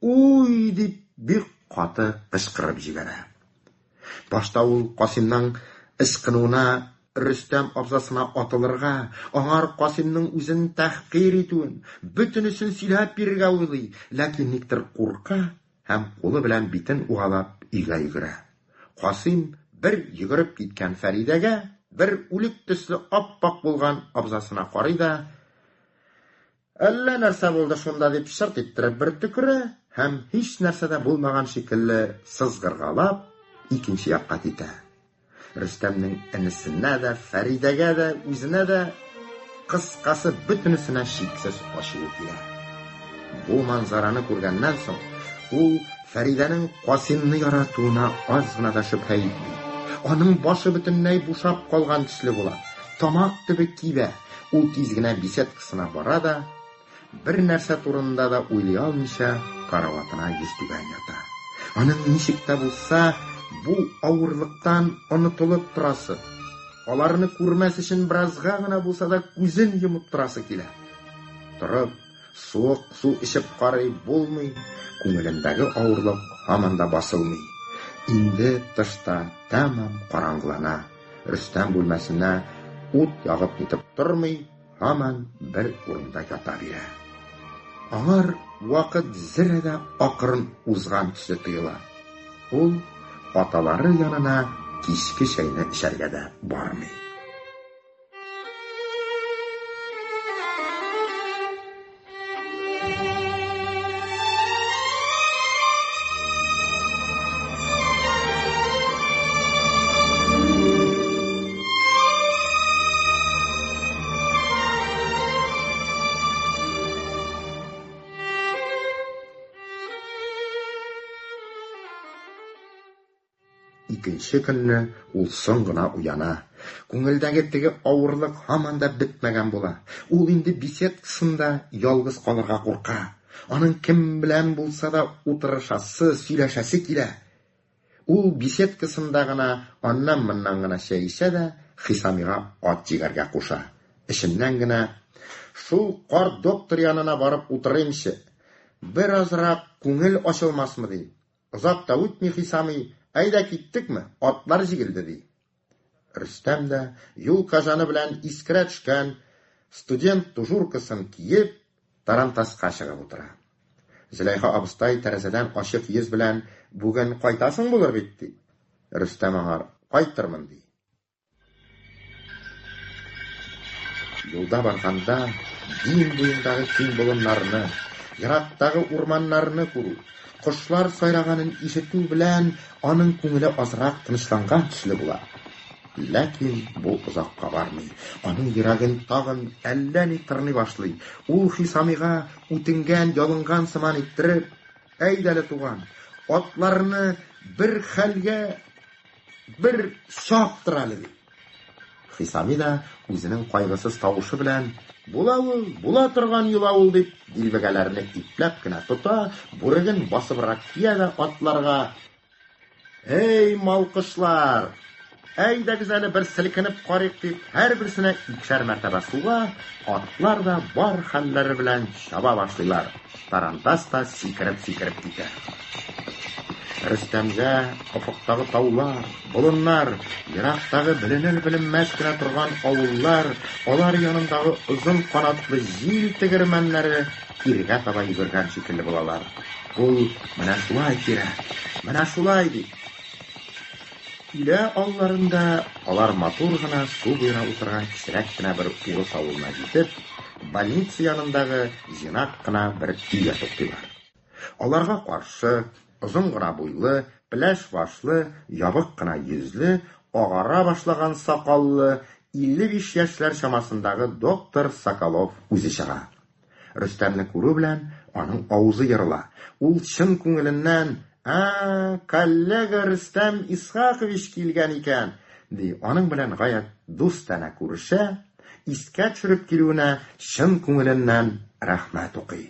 S3: Уй дип бик каты кычкырып җибәрә. Башта ул Касыймның ычкынуына Рөстәм абзасына атылырга, аңар Касыймның үзен тәхкир итүен, бөтенесен сөйләп бирергә уйлый, ләкин никтер курка һәм кулы белән битен угалап өйгә йөгерә. Касыйм бер йөгереп киткән Фәридәгә, бер үлек төсле ап-ак булган абзасына карый да, Әллә нәрсә булды шунда дип чырт иттереп бер төкерә һәм һич нәрсә дә булмаган шикелле сызгыргалап икенче якка китә. Рөстәмнең энесенә дә, Фәридәгә дә, үзенә дә, кыскасы, бөтенесенә чиксез ачуы килә. Бу манзараны күргәннән соң, ул Фәридәнең Касыймны яратуына аз гына да шөбһә итми. Аның башы бөтенләй бушап калган төсле була, тамак төбе кибә, ул тиз генә беседкасына бара да, бер нәрсә турында да уйлый алмыйча, караватына йөзтүбән ята. Аның ничек тә булса бу авырлыктан онытылып торасы, аларны күрмәс өчен беразга гына булса да күзен йомып торасы килә. Торып, суык су эчеп карый, булмый, күңелендәге авырлык һаман да басылмый. Инде тышта тәмам караңгылана. Рөстәм бүлмәсенә ут ягып нитеп тормый, һаман бер урында ята бирә. Аңар вакыт зерә дә акрын узган төсле тоела. Ул аталары янына кичке чәйне эчәргә дә бармый. Икенче көнне ул соң гына уяна. Күңелдәге теге авырлык һаман да бетмәгән була. Ул инде беседкасында ялгыз калырга курка. Аның кем белән булса да утырышасы, сөйләшәсе килә. Ул беседкасында гына аннан-моннан гына чәй эчә дә Хисамига ат җигәргә куша. Эченнән генә, Шул карт доктор янына барып утырыймчы, беразрак күңел ачылмасмы, ди. Озак та үтми Хисамый, Әйдә киттекме, атлар җигелде, ди. Рөстәм дә, юл кожаны белән искерә төшкән студент тужуркасын киеп, тарантаска чыгып утыра. Зөләйха абыстай тәрәзәдән ачык йөз белән, Бүген кайтасың булыр бит, ди. Рөстәм аңар, Кайтырмын, ди. Юлда барганда Дим буендагы киң болыннарны, ерактагы урманнарны күрү, кошлар сайраганын ишетү белән аның күңеле азрак тынычланган төсле була. Ләкин бу озакка бармый. Аның йөрәген тагын әллә ни тырный башлый. Ул Хисамига үтенгән, ялынган сыман иттереп, Әйдәле, туган, атларны бер хәлгә Бер чаптыр әле, ди. Хисами да үзенең кайгысыз тавышы белән, Була ул, була торган йола ул, дип, дилбегәләрне ипләп кенә тота, бүреген басыбрак кия дә атларга, Эй, малкышлар! Әйдәгез әле бер селкенеп карыйк, дип, һәрберсенә икешәр мәртәбә суга, атлар да бар хәлләре белән чаба башлыйлар. Тарантас та сикереп-сикереп китә. Рөстәмгә офыктагы таулар, болыннар, ерактагы беленер-беленмәс кенә торган авыллар, алар янындагы озын канатлы җил тегермәннәре кирегә таба йөгергән шикелле булалар. Ул менә шулай кирәк, менә шулай ди. Өйлә алларында алар матур гына су буена утырган кечерәк кенә бер урыс авылына җитеп, больница янындагы җыйнак кына бер өйгә туктыйлар. Аларга каршы, озын гына буйлы, пеләш башлы, ябык кына йөзле, агара башлаган сакаллы, 55 яшьләр чамасындагы доктор Соколов үзе чыга. Рөстәмне күрү белән, аның авызы ерыла. Ул чын күңеленнән, Ә, коллега Рөстәм Исхакович килгән икән, ди. Аның белән гаять дустанә күрешә, искә төшереп килүенә чын күңеленнән рәхмәт укый.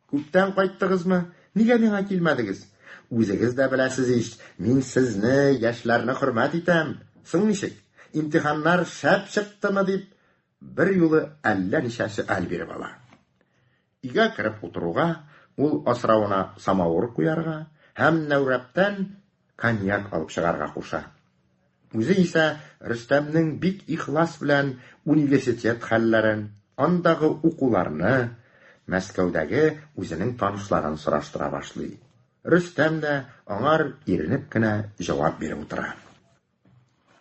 S3: Күптән кайттыгызмы? Нигә миңа килмәдегез? Үзегез дә беләсез ич, мин сезне, яшьләрне хөрмәт итәм. Соң ничек, имтиханнар шәп чыктымы, дип, Бер юлы әллә ничә сөаль биреп ала. Өйгә кереп утыруга, ул асравына самавыр куярга һәм нәүрәптән коньяк алып чыгарга куша. Үзе исә Рөстәмнең бик ихлас белән университет хәлләрен, андагы укуларны, Мәскәүдәге үзенең танышларын сораштыра башлый. Рөстәм дә аңар иренеп кенә җавап биреп утыра.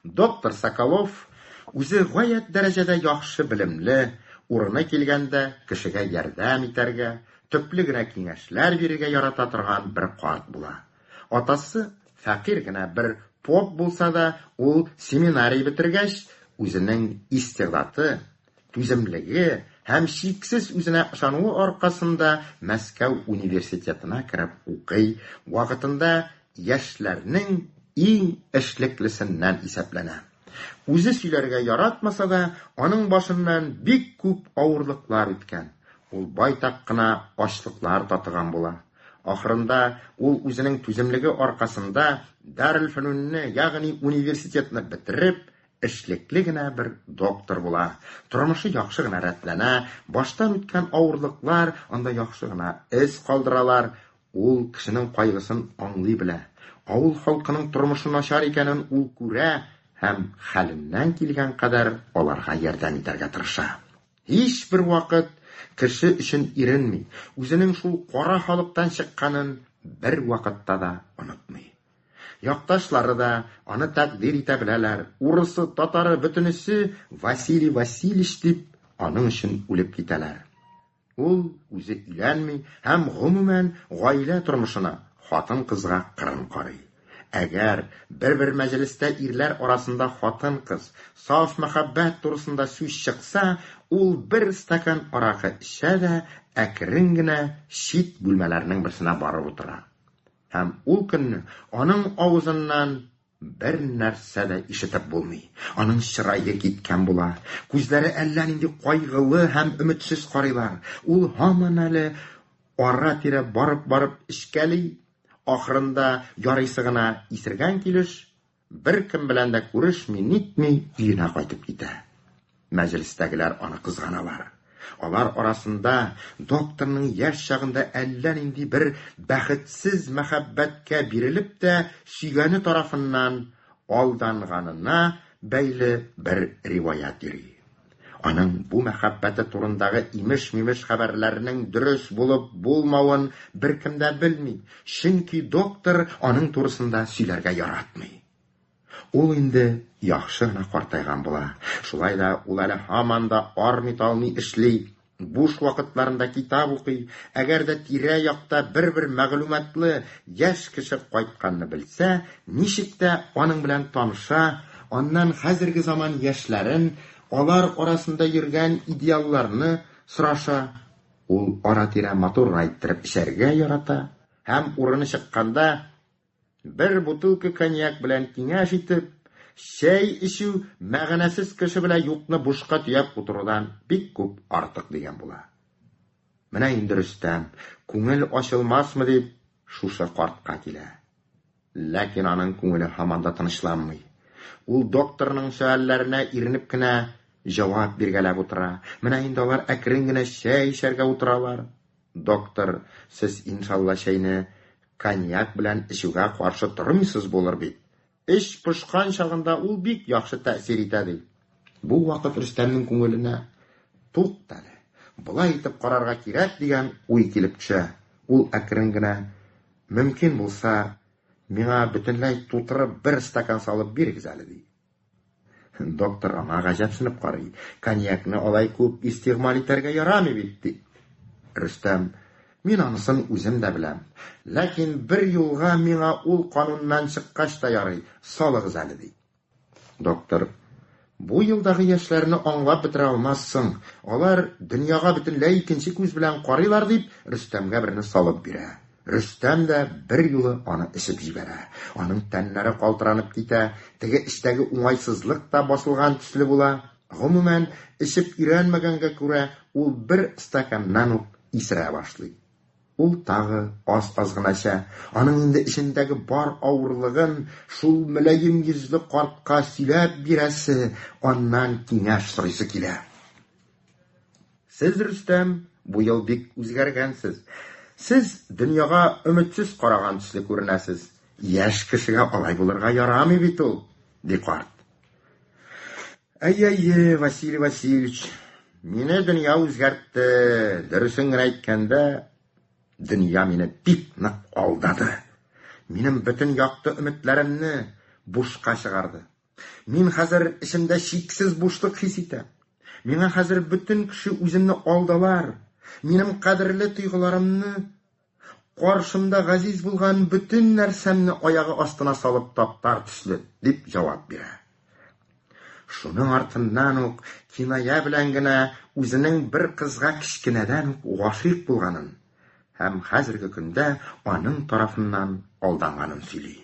S3: Доктор Соколов үзе гаять дәрәҗәдә яхшы белемле, урыны килгәндә кешегә ярдәм итәргә, төпле генә киңәшләр бирергә ярата торган бер карт була. Атасы фәкыйрь генә бер поп булса да, ул семинария бетергәч, үзенең истигъдаты, түземлеге һәм чиксез үзенә ышануы аркасында Мәскәү университетына кереп укый, вакытында яшьләрнең иң эшлеклесеннән исәпләнә. Үзе сөйләргә яратмаса да, аның башыннан бик күп авырлыклар үткән, ул байтак кына ачлыклар татыган була. Ахырында ул үзенең түземлеге аркасында Дарелфөнүнне, ягъни университетны бетереп, эшлекле генә бер доктор була. Тормышы яхшы гына рәтләнә, баштан үткән авырлыклар анда яхшы гына эз калдыралар. Ул кешенең кайгысын аңлый белә. Авыл халкының тормышы начар икәнен ул күрә һәм хәленнән килгән кадәр аларга ярдәм итәргә тырыша. Һичбер вакыт кеше өчен иренми, үзенең шул кара халыктан чыкканын бер вакытта да онытмый. Якташлары да аны тәкъдир итә беләләр, урысы, татары, бөтенесе Василий Васильич дип аның өчен үлеп китәләр. Ул үзе өйләнми һәм гомумән гаилә тормышына, хатын-кызга кырын карый. Әгәр бер-бер мәҗлестә ирләр арасында хатын-кыз, саф мәхәббәт турысында сүз чыкса, ул бер стакан аракы эчә дә әкрен генә чит бүлмәләрнең берсенә барып утыра. Һәм ул көнне аның авызыннан бер нәрсә дә ишетеп булмый. Аның чырае киткән була, күзләре әллә нинди кайгылы һәм өметсез карыйлар. Ул һаман әле ара-тирә барып-барып эчкәли, ахырында ярыйсы гына исергән килеш, беркем белән дә күрешми-нитми өенә кайтып китә. Мәҗлестәгеләр аны кызганалар. Алар арасында докторның яшь чагында әллә нинди бер бәхетсез мәхәббәткә бирелеп тә сөйгәне тарафыннан алданганына бәйле бер риваять йөри. Аның бу мәхәббәте турындагы имеш-мимеш хәбәрләрнең дөрес булып булмавын беркем дә белми, чөнки доктор аның турысында сөйләргә яратмый. Ул инде яхшы гына картайган була. Шулай да ул әле һаман да армый-талмый эшли, буш вакытларында китап укый, әгәр дә тирә-якта бер-бер мәгълүматлы яшь кеше кайтканны белсә, ничек тә аның белән таныша, аннан хәзерге заман яшьләрен, алар арасында йөргән идеалларны сораша. Ул ара-тирә матур гына иттереп эчәргә ярата һәм урыны чыкканда бер бутылка коньяк белән киңәш итеп, чәй эчү мәгънәсез кеше белән юкны бушка төяп утырудан бик күп артык дигән була. Менә инде Рөстәм, күңел ачылмасмы дип, шушы картка килә. Ләкин аның күңеле һаман да тынычланмый. Ул докторның сөальләренә иренеп кенә җавап биргәләп утыра. Менә инде алар әкрен генә чәй эчәргә утыралар. Доктор, сез, иншалла, чәйне коньяк белән эчүгә каршы тормыйсыз булыр бит? Эч пошкан чагында ул бик яхшы тәэсир итә, ди. Бу вакыт Рөстәмнең күңеленә, Туктале, болай итеп карарга кирәк, дигән уй килеп төшә. Ул әкрен генә, Мөмкин булса, миңа бөтенләй тутырып бер стакан салып бирегез әле, ди. Доктор аңа гаҗәпсенеп карый. Коньякны алай күп истигъмаль итәргә ярамый бит, ди. Рөстәм, мин анысын үзем дә беләм. Ләкин бер юлга миңа ул кануннан чыккач та ярый, салыгыз әле, ди. Доктор, бу елдагы яшьләрне аңлап бетерә алмассың, алар дөньяга бөтенләй икенче күз белән карыйлар, дип, Рөстәмгә берне салып бирә. Рөстәм дә берьюлы аны эчеп җибәрә. Аның тәннәре калтыранып китә, теге эчтәге уңайсызлык та басылган төсле була. Гомумән, эчеп өйрәнмәгәнгә күрә, ул бер стаканнан ук исерә башлый. Ул тагы аз-аз гына эчә. Аның инде эчендәге бар авырлыгын шул мөлаем йөзле картка сөйләп бирәсе, аннан киңәш сорыйсы килә. Сез, Рөстәм, бу ел бик үзгәргәнсез. Сез дөньяга өметсез караган төсле күренәсез. Яшь кешегә алай булырга ярамый бит ул, ди карт. Әй-әй-е, Василий Васильевич, мине дөнья үзгәртте. Дөресен генә әйткәндә, Дөнья мине бик нык алдады. Минем бөтен якты өметләремне бушка чыгарды. Мин хәзер эчемдә чиксез бушлык хис итәм. Миңа хәзер бөтен кеше үземне алдалар. Минем кадерле тойгыларымны, каршымда газиз булган бөтен нәрсәмне аягы астына салып таптар төсле, дип җавап бирә. Шуның артыннан ук киная белән генә үзенең бер кызга кечкенәдән үк гашыйк булганын һәм хәзерге көндә аның тарафыннан алданганын сөйли.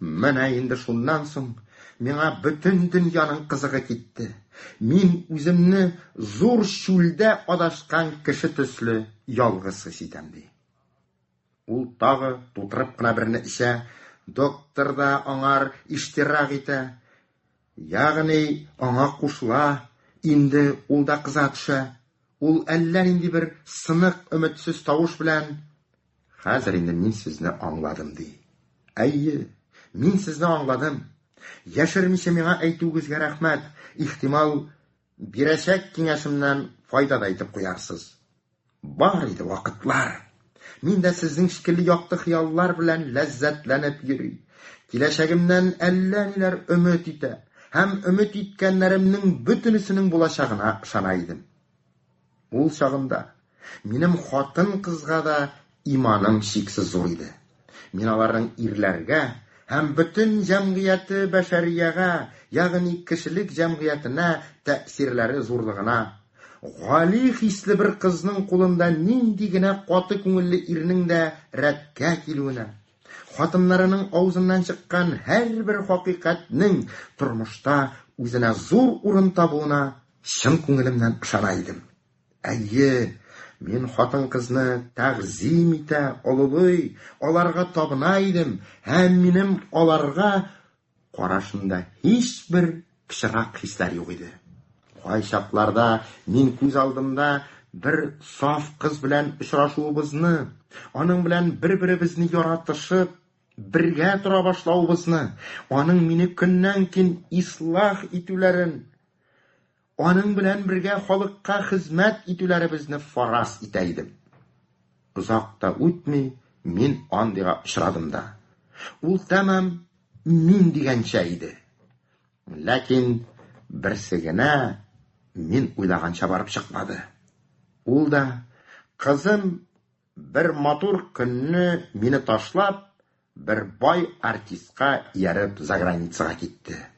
S3: Менә инде шуннан соң миңа бөтен дөньяның кызыгы китте. Мин үземне зур чүлдә адашкан кеше төсле ялгыз хис итәм, ди. Ул тагы тутырып кына берне эчә, доктор да аңар иштирак итә, ягъни аңа кушыла, инде ул да кыза төшә. Ул әллә нинди бер сынык, өметсез тавыш белән: "Хәзер инде мин сезне аңладым", ди. Әйе, мин сезне аңладым. Яшермичә миңа әйтүегезгә рәхмәт. Ихтимал, бирәчәк киңәшемнән файда да итеп куярсыз. Бар иде вакытлар. Мин дә сезнең шикелле якты хыяллар белән ләззәтләнеп йөри, киләчәгемнән әллә ниләр өмет итә һәм өмет иткәннәремнең бөтенесенең булачагына ышана идем. Ул чагында минем хатын-кызга да иманым чиксез зур иде. Мин аларның ирләргә һәм бөтен җәмгыяте бәшәриягә, ягъни кешелек җәмгыятенә тәэсирләре зурлыгына, гали хисле бер кызның кулында нинди генә каты күңелле ирнең дә рәткә килүенә, хатыннарының авызыннан чыккан һәрбер хакыйкатьнең тормышта үзенә зур урын табуына чын күңелемнән ышана идем. Әйе, мин хатын-кызны тәгъзим итә, олылый, аларга табына идем һәм минем аларга карашымда һичбер пычрак хисләр юк иде. Кайчакларда мин күз алдымда бер саф кыз белән очрашуыбызны, аның белән бер-беребезне яратышып, бергә тора башлавыбызны, аның мине көннән-көн ислах итүләрен, аның белән бергә халыкка хезмәт итүләребезне фараз итә идем. Озак та үтми, мин андыйга очрадым да. Ул тәмам мин дигәнчә иде. Ләкин берсе генә мин уйлаганча барып чыкмады. Ул да, кызым, бер матур көнне мине ташлап, бер бай артистка ияреп заграницага китте.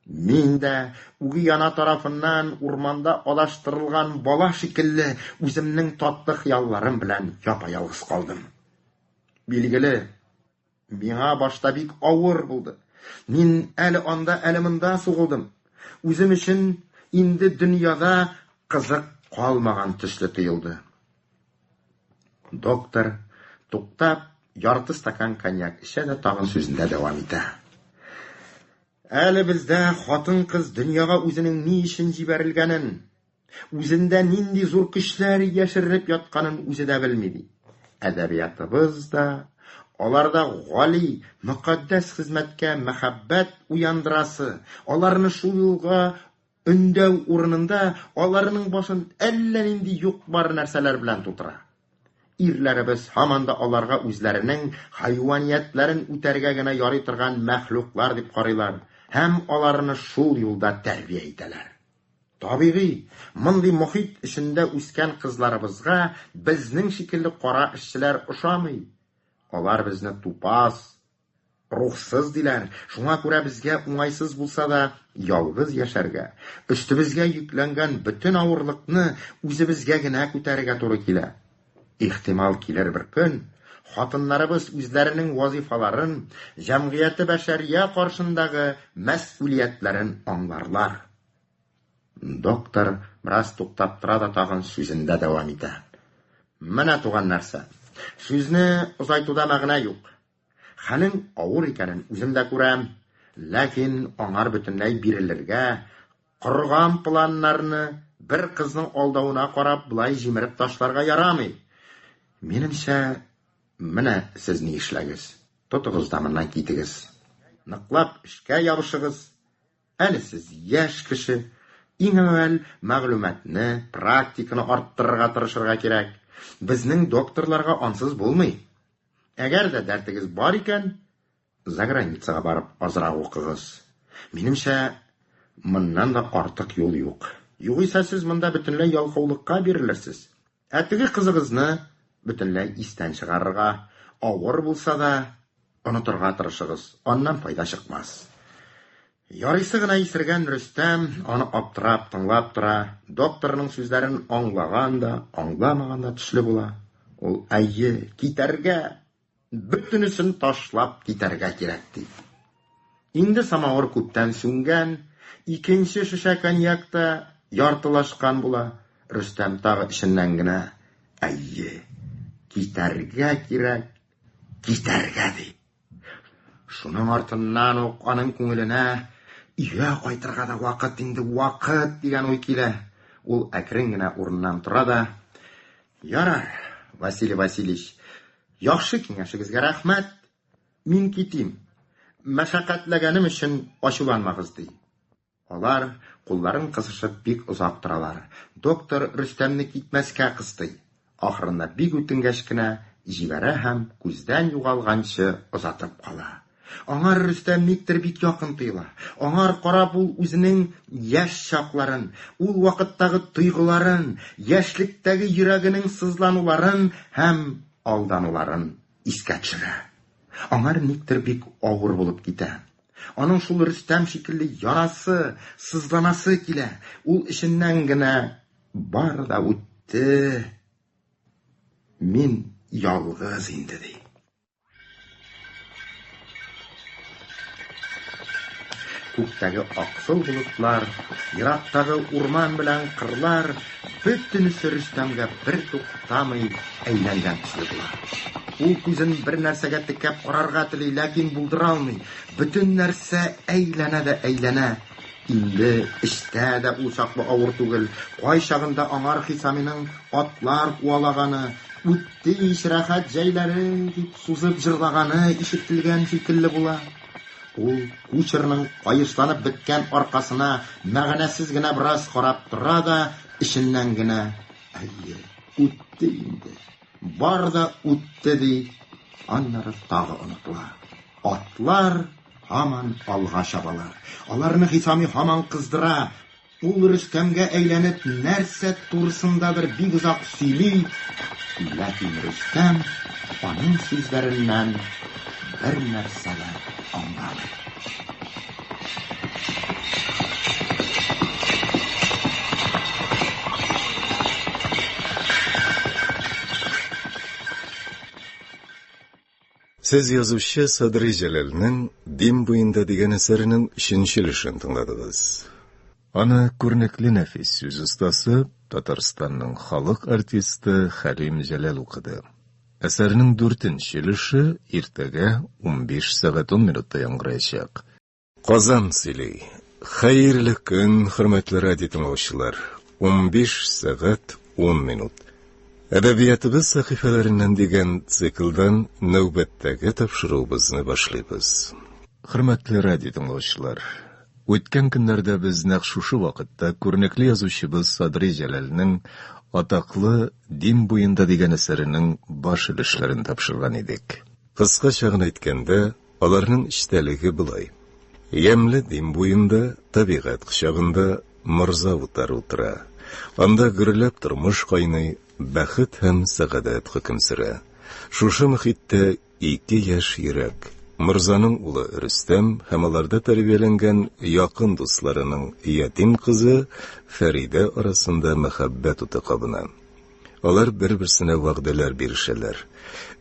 S3: Мин дә үги ана тарафыннан урманда адаштырылган бала шикелле үземнең татлы хыялларым белән япа-ялгыз калдым. Билгеле, миңа башта бик авыр булды. Мин әле анда, әле монда сугылдым. Үзем өчен инде дөньяда кызык калмаган төсле тоелды. Доктор, туктап, ярты стакан коньяк эчә дә тагын сүзендә дәвам итә. Әле бездә хатын-кыз дөньяга үзенең ни өчен җибәрелгәнен, үзендә нинди зур көчләр яшеренеп ятканын үзе дә белми, ди. Әдәбиятыбыз да аларда гали, мөкатдәс хезмәткә мәхәббәт уяндырасы, аларны шул юлга өндәү урынында аларның башын әллә нинди юк-бар нәрсәләр белән тутыра. Ирләребез һаман да аларга үзләренең хайваниятләрен үтәргә генә ярый торган мәхлуклар дип карыйлар һәм аларны шул юлда тәрбия итәләр. Табигый, мондый мохит эчендә үскән кызларыбызга безнең шикелле кара эшчеләр ошамый. Алар безне тупас, рухсыз диләр. Шуңа күрә безгә уңайсыз булса да ялгыз яшәргә, өстебезгә йөкләнгән бөтен авырлыкны үзебезгә генә күтәрергә туры килә. Ихтимал, килер бер көн, хатыннарыбыз үзләренең вазифаларын, җәмгыяте бәшәрия каршындагы мәсьүлиятләрен аңларлар. Доктор бераз туктап тора да тагын сүзендә дәвам итә. Менә туган нәрсә. Сүзне озайтуда мәгънә юк. Хәлең авыр икәнен үзем дә күрәм, ләкин аңар бөтенләй бирелергә, корган планнарны бер кызның алдавына карап болай җимереп ташларга ярамый. Минемчә, менә сез ни эшләгез. Тотыгыз да моннан китегез. Ныклап эшкә ябышыгыз. Әле сез яшь кеше, иң әүвәл мәгълүматны, практиканы арттырырга тырышырга кирәк. Безнең докторларга ансыз булмый. Әгәр дә дәртегез бар икән, заграницага барып азрак укыгыз. Минемчә, моннан да артык юл юк. Югыйсә сез монда бөтенләй ялкаулыкка бирелерсез. Ә теге кызыгызны бөтенләй истән чыгарырга, авыр булса да, онытырга тырышыгыз, аннан файда чыкмас. Ярыйсы гына исергән Рөстәм аны аптырап тыңлап тора, докторның сүзләрен аңлаган да, аңламаган да төсле була. Ул, әйе, китәргә, бөтенесен ташлап китәргә кирәк, ди. Инде самавыр күптән сүнгән, икенче шешә коньяк та яртылашкан була. Рөстәм тагы эченнән генә, әйе, китәргә кирәк, китәргә, ди. Шуның артыннан ук аның күңеленә өйгә кайтырга да вакыт инде, вакыт дигән уй килә. Ул әкрен генә урыннан тора да, ярар, Василий Васильевич, яхшы киңәшегезгә рәхмәт, мин китим. Мәшәкатьләгәнем өчен ачуланмагыз, ди. Алар кулларын кысышып бик озак торалар. Доктор Рөстәмне китмәскә кыстый. Ахырында бик үтенгәч кенә җибәрә һәм күздән югалганчы озатып кала. Аңар Рөстәм никтер бик якын тоела. Аңар карап ул үзенең яшь чакларын, ул вакыттагы тойгыларын, яшьлектәге йөрәгенең сызлануларын һәм алдануларын искә төшерә. Аңар никтер бик авыр булып китә. Аның шул Рөстәм шикелле янасы, сызланасы килә. Ул эченнән генә бар да үтте. Мин ялгыз инде, ди. Күктәге аксыл болытлар, ерактагы урман белән кырлар, бөтенесе Рөстәмгә бер туктамый әйләнгән төсле була. Ул күзен бер нәрсәгә текәп карарга тели, ләкин булдыра алмый. Бөтен нәрсә әйләнә дә әйләнә. Инде эчтә дә ул чаклы авыр түгел. Кайчагында аңар Хисаминың атлар куалаганы, үтте ич рәхәт җәйләре дип сузып җырлаганы ишетелгән шикелле була. Ул кучерның каешланып беткән аркасына мәгънәсез генә бераз карап тора да, эченнән генә, әйе, үтте инде, бар да үтте, ди, аннары тагы онытыла. Атлар һаман алга чабалар. Аларны Хисами һаман кыздыра. Ул Рөстәмгә әйләнеп нәрсә турысындадыр бик озак сөйли, ләкин Рөстәм аның сүзләреннән бер нәрсә дә аңламый.
S1: Сез язучы Садри Җәләлнең Дим буенда дигән әсәренең өченче өлешен тыңладыгыз. Аны күренекле нәфис сүз остасы, Татарстанның халык артисты Хәлим Җәләл укыды. Әсәрнең дүртенче өлеше иртәгә 15 сәгать 10 минутта яңгыраячак. Казан сөйли. Хәерле көн, хөрмәтле радио тыңлаучылар. 15 сәгать 10 минут. Әдәбиятыбыз сәхифәләреннән дигән циклдан нәүбәттәге тапшыруыбызны башлыйбыз. Хөрмәтле радио тыңлаучылар, үткән көннәрдә без нәкъ шушы вакытта күренекле язучыбыз Садри Җәләлнең атаклы Дим буенда дигән әсәренең баш өлешләрен тапшырган идек. Кыскача гына әйткәндә, Аларның эчтәлеге болай. Ямьле Дим буенда, табигать кочагында Морза утары утыра. Анда гөрләп тормыш кайный, бәхет һәм сәгадәт хөкем сөрә. Шушы мохиттә ике яшь йөрәк, Морзаның улы Рөстәм һәм аларда тәрбияләнгән якын дусларының ятим кызы Фәридә арасында мәхәббәт уты кабына. Алар бер-берсенә вәгъдәләр бирешәләр.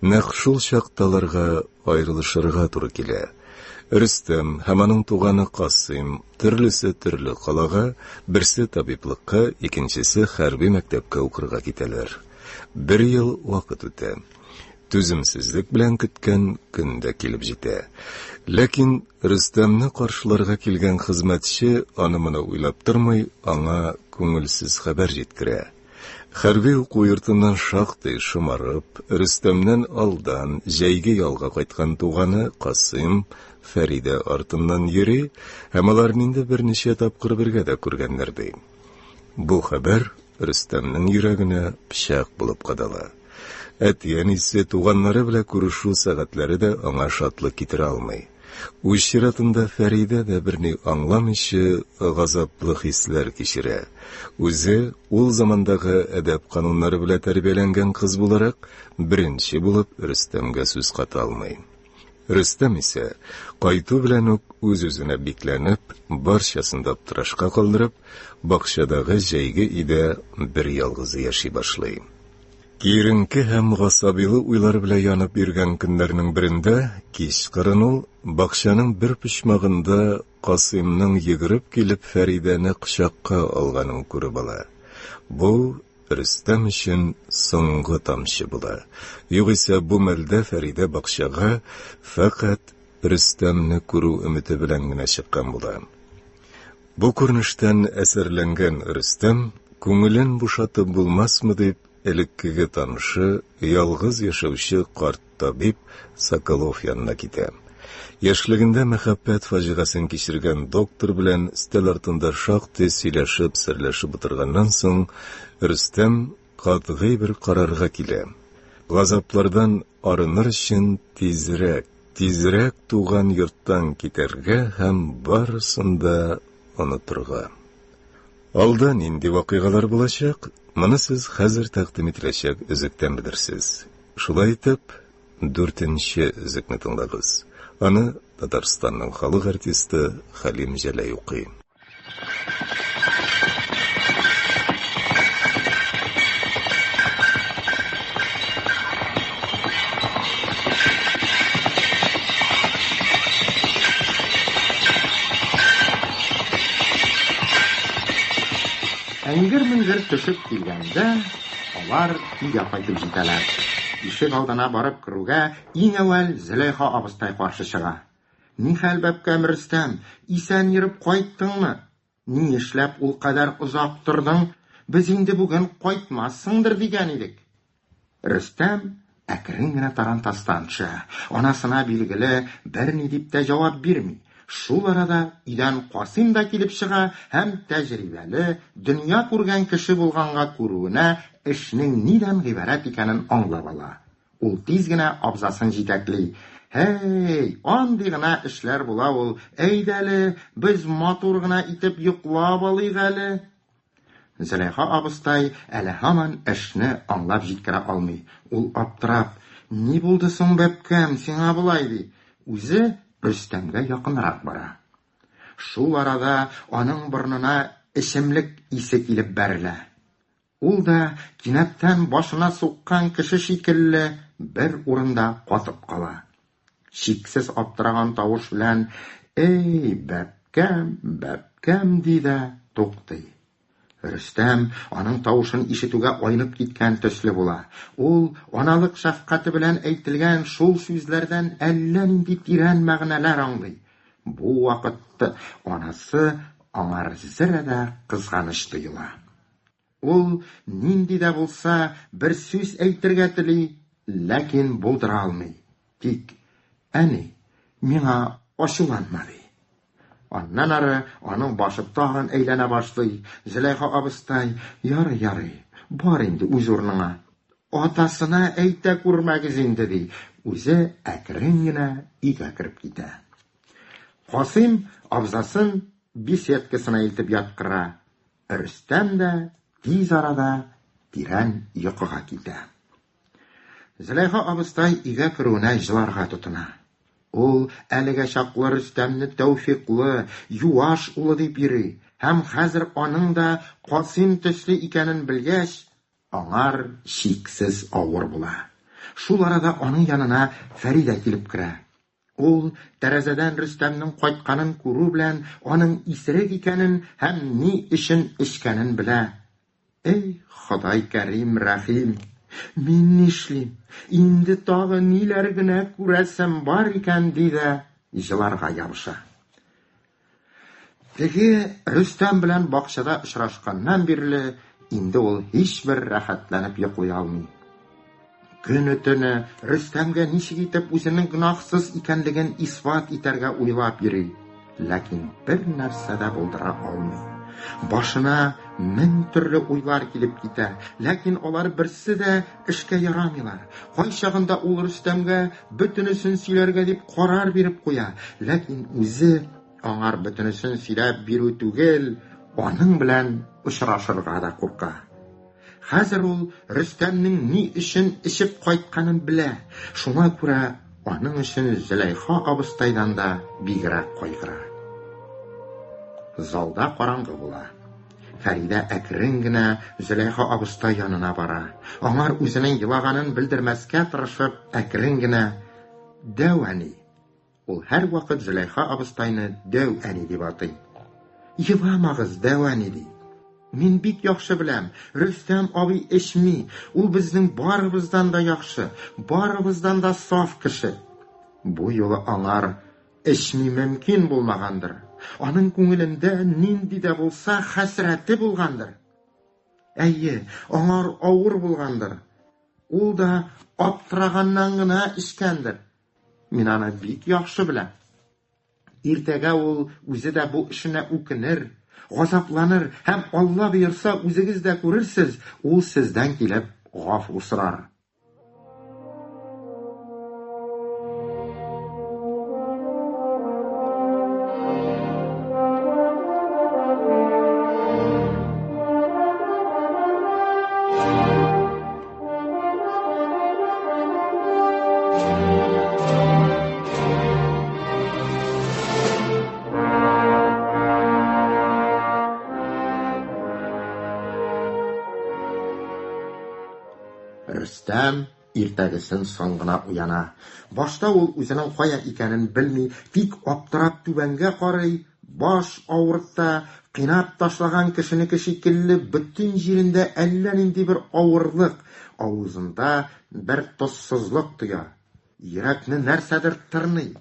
S1: Нәкъ шул чакта аларга аерылышырга туры килә. Рөстәм һәм аның туганы Касыйм төрлесе төрле калага, берсе табиблыкка, икенчесе хәрби мәктәпкә укырга китәләр. Бер ел вакыт үтә. Түземсезлек белән көткән көн дә килеп җитә. Ләкин Рөстәмне каршыларга килгән хезмәтче аны-моны уйлап тормый, аңа күңелсез хәбәр җиткерә. Хәрби уку йортыннан шактый шомарып, Рөстәмнән алдан җәйге ялга кайткан туганы Касыйм Фәридә артыннан йөри һәм аларны инде берничә тапкыр бергә дә күргәннәр, ди. Бу хәбәр Рөстәмнең йөрәгенә пычак булып кадала. Әти-әнисе, туганнары белән күрешү сәгатьләре дә аңа шатлык китерә алмый. Үз чиратында Фәридә дә берни аңламыйча газаплы хисләр кичерә. Үзе, ул замандагы әдәп кануннары белән тәрбияләнгән кыз буларак, беренче булып Рөстәмгә сүз ката алмый. Рөстәм исә, кайту белән үк үз-үзенә бикләнеп, барчасын да аптырашка калдырып, бакчадагы җәйге өйдә бер ялгызы яши башлый. Киеренке һәм гасабилы уйлар белән янып йөргән көннәрнең берендә, кичкырын ул бакчаның бер почмагында Касыймның йөгереп килеп Фәридәне кочакка алганын күреп ала. Бу Рөстәм өчен соңгы тамчы була. Югыйсә бу мәлдә Фәридә бакчага фәкать Рөстәмне күрү өмете белән генә чыккан була. Бу күренештән әсәрләнгән Рөстәм, күңелен бушатып булмасмы дип, элеккеге танышы, ялгыз яшәүче карт табиб Соколов янына китә. Яшьлегендә мәхәббәт фаҗигасен кичергән доктор белән өстәл артында шактый сөйләшеп, серләшеп утырганнан соң, Рөстәм катгый бер карарга килә. Газаплардан арыныр өчен тизрәк, тизрәк туган йорттан китәргә һәм барысын да онытырга. Алда нинди вакыйгалар булачак, моны сез хәзер тәкъдим ителәчәк өзектән белерсез. Шулай итеп, дүртенче өзекне тыңлагыз. Аны Татарстанның халык артисты Хәлим Җәләй укый.
S3: Әңгер-меңгер төшеп килгәндә, алар өйгә кайтып җитәләр. Ишек алдына барып керүгә, иң әүвәл Зөләйха абыстай каршы чыга. Нихәл, бәбкәм Рөстәм, исән йөреп кайттыңмы? Ни эшләп ул кадәр озак тордың? Без инде бүген кайтмассыңдыр дигән идек. Рөстәм әкрен генә тарантастан төшә. Анасына, билгеле, берни дип тә җавап бирми. Шул арада өйдән Касыйм да килеп чыга һәм тәҗрибәле, дөнья күргән кеше булганга күрүенә эшнең нидән гыйбарәт икәнен аңлап ала. Ул тиз генә абзасын җитәкли. Һәй, андый гына эшләр була ул, әйдәле, без матур гына итеп йоклап алыйк әле. Зөләйха абыстай әле һаман эшне аңлап җиткерә алмый. Ул аптырап, Ни булды соң, бәбкәм, сиңа болай, ди. Үзе Рөстәмгә якынрак бара. Шул арада аның борынына эчемлек исе килеп бәрелә. Ул да, кинәттән башына суккан кеше шикелле, бер урында катып кала. Чиксез аптыраган тавыш белән, Эй, бәбкәм, бәбкәм, ди дә туктый. Рөстәм аның тавышын ишетүгә айнып киткән төсле була. Ул аналык шәфкате белән әйтелгән шул сүзләрдән әллә нинди тирән мәгънәләр аңлый. Бу вакытта анасы аңар зерә дә кызганыч тоела. Ул нинди дә булса бер сүз әйтергә тели, ләкин булдыра алмый. Тик, Әни, миңа ачуланма, ди. Аннан ары аның башы тагын әйләнә башлый. Зөләйха абыстай, Ярый, ярый, бар инде үз урыныңа. Атасына әйтә күрмәгез инде, ди. Үзе әкрен генә өйгә кереп китә. Касыйм абзасын беседкасына илтеп яткыра. Рөстәм дә тиз арада тирән йокыга китә. Зөләйха абыстай өйгә керүенә җыларга тотына. Ул әлегә чаклы Рөстәмне тәүфикълы, юаш улы дип йөри һәм хәзер аның да Касыйм төсле икәнен белгәч, аңар чиксез авыр була. Шул арада аның янына Фәридә килеп керә. Ул, тәрәзәдән Рөстәмнең кайтканын күрү белән, аның исерек икәнен һәм ни өчен эчкәнен белә. Эй, Ходай Кәрим, Рәхим! Мин нишлим? Инде тагы ниләр генә күрәсем бар икән, ди дә җыларга ябыша. Теге Рөстәм белән бакчада очрашканнан бирле инде ул һичбер рәхәтләнеп йоклый алмый. Көне-төне Рөстәмгә ничек итеп үзенең гөнаһсыз икәнлеген исбат итәргә уйлап йөри, ләкин бер нәрсә дә булдыра алмый. Башына Мең төрле уйлар килеп китә, ләкин алар берсе дә эшкә ярамыйлар. Кайчагында ул Рөстәмгә бөтенесен сөйләргә дип карар биреп куя, ләкин үзе аңар бөтенесен сөйләп бирү түгел, аның белән очрашырга да курка. Хәзер ул Рөстәмнең ни өчен эчеп кайтканын белә, шуңа күрә аның өчен Зөләйха абыстайдан да бигрәк кайгыра. Залда караңгы була. Фәридә әкрен генә Зөләйха абыстай янына бара. Аңар үзенең елаганын белдермәскә тырышып, әкрен генә: "Дәү әни". Ул һәрвакыт Зөләйха абыстайны дәү әни дип атый. "Еламагыз, дәү әни", ди. Мин бик яхшы беләм, Рөстәм абый эчми, ул безнең барыбыздан да яхшы, барыбыздан да саф кеше. Бу юлы аңар эчми мөмкин булмагандыр. Аның күңелендә нинди дә булса хәсрәте булгандыр. Әйе, аңар авыр булгандыр. Ул да аптыраганнан гына эчкәндер. Мин аны бик яхшы беләм. Иртәгә ул үзе дә бу эшенә үкенер, газапланыр һәм, Алла боерса, үзегез дә күрерсез, ул сездән килеп гафу сорар. Рөстәм иртәгесен соң гына уяна. Башта ул үзенең кая икәнен белми, тик аптырап түбәнгә карый, баш авырта, кыйнап ташлаган кешенеке шикелле бөтен җирендә әллә нинди бер авырлык, авызында бер тозсызлык тоя. Йөрәкне нәрсәдер тырный.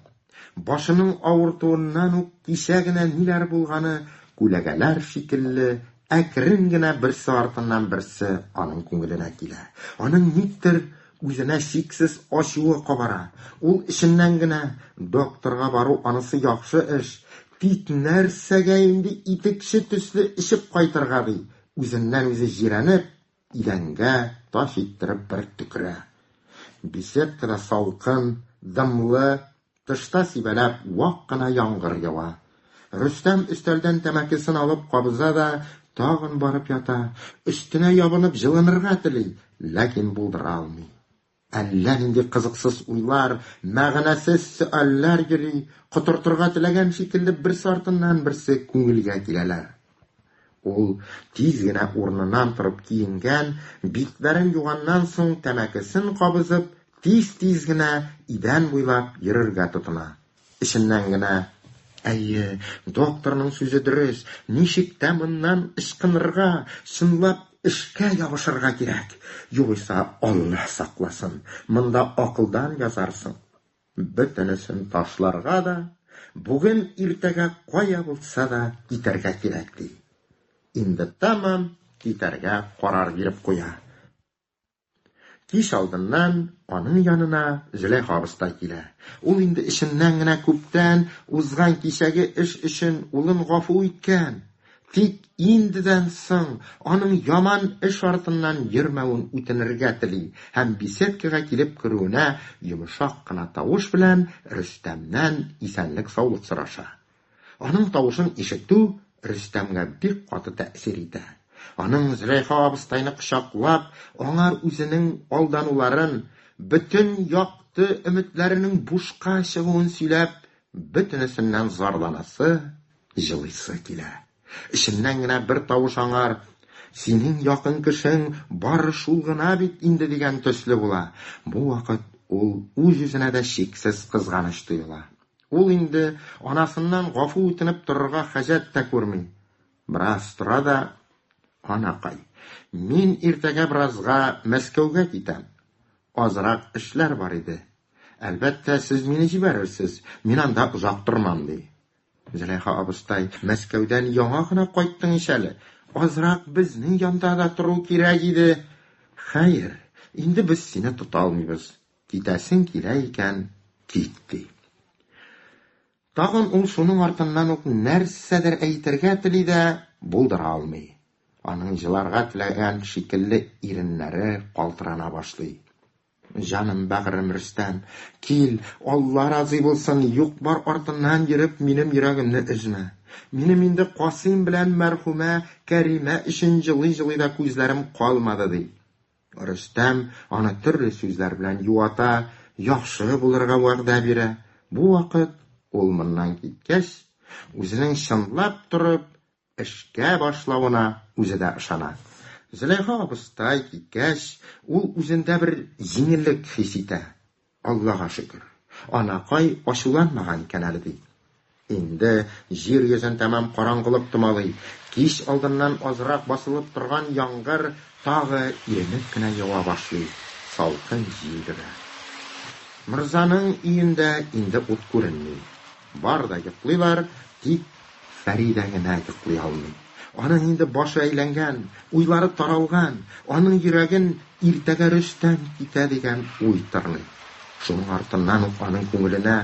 S3: Башының авыртуыннан ук кичә генә ниләр булганы күләгәләр шикелле әкрен генә берсе артыннан берсе аның күңеленә килә. Аның никтер үзенә чиксез ачуы кабара. Ул эченнән генә, Докторга бару анысы яхшы эш, тик нәрсәгә инде итекче төсле эчеп кайтырга, ди, үзеннән-үзе җирәнеп, идәнгә таш иттереп бер төкерә. Беседкада салкын, дымлы, тышта сибәләп вак кына яңгыр ява. Рөстәм өстәлдән тәмәкесен алып кабыза да тагын барып ята, өстенә ябынып җылынырга тели, ләкин булдыра алмый. Әллә нинди кызыксыз уйлар, мәгънәсез сөальләр йөри, котыртырга теләгән шикелле берсе артыннан берсе күңелгә киләләр. Ул тиз генә урыныннан торып киенгән, битләрен юганнан соң тәмәкесен кабызып, тиз-тиз генә идән буйлап йөрергә тотына. Эченнән генә, Әйе, докторның сүзе дөрес, ничек тә моннан ычкынырга, чынлап эшкә ябышырга кирәк. Югыйсә, Алла сакласын, монда акылдан язарсың. Бөтенесен ташларга да, бүген-иртәгә кая булса да китәргә кирәк, ди. Инде тәмам китәргә карар биреп куя. Кич алдыннан аның янына Зөләйха абыстай килә. Ул инде эченнән генә күптән узган кичәге эш өчен улын гафу иткән. Тик индедән соң аның яман эш артыннан йөрмәвен үтенергә тели һәм беседкага килеп керүенә йомшак кына тавыш белән Рөстәмнән исәнлек-саулык сораша. Аның тавышын ишетү Рөстәмгә бик каты тәэсир итә. Аның Зөләйха абыстайны кочаклап, аңар үзенең алдануларын, бөтен якты өметләренең бушка чыгуын сөйләп, бөтенесеннән зарланасы, җылыйсы килә. Эченнән генә бер тавыш аңар, Синең якын кешең бары шул гына бит инде дигән төсле була. Бу вакыт ул үз-үзенә дә чиксез кызганыч тоела. Ул инде анасыннан гафу үтенеп торырга хаҗәт тә күрми. Бераз тора да, Анакай, мин иртәгә беразга Мәскәүгә китәм. Азрак эшләр бар иде. Әлбәттә, сез мине җибәрерсез, мин анда озак тормам, ди. Зөләйха абыстай, Мәскәүдән яңа гына кайттың ич әле. Азрак безнең янда да тору кирәк иде. Хәер, инде без сине тота алмыйбыз. Китәсең килә икән, кит, ди. Тагын ул шуның артыннан ук нәрсәдер әйтергә тели дә, булдыра алмый. Аның җыларга теләгән шикелле иреннәре калтырана башлый. Җаным, бәгырем Рөстәм, кил, Алла разый булсын, юк-бар артыннан йөреп, минем йөрәгемне өзмә. Минем инде Касыйм белән мәрхүмә Кәримә өчен җылый-җылый да күзләрем калмады, ди. Рөстәм аны төрле сүзләр белән юата, яхшы булырга вәгъдә бирә. Бу вакыт ул моннан киткәч, үзенең чынлап торып эшкә башлавына үзе дә ышана. Зөләйха абыстай киткәч, ул үзендә бер җиңеллек хис итә. Аллага шөкер, анакай ачуланмаган икән әле, ди. Инде җир йөзен тәмам караңгылык томалый. Кич алдыннан азрак басылып торган яңгыр тагы иренеп кенә ява башлый, салкын җил өрә. Морзаның өендә инде ут күренми. Бар да йоклыйлар, тик Фәридә генә йоклый алмый. Аның инде башы әйләнгән, уйлары таралган, аның йөрәген иртәгә Рөстәм китә дигән уй тырный. Шуның артыннан ук аның күңеленә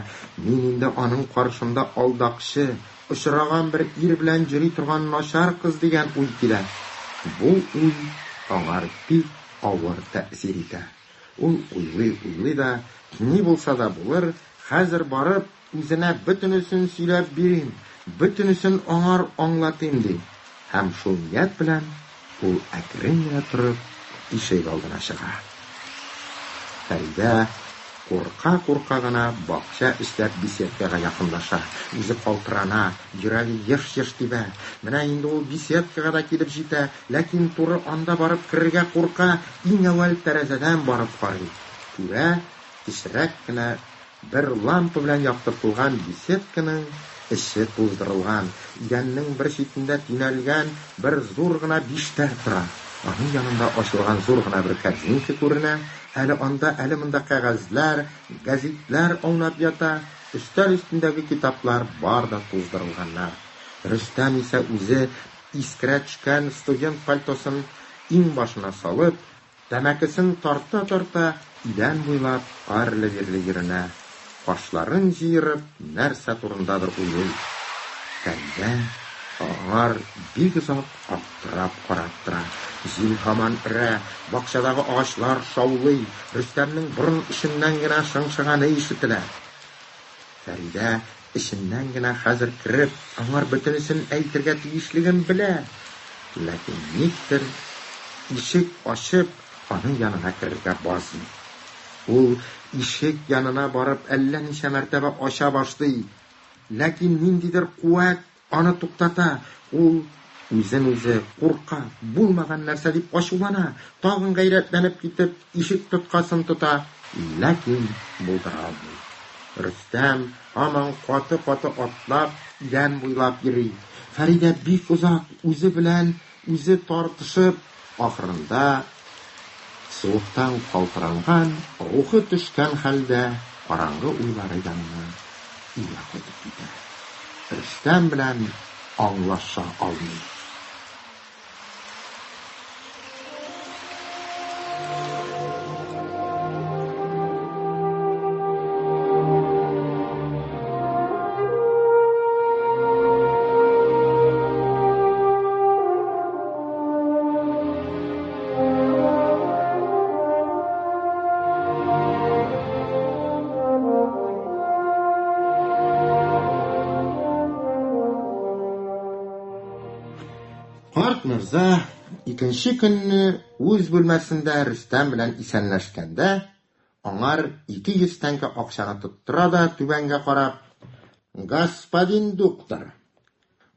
S3: мин инде аның каршында алдакчы, очраган бер ир белән йөри торган начар кыз дигән уй килә. Бу уй аңар бик авыр тәэсир итә. Ул уйлый-уйлый да, ни булса да булыр, хәзер барып, Үзенә бөтенесен сөйләп бирим, бөтенесен аңар аңлатыйм, ди. Һәм шул ният белән ул әкрен генә торып ишек алдына чыга. Фәридә курка-курка гына бакча эчләп беседкага якынлаша. Үзе калтырана, йөрәге еш-еш тибә. Менә инде ул беседкага да килеп җитә, ләкин туры анда барып керергә курка, иң әүвәл тәрәзәдән барып карый. Күрә, кечерәк кенә Бер лампа белән яктыртылган беседканың эче туздырылган, идәннең бер читендә төйнәлгән бер зур гына биштәр тора. Аның янында ачылган зур гына бер кәрзинка күренә, әле анда, әле монда кәгазьләр, гәзитләр аунап ята, өстәл өстендәге китаплар бар да туздырылганнар. Рөстәм исә үзе, искерә төшкән студент пальтосын иңбашына салып, Тәмәкесен тарта-тарта, идән буйлап арлы-бирле йөренә, кашларын җыерып, нәрсә турындадыр уйлый. Фәридә аңар бик озак аптырап карап тора. Җил һаман өрә, бакчадагы агачлар шаулый, Рөстәмнең борын эченнән генә шыңшыганы ишетелә. Фәридә эченнән генә хәзер кереп, аңар бөтенесен әйтергә тиешлеген белә, ләкин никтер ишек ачып, аның янына керергә базмый. Ул ишек янына барып әллә ничә мәртәбә ача башлый, ләкин ниндидер куәт аны туктата, ул үзен үзе курка, булмаган нәрсә дип ачулана, тагын гайрәтләнеп китеп, ишек тоткасын тота, ләкин булдыра алмый. Рөстәм һаман каты-каты атлап, идән буйлап йөри. Фәридә бик озак үзе белән үзе тартышып, ахырында суыктан калтыранган, рухы төшкән хәлдә караңгы уйлары янына өйгә кайтып китә. Рөстәм белән аңлаша алмый. Карт морза икенче көнне үз бүлмәсендә Рөстәм белән исәнләшкәндә, аңар 200 тәңкә акчаны тоттыра да түбәнгә карап, Господин доктор!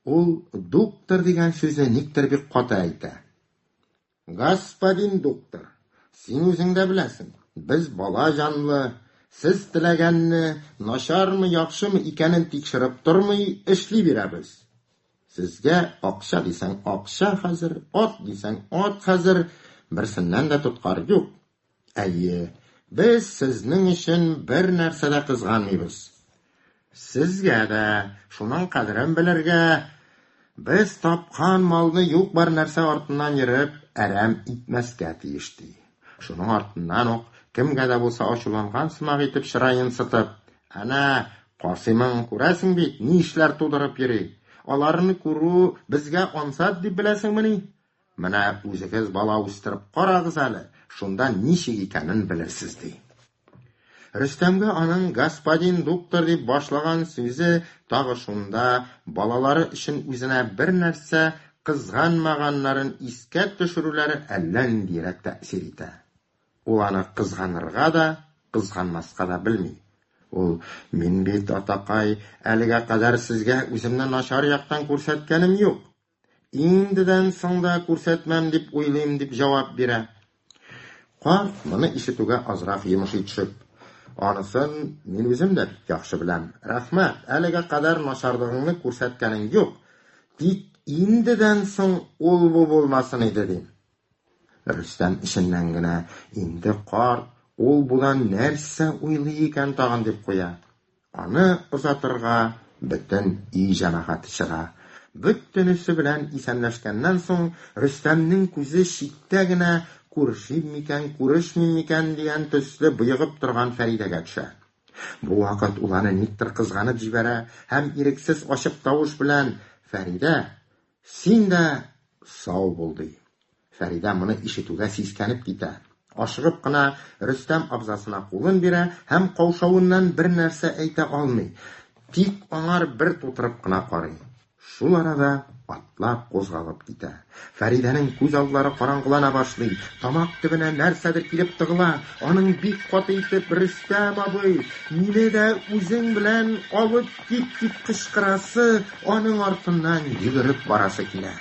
S3: Ул доктор дигән сүзне никтер бик каты әйтә. Господин доктор, син үзең дә беләсең, без бала җанлы, сез теләгәнне, начармы, яхшымы икәнен тикшереп тормый, эшли бирәбез. Сезгә акча дисәң акча хәзер, ат дисәң ат хәзер, берсеннән дә тоткар юк. Әйе, без сезнең өчен бер нәрсә дә кызганмыйбыз. Сезгә дә шуның кадерен белергә, без тапкан малны юк-бар нәрсә артыннан йөреп, әрәм итмәскә тиеш, ди. Шуның артыннан ук кемгә дә булса ачуланган сымак итеп чыраен сытып, Әнә, Касыймың, күрәсең бит, ни эшләр тудырып йөри. Аларны күрү безгә ансат дип беләсеңмени? Менә үзегез бала үстереп карагыз әле, шунда ничек икәнен белерсез, ди. Рөстәмгә аның господин доктор дип башлаган сүзе тагы шунда балалары өчен үзенә бер нәрсә кызганмаганнарын искә төшерүләре әллә ниндирәк тәэсир итә. Ул аны кызганырга да, кызганмаска да белми. Ул, Мин бит, атакай, әлегә кадәр сезгә үземне начар яктан күрсәткәнем юк. Индедән соң да күрсәтмәм дип уйлыйм, дип җавап бирә. Карт моны ишетүгә азрак йомшый төшеп, Анысын мин үзем дә бик яхшы беләм. Рәхмәт, әлегә кадәр начарлыгыңны күрсәткәнең юк. Тик индедән соң ул-бу булмасын иде, дим. Рөстәм эченнән генә, инде карт ул-будан нәрсә уйлый икән тагын дип куя. Аны озатырга бөтен өй җәмәгате чыга. Бөтенесе белән исәнләшкәннән соң, Рөстәмнең күзе читтә генә күрешим микән, күрешмим микән дигән төсле боегып торган Фәридәгә төшә. Бу вакыт ул аны никтер кызганып җибәрә һәм ирексез ачык тавыш белән, Фәридә, Син дә сау бул, ди. Фәридә моны ишетүгә сискәнеп китә. Ашыгып кына Рөстәм абзасына кулын бирә һәм каушавыннан бернәрсә әйтә алмый. Тик аңар бер тутырып кына карый. Шул арада атлар кузгалып китә. Фәридәнең күз аллары караңгылана башлый, тамак төбенә нәрсәдер килеп тыгыла. Аның бик каты итеп, Рөстәм абый, мине дә үзең белән алып кит, дип кычкырасы, аның артыннан йөгереп барасы килә.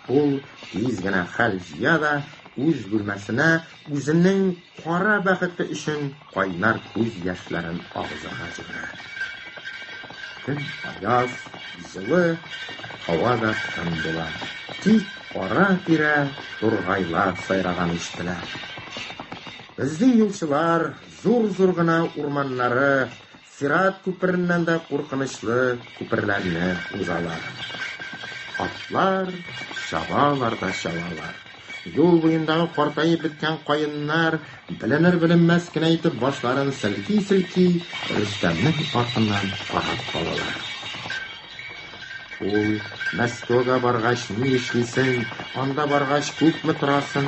S3: Ул тиз генә хәл җыя да үз бүлмәсенә үзенең кара бәхете өчен кайнар күз яшьләрен агызырга җибәрә. Көн аяз, җылы, һава да тын була. Тик ара-тирә тургайлар сайраганы ишетелә. Безнең юлчылар зур-зур гына урманнары, Сират күпереннән дә куркынычлы күперләрне узалар. Атлар чабалар да чабалар. Юл буендагы картаеп беткән каеннар, беленер-беленмәс кенә итеп башларын селки-селки, Рөстәмнең артыннан карап калалар. Ул Мәскәүгә баргач ни эшлисен, анда баргач күпме торасын,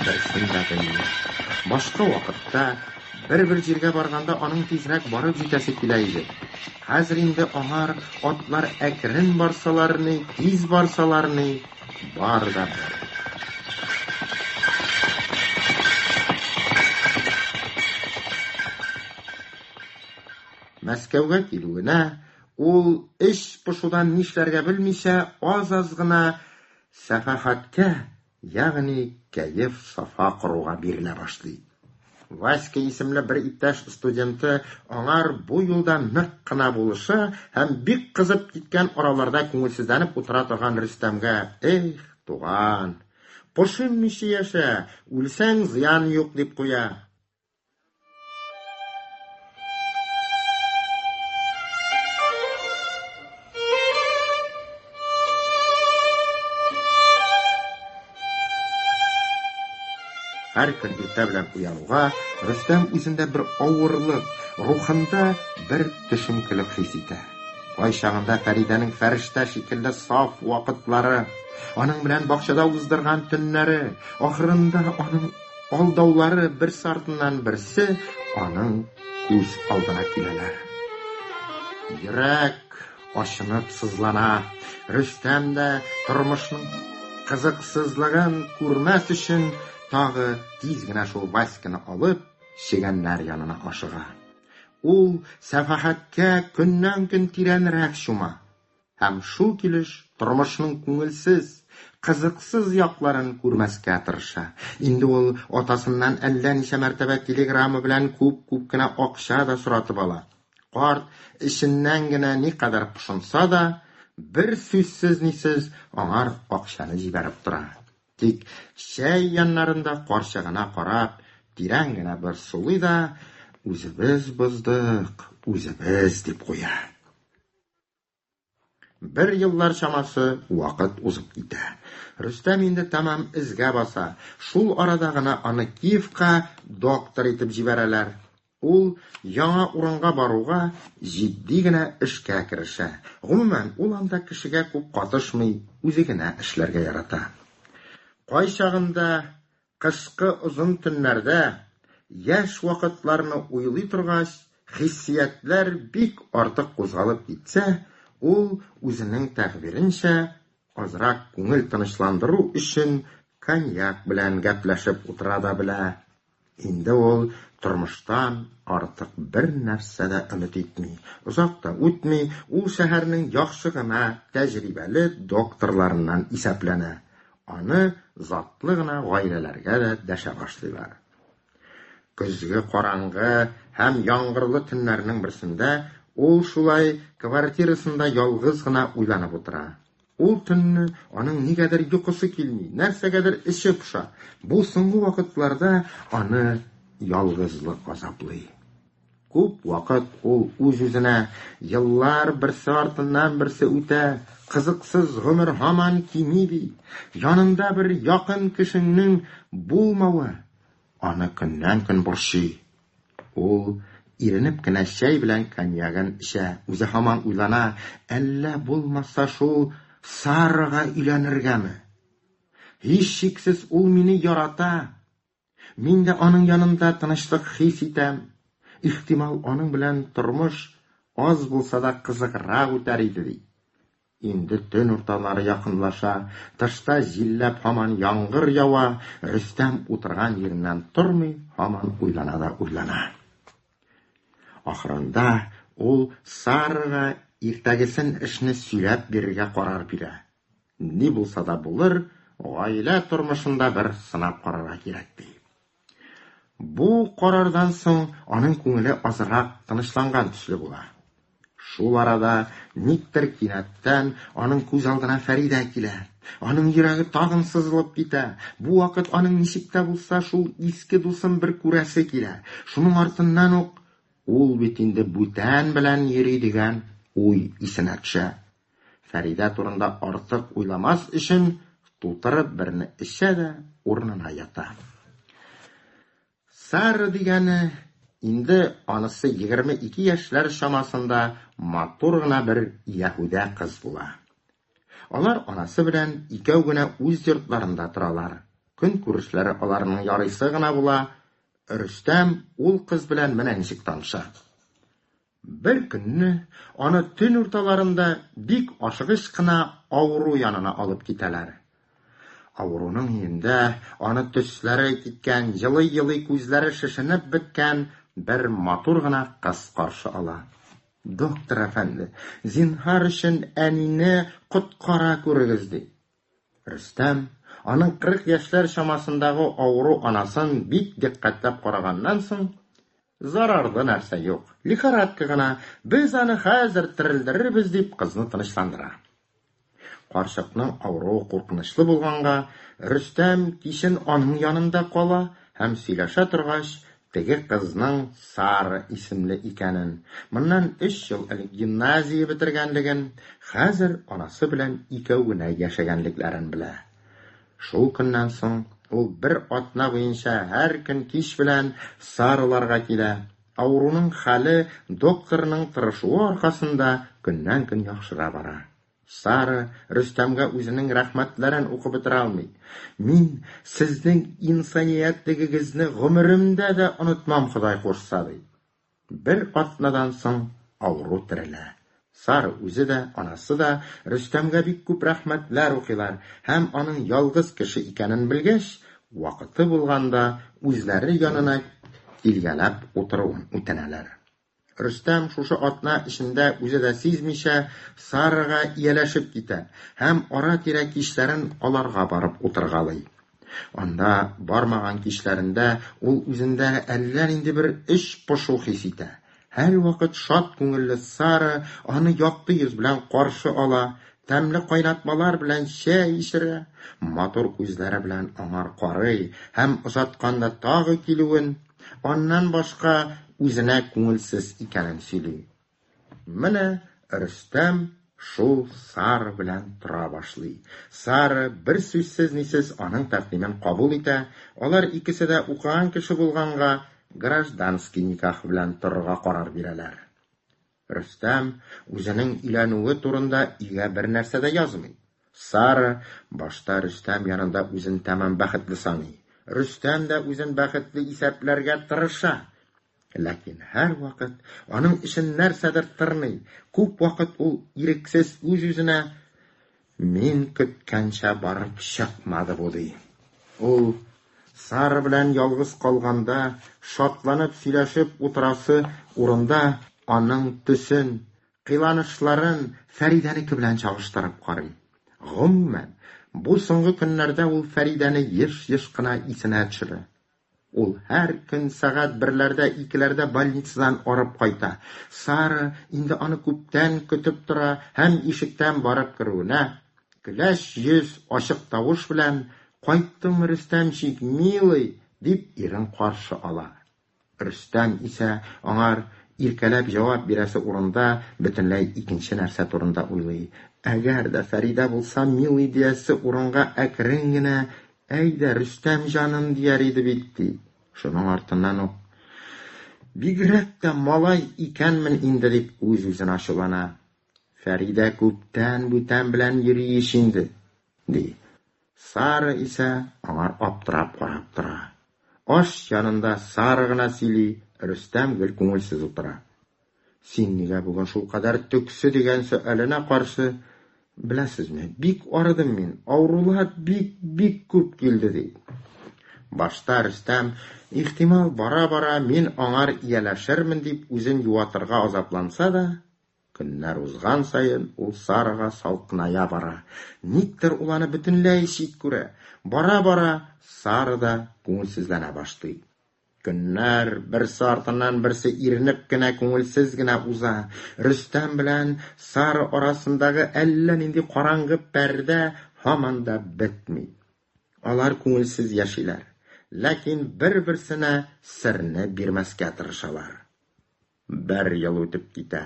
S3: берсен дә белми. Башка вакытта Бер-бер җиргә барганда аның тизрәк барып җитәсе килә иде. Хәзер инде аңар атлар әкрен барсалар ни, тиз барсалар ни, бар да бер. Мәскәүгә килүенә ул эч пошудан нишләргә белмичә аз-аз гына сәфәхәткә ягъни кәеф-сафа коруга бирелә башлый. Васька исемле бер иптәш студенты аңар бу юлда нык кына булыша һәм бик кызып киткән араларда күңелсезләнеп утыра торган Рөстәмгә, Эх, туган, пошынмыйча яшә, үлсәң зыян юк, дип куя. Һәр көн иртә белән уянуга, Рөстәм үзендә бер авырлык, рухында бер төшенкелек хис итә. Кайчагында Фәридәнең фәрештә шикелле саф вакытлары, аның белән бакчада уздырган төннәре, ахырында аның Алдаулары берсе артыннан берсе аның күз алдына киләләр. Йөрәк ачынып сызлана. Рөстәм дә тормышның кызыксызлыгын күрмәс өчен тагы тиз генә шул Васьканы алып, чегәннәр янына ашыга. Ул сәфәхәткә көннән-көн тирәнрәк чума. Һәм шул килеш тормышның күңелсез, кызыксыз якларын күрмәскә тырыша. Инде ул атасыннан әллә ничә мәртәбә телеграмма белән күп-күп кенә акча да соратып ала. Карт, эченнән генә никадәр пошынса да, бер сүзсез-нисез аңар акчаны җибәреп тора. Тик чәй яннарында карчыгына карап, тирән генә бер сулый да, Үзебез боздык, үзебез, дип куя. Бер еллар чамасы вакыт узып китә. Рөстәм инде тәмам эзгә баса. Шул арада гына аны Киевка доктор итеп җибәрәләр. Ул яңа урынга баруга җитди генә эшкә керешә. Гомумән, ул анда кешегә күп катышмый, үзе генә эшләргә ярата. Кайчагында кышкы озын төннәрдә, яшь вакытларны уйлый торгач, хиссиятләр бик артык кузгалып китсә, ул, үзенең тәгъбиренчә, азрак күңел тынычландыру өчен коньяк белән гәпләшеп утыра да белә. Инде ул тормыштан артык бер нәрсә дә өмет итми. Озак та үтми, ул шәһәрнең яхшы гына тәҗрибәле докторларыннан исәпләнә. Аны затлы гына гаиләләргә дә дәшә башлыйлар. Көзге караңгы һәм яңгырлы төннәрнең берсендә ул шулай квартирасында ялгыз гына уйланып утыра. Ул төнне аның нигәдер йокысы килми, нәрсәгәдер эче поша. Бу соңгы вакытларда аны ялгызлык газаплый. Күп вакыт ул үз-үзенә: Еллар берсе артыннан берсе үтә, кызыксыз гомер һаман кими, ди. Янында бер якын кешеңнең булмавы аны көннән-көн борчый. Ул иренеп кенә чәй белән коньягын эчә, үзе һаман уйлана, әллә булмаса шул Сарага өйләнергәме? Һичшиксез ул мине ярата. Мин дә аның янында тынычлык хис итәм. Ихтимал, аның белән тормыш аз булса да кызыграк үтәр иде, ди. Инде төн урталары якынлаша, тышта җилләп һаман яңгыр ява, Рөстәм утырган җиреннән тормый, һаман уйлана да уйлана. Ахырында ул Сарага иртәгесен эшне сөйләп бирергә карар бирә. Ни булса да булыр, гаилә тормышында бер сынап карарга кирәк, ди. Бу карардан соң аның күңеле азрак тынычланган төсле була. Шул арада никтер кинәттән аның күз алдына Фәридә килә. Аның йөрәге тагын сызылып китә. Бу вакыт аның ничек тә булса шул иске дусын бер күрәсе килә. Шуның артыннан ук ул бит инде бүтән белән йөри дигән уй исенә төшә. Фәридә турында артык уйламас өчен тутырып берне эчә дә урынына ята. Сара дигәне инде анысы 22 яшьләр чамасында матур гына бер яһүдә кыз була. Алар анасы белән икәү генә үз йортларында торалар. Көнкүрешләре аларның ярыйсы гына була. Рөстәм ул кыз белән менә ничек таныша. Бер көнне аны төн урталарында бик ашыгыч кына авыру янына алып китәләр. Авыруның өендә аны төсләре киткән, елый-елый күзләре шешенеп беткән бер матур гына кыз каршы ала. Доктор әфәнде, зинһар өчен әнине коткара күрегез, ди. Рөстәм, аның 40 яшьләр чамасындагы авыру анасын бик дикъкатьләп караганнан соң, Зарарлы нәрсә юк, лихорадка гына, без аны хәзер терелдерербез, дип кызны тынычландыра. Карчыкның авыруы куркынычлы булганга, Рөстәм кичен аның янында кала һәм сөйләшә торгач, теге кызның Сара исемле икәнен, моннан өч ел элек гимназия бетергәнлеген, хәзер анасы белән икәү генә яшәгәнлекләрен белә. Шул көннән соң ул бер атна буенча һәр көн кич белән Сараларга килә. Авыруның хәле докторның тырышуы аркасында көннән-көн яхшыра бара. Сара Рөстәмгә үзенең рәхмәтләрен укып бетерә алмый. Мин сезнең инсаниятлегегезне гомеремдә дә онытмам, Ходай кушса, ди. Бер атнадан соң авыру терелә. Сара үзе дә, анасы да Рөстәмгә бик күп рәхмәтләр укыйлар һәм аның ялгыз кеше икәнен белгәч, вакыты булганда үзләре янына килгәләп утыруын үтенәләр. Рөстәм шушы атна эчендә үзе дә сизмичә Сарага ияләшеп китә һәм ара-тирә кичләрен аларга барып утыргалый. Анда бармаган кичләрендә ул үзендә әллә нинди бер эч пошу хис итә. Һәрвакыт шат күңелле Сара аны якты йөз белән каршы ала, тәмле кайнатмалар белән чәй эчерә, матур күзләре белән аңар карый һәм озатканда тагы килүен, аннан башка үзенә күңелсез икәнен сөйли. Менә Рөстәм шул Сара белән тора башлый. Сара бер сүзсез-нисез аның тәкъдимен кабул итә, алар икесе дә укыган кеше булганга, гражданский никах белән торырга карар бирәләр. Рөстәм үзенең өйләнүе турында өйгә бернәрсә дә язмый. Сара башта Рөстәм янында үзен тәмам бәхетле саный. Рөстәм дә үзен бәхетле исәпләргә тырыша. Ләкин һәрвакыт аның эчен нәрсәдер тырный. Күп вакыт ул ирексез үз-үзенә «Мин көткәнчә барып чыкмады бу», ди. Ул Сара белән ялгыз калганда, шатланып сөйләшеп утырасы урында аның төсен, кыйланышларын Фәридәнеке белән чагыштырып карый. Гомумән, бу соңгы көннәрдә ул Фәридәне еш-еш кына исенә төшерә. Ул һәр көн сәгать берләрдә, икеләрдә больницадан арып кайта. Сара инде аны күптән көтеп тора һәм ишектән барып керүенә, көләч йөз, ачык тавыш белән: «Кайттыңмы, Рөстәмчик, милый?» дип ирен каршы ала. Рөстәм исә аңар иркәләп җавап бирәсе урында бөтенләй икенче нәрсә турында уйлый. Әгәр дә Фәридә булса, милый диясе урынга әкрен генә Әйдә, Рөстәм җаным, дияр иде бит, ди. Шуның артыннан ук, Бигрәк тә малай икәнмен инде, дип үз-үзен ачулана. Фәридә күптән бүтән белән йөри ич инде, ди. Сара исә аңар аптырап карап тора. Аш янында Сара гына сөйли, Рөстәм гел күңелсез утыра. Син нигә бүген шулкадәр төксе дигән сөаленә каршы, Беләсезме, бик арыдым мин, авырулар бик-бик күп килде, ди. Башта Рөстәм, ихтимал, бара-бара мин аңар ияләшермен дип үзен юатырга азапланса да, көннәр узган саен ул Сарага салкыная бара. Никтер ул аны бөтенләй чит күрә. Бара-бара Сара да күңелсезләнә башлый. Көннәр берсе артыннан берсе иренеп кенә, күңелсез генә уза. Рөстәм белән Сара арасындагы әллә нинди караңгы пәрдә һаман да бетми. Алар күңелсез яшиләр, ләкин бер-берсенә серне бирмәскә тырышалар. Бер ел үтеп китә.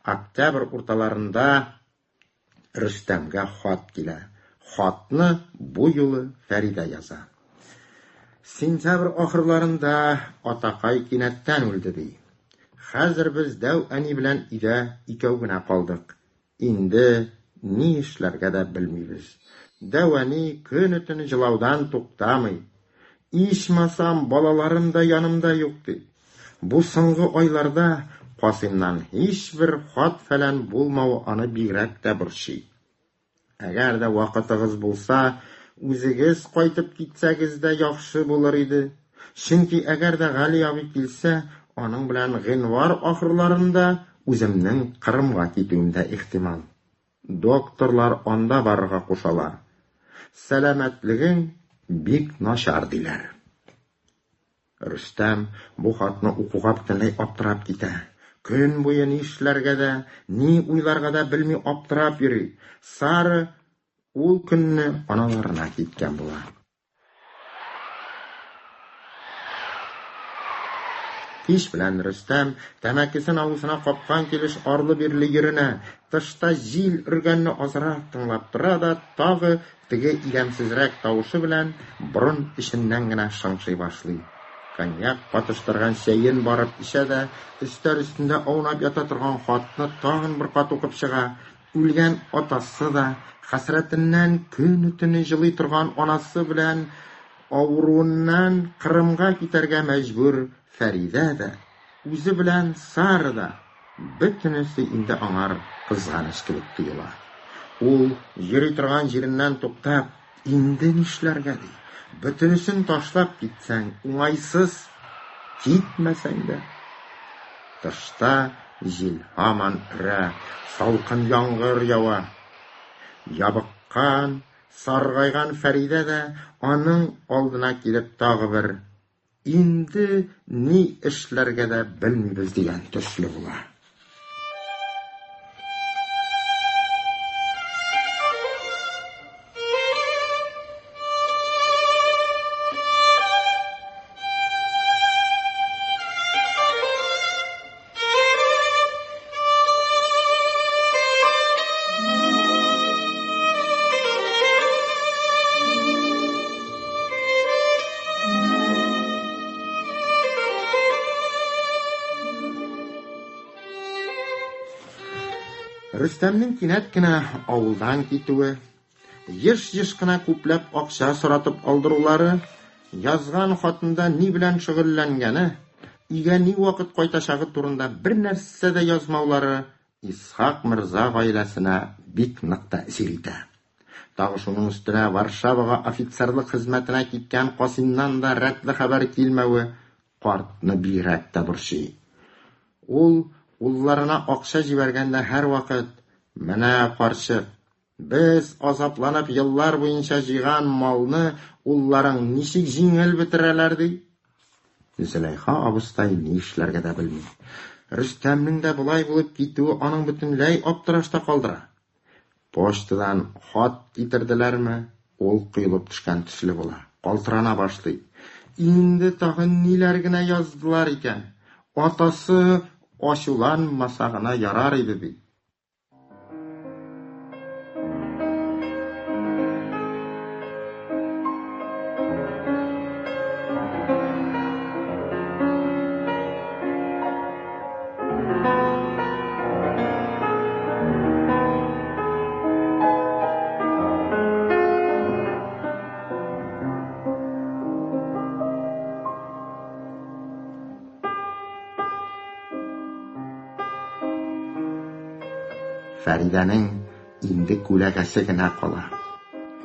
S3: Октябрь урталарында Рөстәмгә хат килә. Хатны бу юлы Фәридә яза. Сентябрь ахырларында атакай кинәттән үлде, ди. Хәзер без дәү әни белән өйдә икәү генә калдык. Инде ни эшләргә дә белмибез. Дәү әни көне-төне җылаудан туктамый. Ичмасам, балаларым да янымда юк, ди. Бу соңгы айларда Касыймнан һичбер хат-фәлән булмавы аны бигрәк тә борчый. Әгәр дә вакытыгыз булса, үзегез кайтып китсәгез дә яхшы булыр иде. Чөнки әгәр дә Гали абый килсә, аның белән гыйнвар ахырларында үземнең Кырымга китүем дә ихтимал. Докторлар анда барырга кушалар. Сәламәтлегең бик начар, диләр. Рөстәм бу хатны укуга бөтенләй аптырап китә. Көн буе ни эшләргә дә, ни уйларга да белми аптырап йөри. Сара ул көнне аналарына киткән була. Кич белән Рөстәм, тәмәкесен авызына капкан килеш арлы-бирле йөренә, тышта җил өргәнне азрак тыңлап тора да тагы теге иләмсезрәк тавышы белән борын эченнән генә шыңшый башлый. Коньяк катыштырган чәен барып эчә дә, өстәл өстендә аунап ята торган хатны тагын бер кат укып чыга. Үлгән атасы да, хәсрәтеннән көне-төне җылый торган анасы белән авыруыннан Кырымга китәргә мәҗбүр Фәридә дә, үзе белән Сара да, бөтенесе инде аңар кызганыч кебек тоела. Ул, йөри торган җиреннән туктап, инде нишләргә ди? Бөтенесен ташлап китсәң, уңайсыз, китмәсәң дә. Тышта җил һаман өрә, салкын яңгыр ява. Ябыккан, саргайган Фәридә дә аның алдына килеп тагы бер Инде ни эшләргә дә белмибез дигән төсле була. Рөстәмнең кинәт кенә авылдан китүе, еш-еш кына күпләп акча соратып алдырулары, язган хатында ни белән шөгыльләнгәне, өйгә ни вакыт кайтачагы турында бернәрсә дә язмаулары Исхак морза гаиләсенә бик нык тәэсир итә. Тагы шуның өстенә Варшавага офицерлык хезмәтенә киткән Касыймнан да рәтле хәбәр килмәве картны бигрәк тә борчый. Ул улларына акча җибәргәндә һәрвакыт, Менә, карчык, без азапланып еллар буенча җыйган малны улларың ничек җиңел бетерәләр, ди. Зөләйха абыстай ни эшләргә дә белми. Рөстәмнең дә болай булып китүе аның бөтенләй аптырашта калдыра. Почтадан хат китерделәрме, ул коелып төшкән төсле була, калтырана башлый. Инде тагын ниләр генә яздылар икән? Атасы ачуланмаса гына ярар иде, ди. Фәридәнең инде күләгәсе генә кала.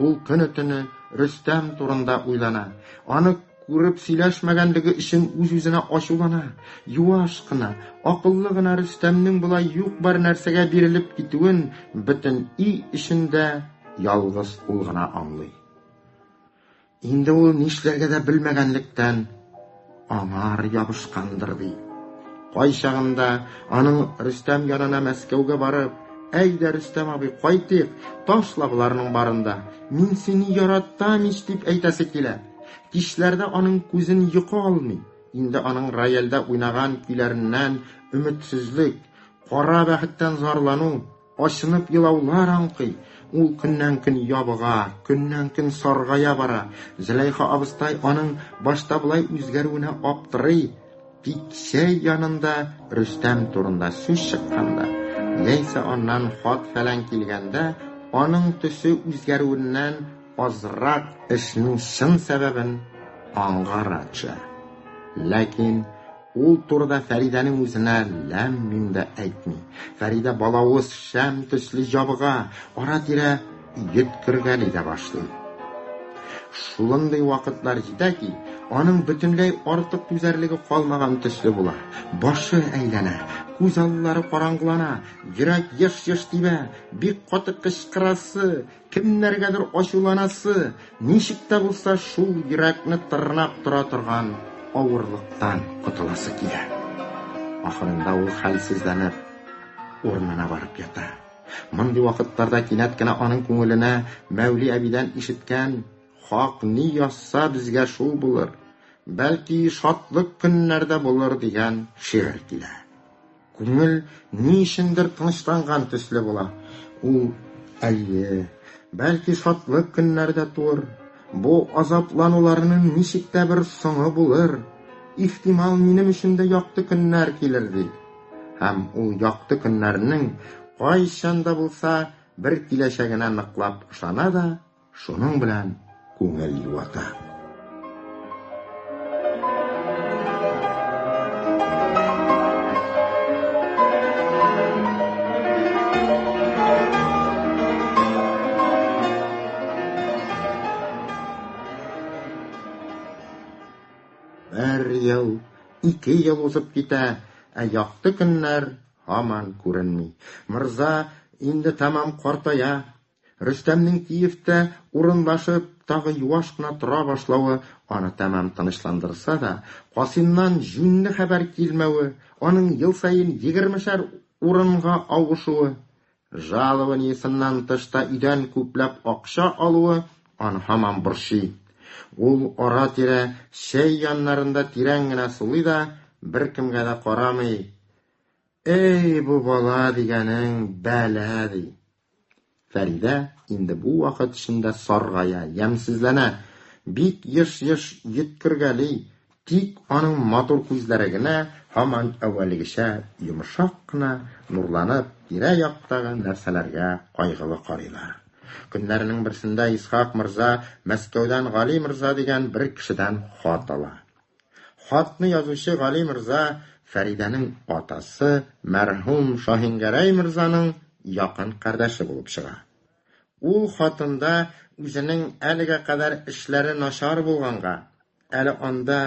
S3: Ул көне-төне Рөстәм турында уйлана, аны Күреп сөйләшмәгәнлеге өчен үз-үзенә ачулана. Юаш кына, акыллы гына Рөстәмнең болай юк-бар нәрсәгә бирелеп китүен бөтен өй эчендә ялгыз ул гына аңлый. Инде ул нишләргә дә белмәгәнлектән, аңар ябышкандыр, ди. Кайчагында аның Рөстәм янына Мәскәүгә барып, Әйдә, Рөстәм абый, кайтыйк, ташла боларның барын да, мин сине яратам ич, дип әйтәсе килә. Кичләрдә аның күзен йокы алмый. Инде аның рояльдә уйнаган көйләреннән өметсезлек, кара бәхеттән зарлану, Ачынып елаулар аңкый. Ул көннән-көн ябыга, көннән-көн саргая бара. Зөләйха абыстай аның башта болай үзгәрүенә аптырый. Тик чәй янында Рөстәм турында сүз чыкканда, яисә аннан хат-фәлән килгәндә, аның төсе үзгәрүеннән азрак эшнең чын сәбәбен аңгара төшә. Ләкин Ул турыда Фәридәнең үзенә ләм-мим дә әйтми. Фәридә балавыз шәм төсле җабыга, ара-тирә йөткергәли дә башлый. Шулындый вакытлар җитә ки, аның бөтенләй артык түзәрлеге калмаган төсле була. Башы әйләнә, күз аллары караңгылана, йөрәк еш-еш тибә, бик каты кычкырасы, Кемнәргәдер ачуланасы, ничек тә булса шул йөрәкне тырнап тора торган авырлыктан котыласы килә. Ахырында ул хәлсезләнеп, урынына барып ята. Мондый вакытларда кинәт кенә аның күңеленә Мәүли әбидән ишеткән Хак ни язса безгә шул булыр, бәлки шатлык көннәрдә булыр дигән шигырь килә. Күңел ни өчендер тынычланган төсле була. Ул, әйе, бәлки шатлык көннәр дә туыр, бу азаплануларының ничек тә бер соңы булыр, ихтимал, минем өчен дә якты көннәр килер, ди. Һәм ул якты көннәрнең кайчан да булса бер киләчәгенә ныклап ышана да, Шуның белән күңел юата. Бер ел, ике ел узып китә, ә якты көннәр һаман күренми. Морза инде тәмам картая, Рөстәмнең Киевта урынлашып, тагы юаш кына тора башлавы аны тәмам тынычландырса да, Касыймнан җүнле хәбәр килмәве, аның ел саен егермешәр урынга авышуы, жалованиесыннан тыш та өйдән күпләп акча алуы аны һаман борчый. Ул ара-тирә чәй яннарында тирән генә сулый да, беркемгә дә карамый, Эй, бу бала дигәнең бәла, ди. Фәридә инде бу вакыт эчендә саргая, ямьсезләнә, бик еш-еш йөткергәли, тик аның матур күзләре генә һаман әүвәлгечә йомшак кына нурланып, тирә-яктагы нәрсәләргә кайгылы карыйлар. Көннәрнең берсендә Исхак морза Мәскәүдән Гали морза дигән бер кешедән хат ала. Хатны язучы Гали морза Фәридәнең атасы мәрхүм Шаһингәрәй морзаның якын кардәше булып чыга. Ул хатында үзенең әлегә кадәр эшләре начар булганга, әле анда,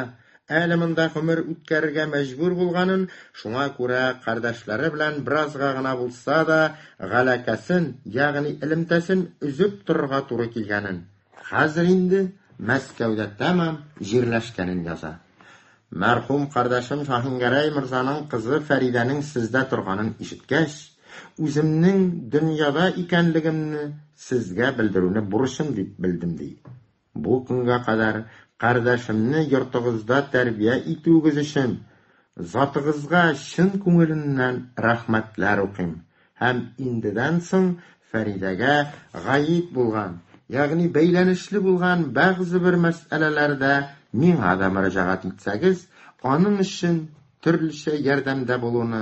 S3: әле монда гомер үткәрергә мәҗбүр булганын, шуңа күрә кардәшләре белән беразга гына булса да галәкәсен, ягъни элемтәсен өзеп торырга туры килгәнен, хәзер инде Мәскәүдә тәмам җирләшкәнен яза. Мәрхүм кардәшем Шаһингәрәй морзаның кызы Фәридәнең сездә торганын ишеткәч, үземнең дөньяда икәнлегемне сезгә белдерүне бурычым дип белдем, ди. Бу көнгә кадәр кардәшемне йортыгызда тәрбия итүегез өчен затыгызга чын күңеленнән рәхмәтләр укыйм һәм индедән соң Фәридәгә гаид булган, ягъни бәйләнешле булган бәгъзе бер мәсьәләләрдә миңа да мөрәҗәгать итсәгез, аның өчен төрлечә ярдәмдә булуны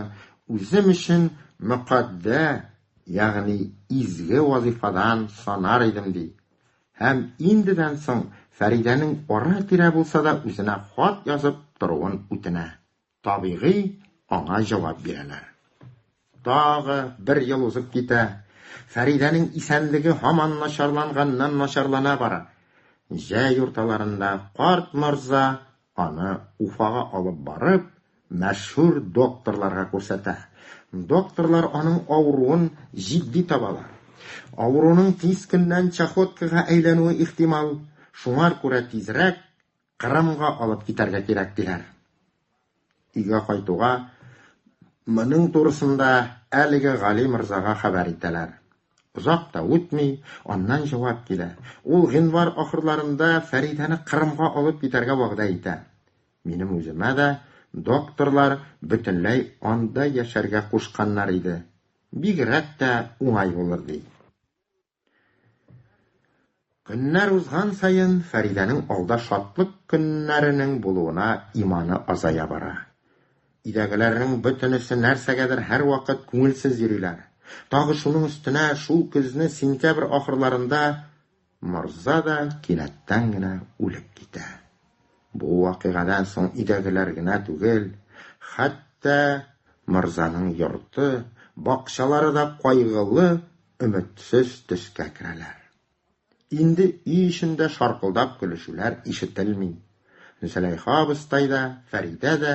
S3: үзем өчен мөкаддә, ягъни изге вазифадан санар идем, ди. Һәм индедән соң Фәридәнең ара-тирә булса да үзенә хат язып торуын үтенә. Табигый, аңа җавап бирәләр. Тагы бер ел узып китә. Фәридәнең исәнлеге һаман начарланганнан начарлана бара. Җәй урталарында карт морза аны Уфага алып барып, мәшһүр докторларга күрсәтә. Докторлар аның авыруын җитди табалар. Авыруның тиз көннән чахоткага әйләнүе ихтимал, шуңар күрә тизрәк Кырымга алып китәргә кирәк, диләр. Өйгә кайтуга, моның турысында әлеге Гали морзага хәбәр итәләр. Озак та үтми, аннан җавап килә. Ул гыйнвар ахырларында Фәридәне Кырымга алып китәргә вәгъдә итә. Минем үземә дә докторлар бөтенләй анда яшәргә кушканнар иде. Бигрәк тә уңай булыр, ди. Көннәр узган саен Фәридәнең алда шатлык көннәренең булуына иманы азая бара. Өйдәгеләрнең бөтенесе нәрсәгәдер һәрвакыт күңелсез йөриләр. Тагы шуның өстенә шул көзне сентябрь ахырларында морза да кинәттән генә үлеп китә. Бу вакыйгадан соң өйдәгеләр генә түгел, хәтта морзаның йорты, бакчалары да кайгылы, өметсез төскә керәләр. Инде өй эчендә шаркылдап көлешүләр ишетелми. Зөләйха абыстай да, Фәридә дә,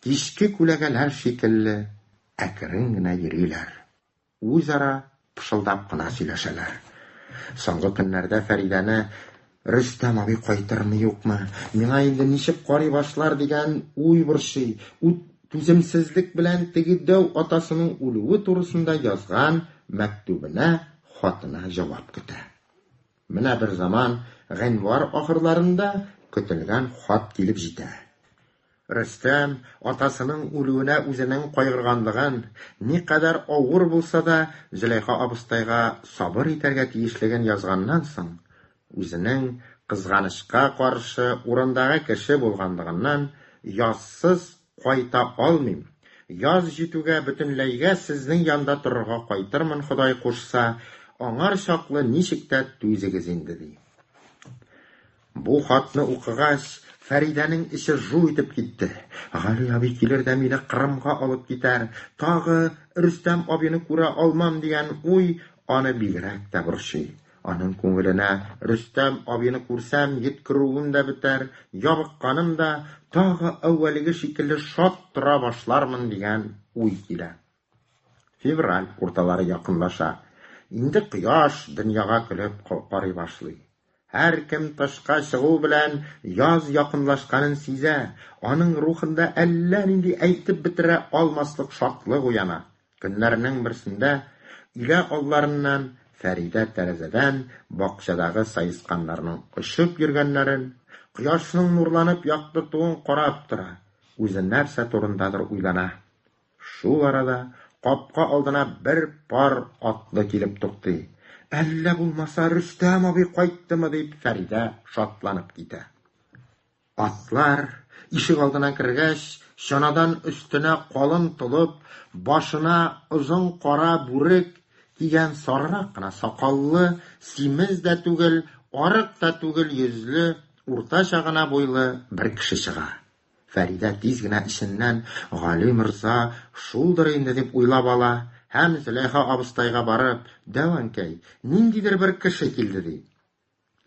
S3: кичке күләгәләр шикелле, әкрен генә йөриләр. Үзара пышылдап кына сөйләшәләр. Соңгы көннәрдә Фәридәне Рөстәм абый кайтырмы-юкмы, миңа инде ничек карый башлар дигән уй борчый. Түземсезлек белән теге дәү атасының үлүе турысында язган мәктүбенә, хатына җавап көтә. Менә берзаман гыйнвар ахырларында көтелгән хат килеп җитә. Рөстәм атасының үлүенә үзенең кайгырганлыгын, никадәр авыр булса да, Зөләйха абыстайга сабыр итәргә тиешлеген язганнан соң, үзенең, кызганычка каршы, урындагы кеше булганлыгыннан, язсыз кайта алмыйм, яз җитүгә бөтенләйгә сезнең янда торырга кайтырмын, Ходай кушса, аңар чаклы ничек тә түзегез инде, ди. Бу хатны укыгач, Фәридәнең эче жу итеп китте. Гали абый килер дә мине Кырымга алып китәр, тагы Рөстәм абыйны күрә алмам дигән уй аны бигрәк тә борчый. Аның күңеленә Рөстәм абыйны күрсәм, йөткерүем дә бетәр, ябыкканым да, тагы әүвәлге шикелле шат тора башлармын дигән уй килә. Февраль урталары якынлаша. Инде кояш дөньяга көлеп карый башлый. Һәркем тышка чыгу белән яз якынлашканын сизә, аның рухында әллә нинди әйтеп бетерә алмаслык шатлык уяна. Көннәрнең берсендә өйлә алларыннан Фәридә тәрәзәдән бакчадагы саесканнарның очып йөргәннәрен, кояшның нурланып яктыртуын карап тора, үзе нәрсә турындадыр уйлана. Шул арада капка алдына бер пар атлы килеп туктый. Әллә булмаса Рөстәм абый кайттымы дип Фәридә шатланып китә. Атлар ишек алдына кергәч, чанадан өстенә калын толып, башына озын кара бүрек, Кигән сарырак кына сакаллы, симез дә түгел, арык та түгел йөзле, уртача гына буйлы бер кеше чыга. Фәридә тиз генә эченнән Гали морза шулдыр инде дип уйлап ала һәм Зөләйха абыстайга барып, "Дәү әнкәй, ниндидер бер кеше килде", ди.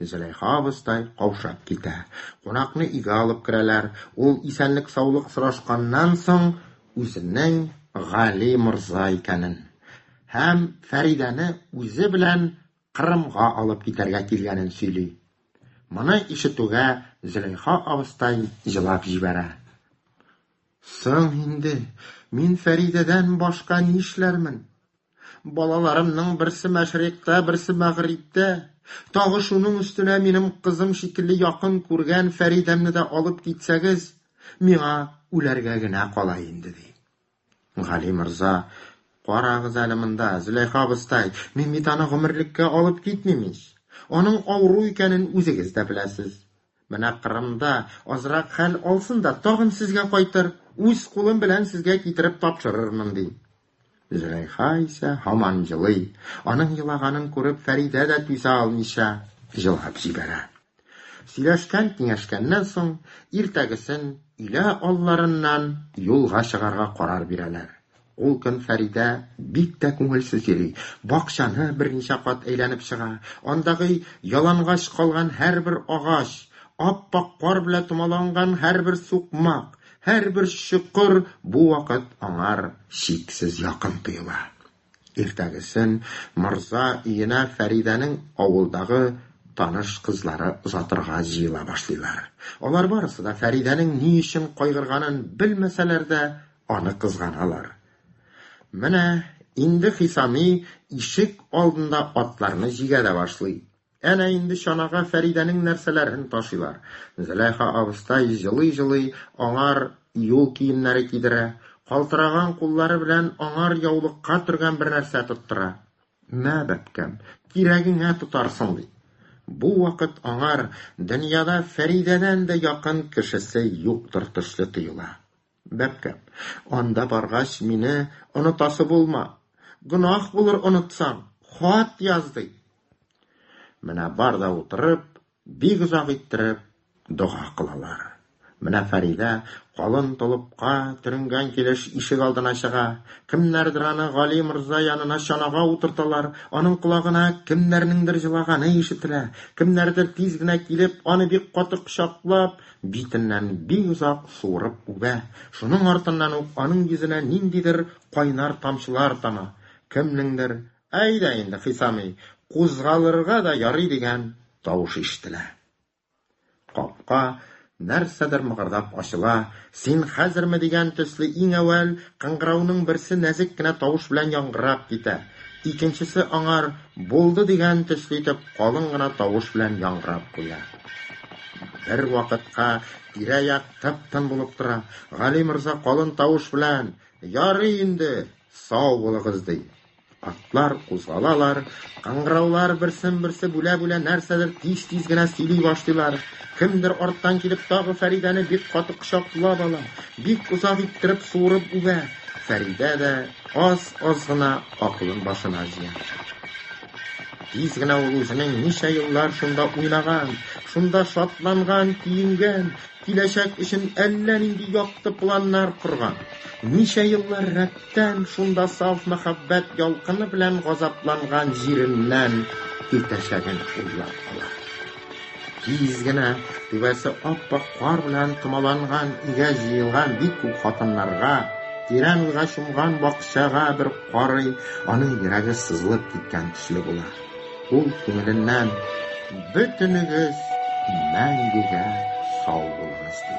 S3: Зөләйха абыстай каушап китә. Кунакны өйгә алып керәләр. Ул исәнлек-саулык сорашканнан соң үзенең Гали морза икәнен һәм Фәридәне үзе белән Кырымга алып китәргә килгәнен сөйли. Моны ишетүгә Зөләйха абыстай җылап җибәрә. Соң инде мин Фәридәдән башка нишләрмен? Балаларымның берсе мәшрикъта, берсе мәгърибтә. Тагы шуның өстенә минем кызым шикелле якын күргән Фәридәмне дә алып китсәгез, миңа үләргә генә кала инде, ди. Гали морза, карагыз әле монда, Зөләйха абыстай, мин бит аны гомерлеккә алып китмим ич. Аның авыру икәнен үзегез дә беләсез. Менә Кырымда азрак хәл алсын да тагын сезгә кайтыр, үз кулым белән сезгә китереп тапшырырмын, ди. Зөләйха исә һаман елый. Аның елаганын күреп, Фәридә дә түзә алмыйча җылап җибәрә. Сөйләшкән-киңәшкәннән соң, иртәгесен өйлә алларыннан юлга чыгарга карар бирәләр. Ул көн Фәридә бик тә күңелсез йөри. Бакчаны берничә кат әйләнеп чыга. Андагы ялангач калган һәрбер агач, ап-ак кар белән томаланган һәрбер сукмак, һәрбер чокыр бу вакыт аңар чиксез якын тоела. Иртәгесен морза өенә Фәридәнең авылдагы таныш кызлары озатырга җыела башлыйлар. Алар барысы да Фәридәнең ни өчен кайгырганын белмәсәләр дә, аны кызганалар. Менә инде Хисами ишек алдында атларны җигә дә башлый. Әнә инде чанага Фәридәнең нәрсәләрен ташыйлар. Зөләйха абыстай җылый-җылый аңар юл киемнәре кидерә, калтыраган куллары белән аңар яулыкка төргән бер нәрсә тоттыра. Мә, бәбкәм, кирәгеңә тотарсың, ди. Бу вакыт аңар дөньяда Фәридәдән дә якын кешесе юктыр төсле тоела. Бәбкәм, анда баргач, мине онытасы булма. Гөнаһ булыр онытсаң, хат яз, ди. Менә бар да утырып, бик озак иттереп дога кылалар. Менә Фәридә калын толыпка төренгән килеш ишек алдына чыга. Кемнәрдер аны Гали морза янына чанага утырталар. Аның колагына кемнәрнеңдер җылаганы ишетелә. Кемнәрдер тиз генә килеп, аны бик каты кочаклап, битеннән бик озак суырып үбә. Шуның артыннан ук аның йөзенә ниндидер кайнар тамчылар тама. Кемнеңдер Әйдә инде, Хисами, кузгалырга да ярый дигән тавыш ишетелә. Капка нәрсәдер мыгырдап ачыла, син хәзерме дигән төсле иң әүвәл кыңгырауның берсе нәзек кенә тавыш белән яңгырап китә, икенчесе аңар булды дигән төсле итеп калын гына тавыш белән яңгырап куя. Бер вакытка тирә-як тып-тын булып тора. Гали морза калын тавыш белән, Ярый инде, сау булыгыз, ди. Атлар кузгалалар, кыңгыраулар берсен-берсе бүлә-бүлә нәрсәдер тиз-тиз генә сөйли башлыйлар. Кемдер арттан килеп тагы Фәридәне бик каты кочаклап ала, бик озак иттереп суырып үбә. Фәридә дә аз-аз гына акылын башына җыя. Тиз генә ул үзенең ничә еллар шунда уйнаган, шунда шатланган, көенгән, киләчәк өчен әллә нинди якты планнар корган, ничә еллар рәттән шунда саф мәхәббәт ялкыны белән газапланган җиреннән китәчәген уйлап ала. Тиз генә түбәсе ап-ак кар белән томаланган өйгә җыелган бик күп хатыннарга, тирән уйга чумган бакчага бер карый, аның йөрәге сызылып киткән төсле була. Ул күңеленнән бөтенегез мәңгегә сау булыгыз ди.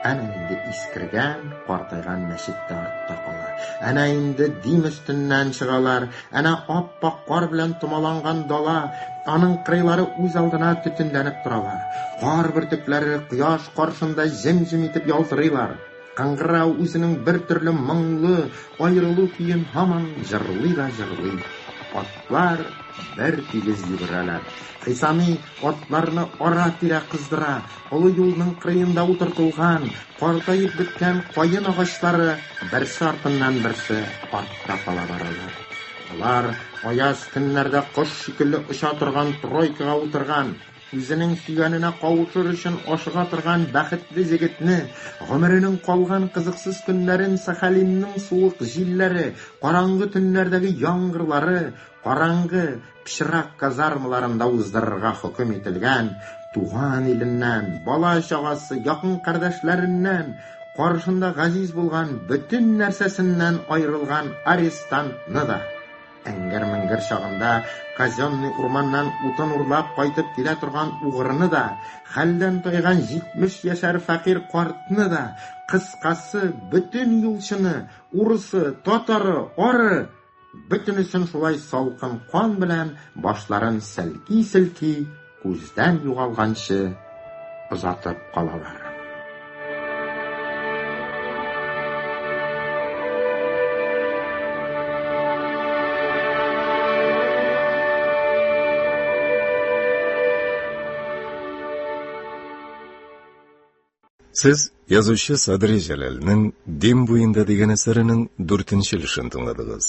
S3: Әнә инде искергән, картайган мәчет тә артта кала. Әнә инде Дим өстеннән чыгалар. Әнә ап-ак кар белән томаланган дала, аның кырыйлары үз алдына төтенләнеп торалар. Кар бөртекләре кояш каршында җем-җем итеп ялтырыйлар. Кыңгырау үзенең бер төрле моңлы аерылу көен һаман җырлый да җырлый. Атлар бер тигез йөгерәләр. Хисами атларны ара-тирә кыздыра. Олы юлның кырыенда утыртылган, картаеп беткән каен агачлары берсе артыннан берсе артта кала баралар. Алар аяз көннәрдә кош шикелле оча торган тройкага утырган, үзенең сөйгәненә кавышыр өчен ашыга торган бәхетле җегетне, гомеренең калган кызыксыз көннәрен Сахалинның суык җилләре, караңгы төннәрдәге яңгырлары, караңгы, пычрак казармаларында уздырырга хөкем ителгән, туган иленнән, бала-чагасы, якын кардәшләреннән, каршында газиз булган бөтен нәрсәсеннән аерылган арестантны да, эңгер-меңгер чагында казенный урманнан утын урлап кайтып килә торган угрыны да, хәлдән тайган 70 яшәр фәкыйрь картны да, кыскасы, бөтен юлчыны, урысы, татары, ары, бөтенесен шулай салкын кан белән башларын селки-селки күздән югалганчы озатып калалар.
S1: Сез язучы Садри Җәләлнең Дим буенда дигән әсәренең дүртенче өлешен тыңладыгыз.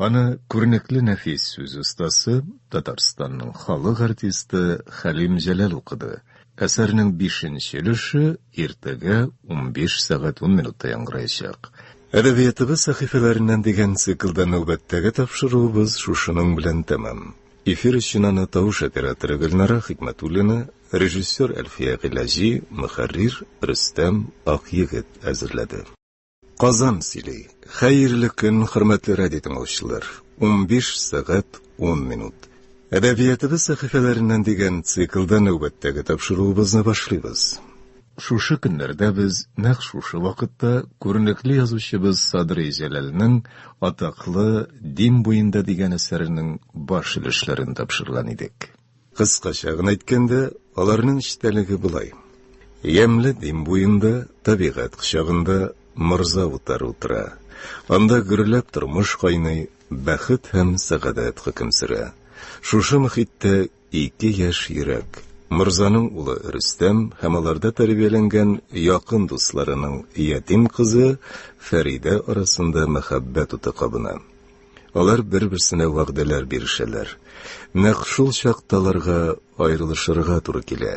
S1: Аны күренекле нәфис сүз остасы, Татарстанның халык артисты Хәлим Җәләл укыды. Әсәрнең бишенче өлеше иртәгә 15 сәгать 10 минутта яңгыраячак. Әдәбиятыбыз сәхифәләреннән дигән циклда нәүбәттәге тапшыруыбыз шушының белән тәмам. Эфир өчен аны тавыш операторы Гөлнара Хикмәтуллина, режиссер Әлфия Гыйләҗи, мөхәррир Рөстәм Акъегет әзерләде. Казан сөйли. Хәерле көн, хөрмәтле радио тыңлаучылар. 15 сәгать 10 минут. Әдәбиятыбыз сәхифәләреннән дигән циклда нәүбәттәге тапшыруыбызны башлыйбыз. Шушы көннәрдә без нәкъ шушы вакытта күренекле язучыбыз Садри Җәләлнең атаклы Дим буенда дигән әсәренең баш өлешләрен тапшырган идек. Кыскача гына әйткәндә, аларның эчтәлеге болай. Ямьле Дим буенда, табигать кочагында Морза утары утыра. Анда гөрләп тормыш кайный, бәхет һәм сәгадәт хөкем сөрә. Шушы мохиттә ике яшь йөрәк, Морзаның улы Рөстәм һәм аларда тәрбияләнгән якын дусларының ятим кызы Фәридә арасында мәхәббәт уты кабына. Алар бер-берсенә вәгъдәләр бирешәләр. Нәкъ шул чакта аларга аерылышырга туры килә.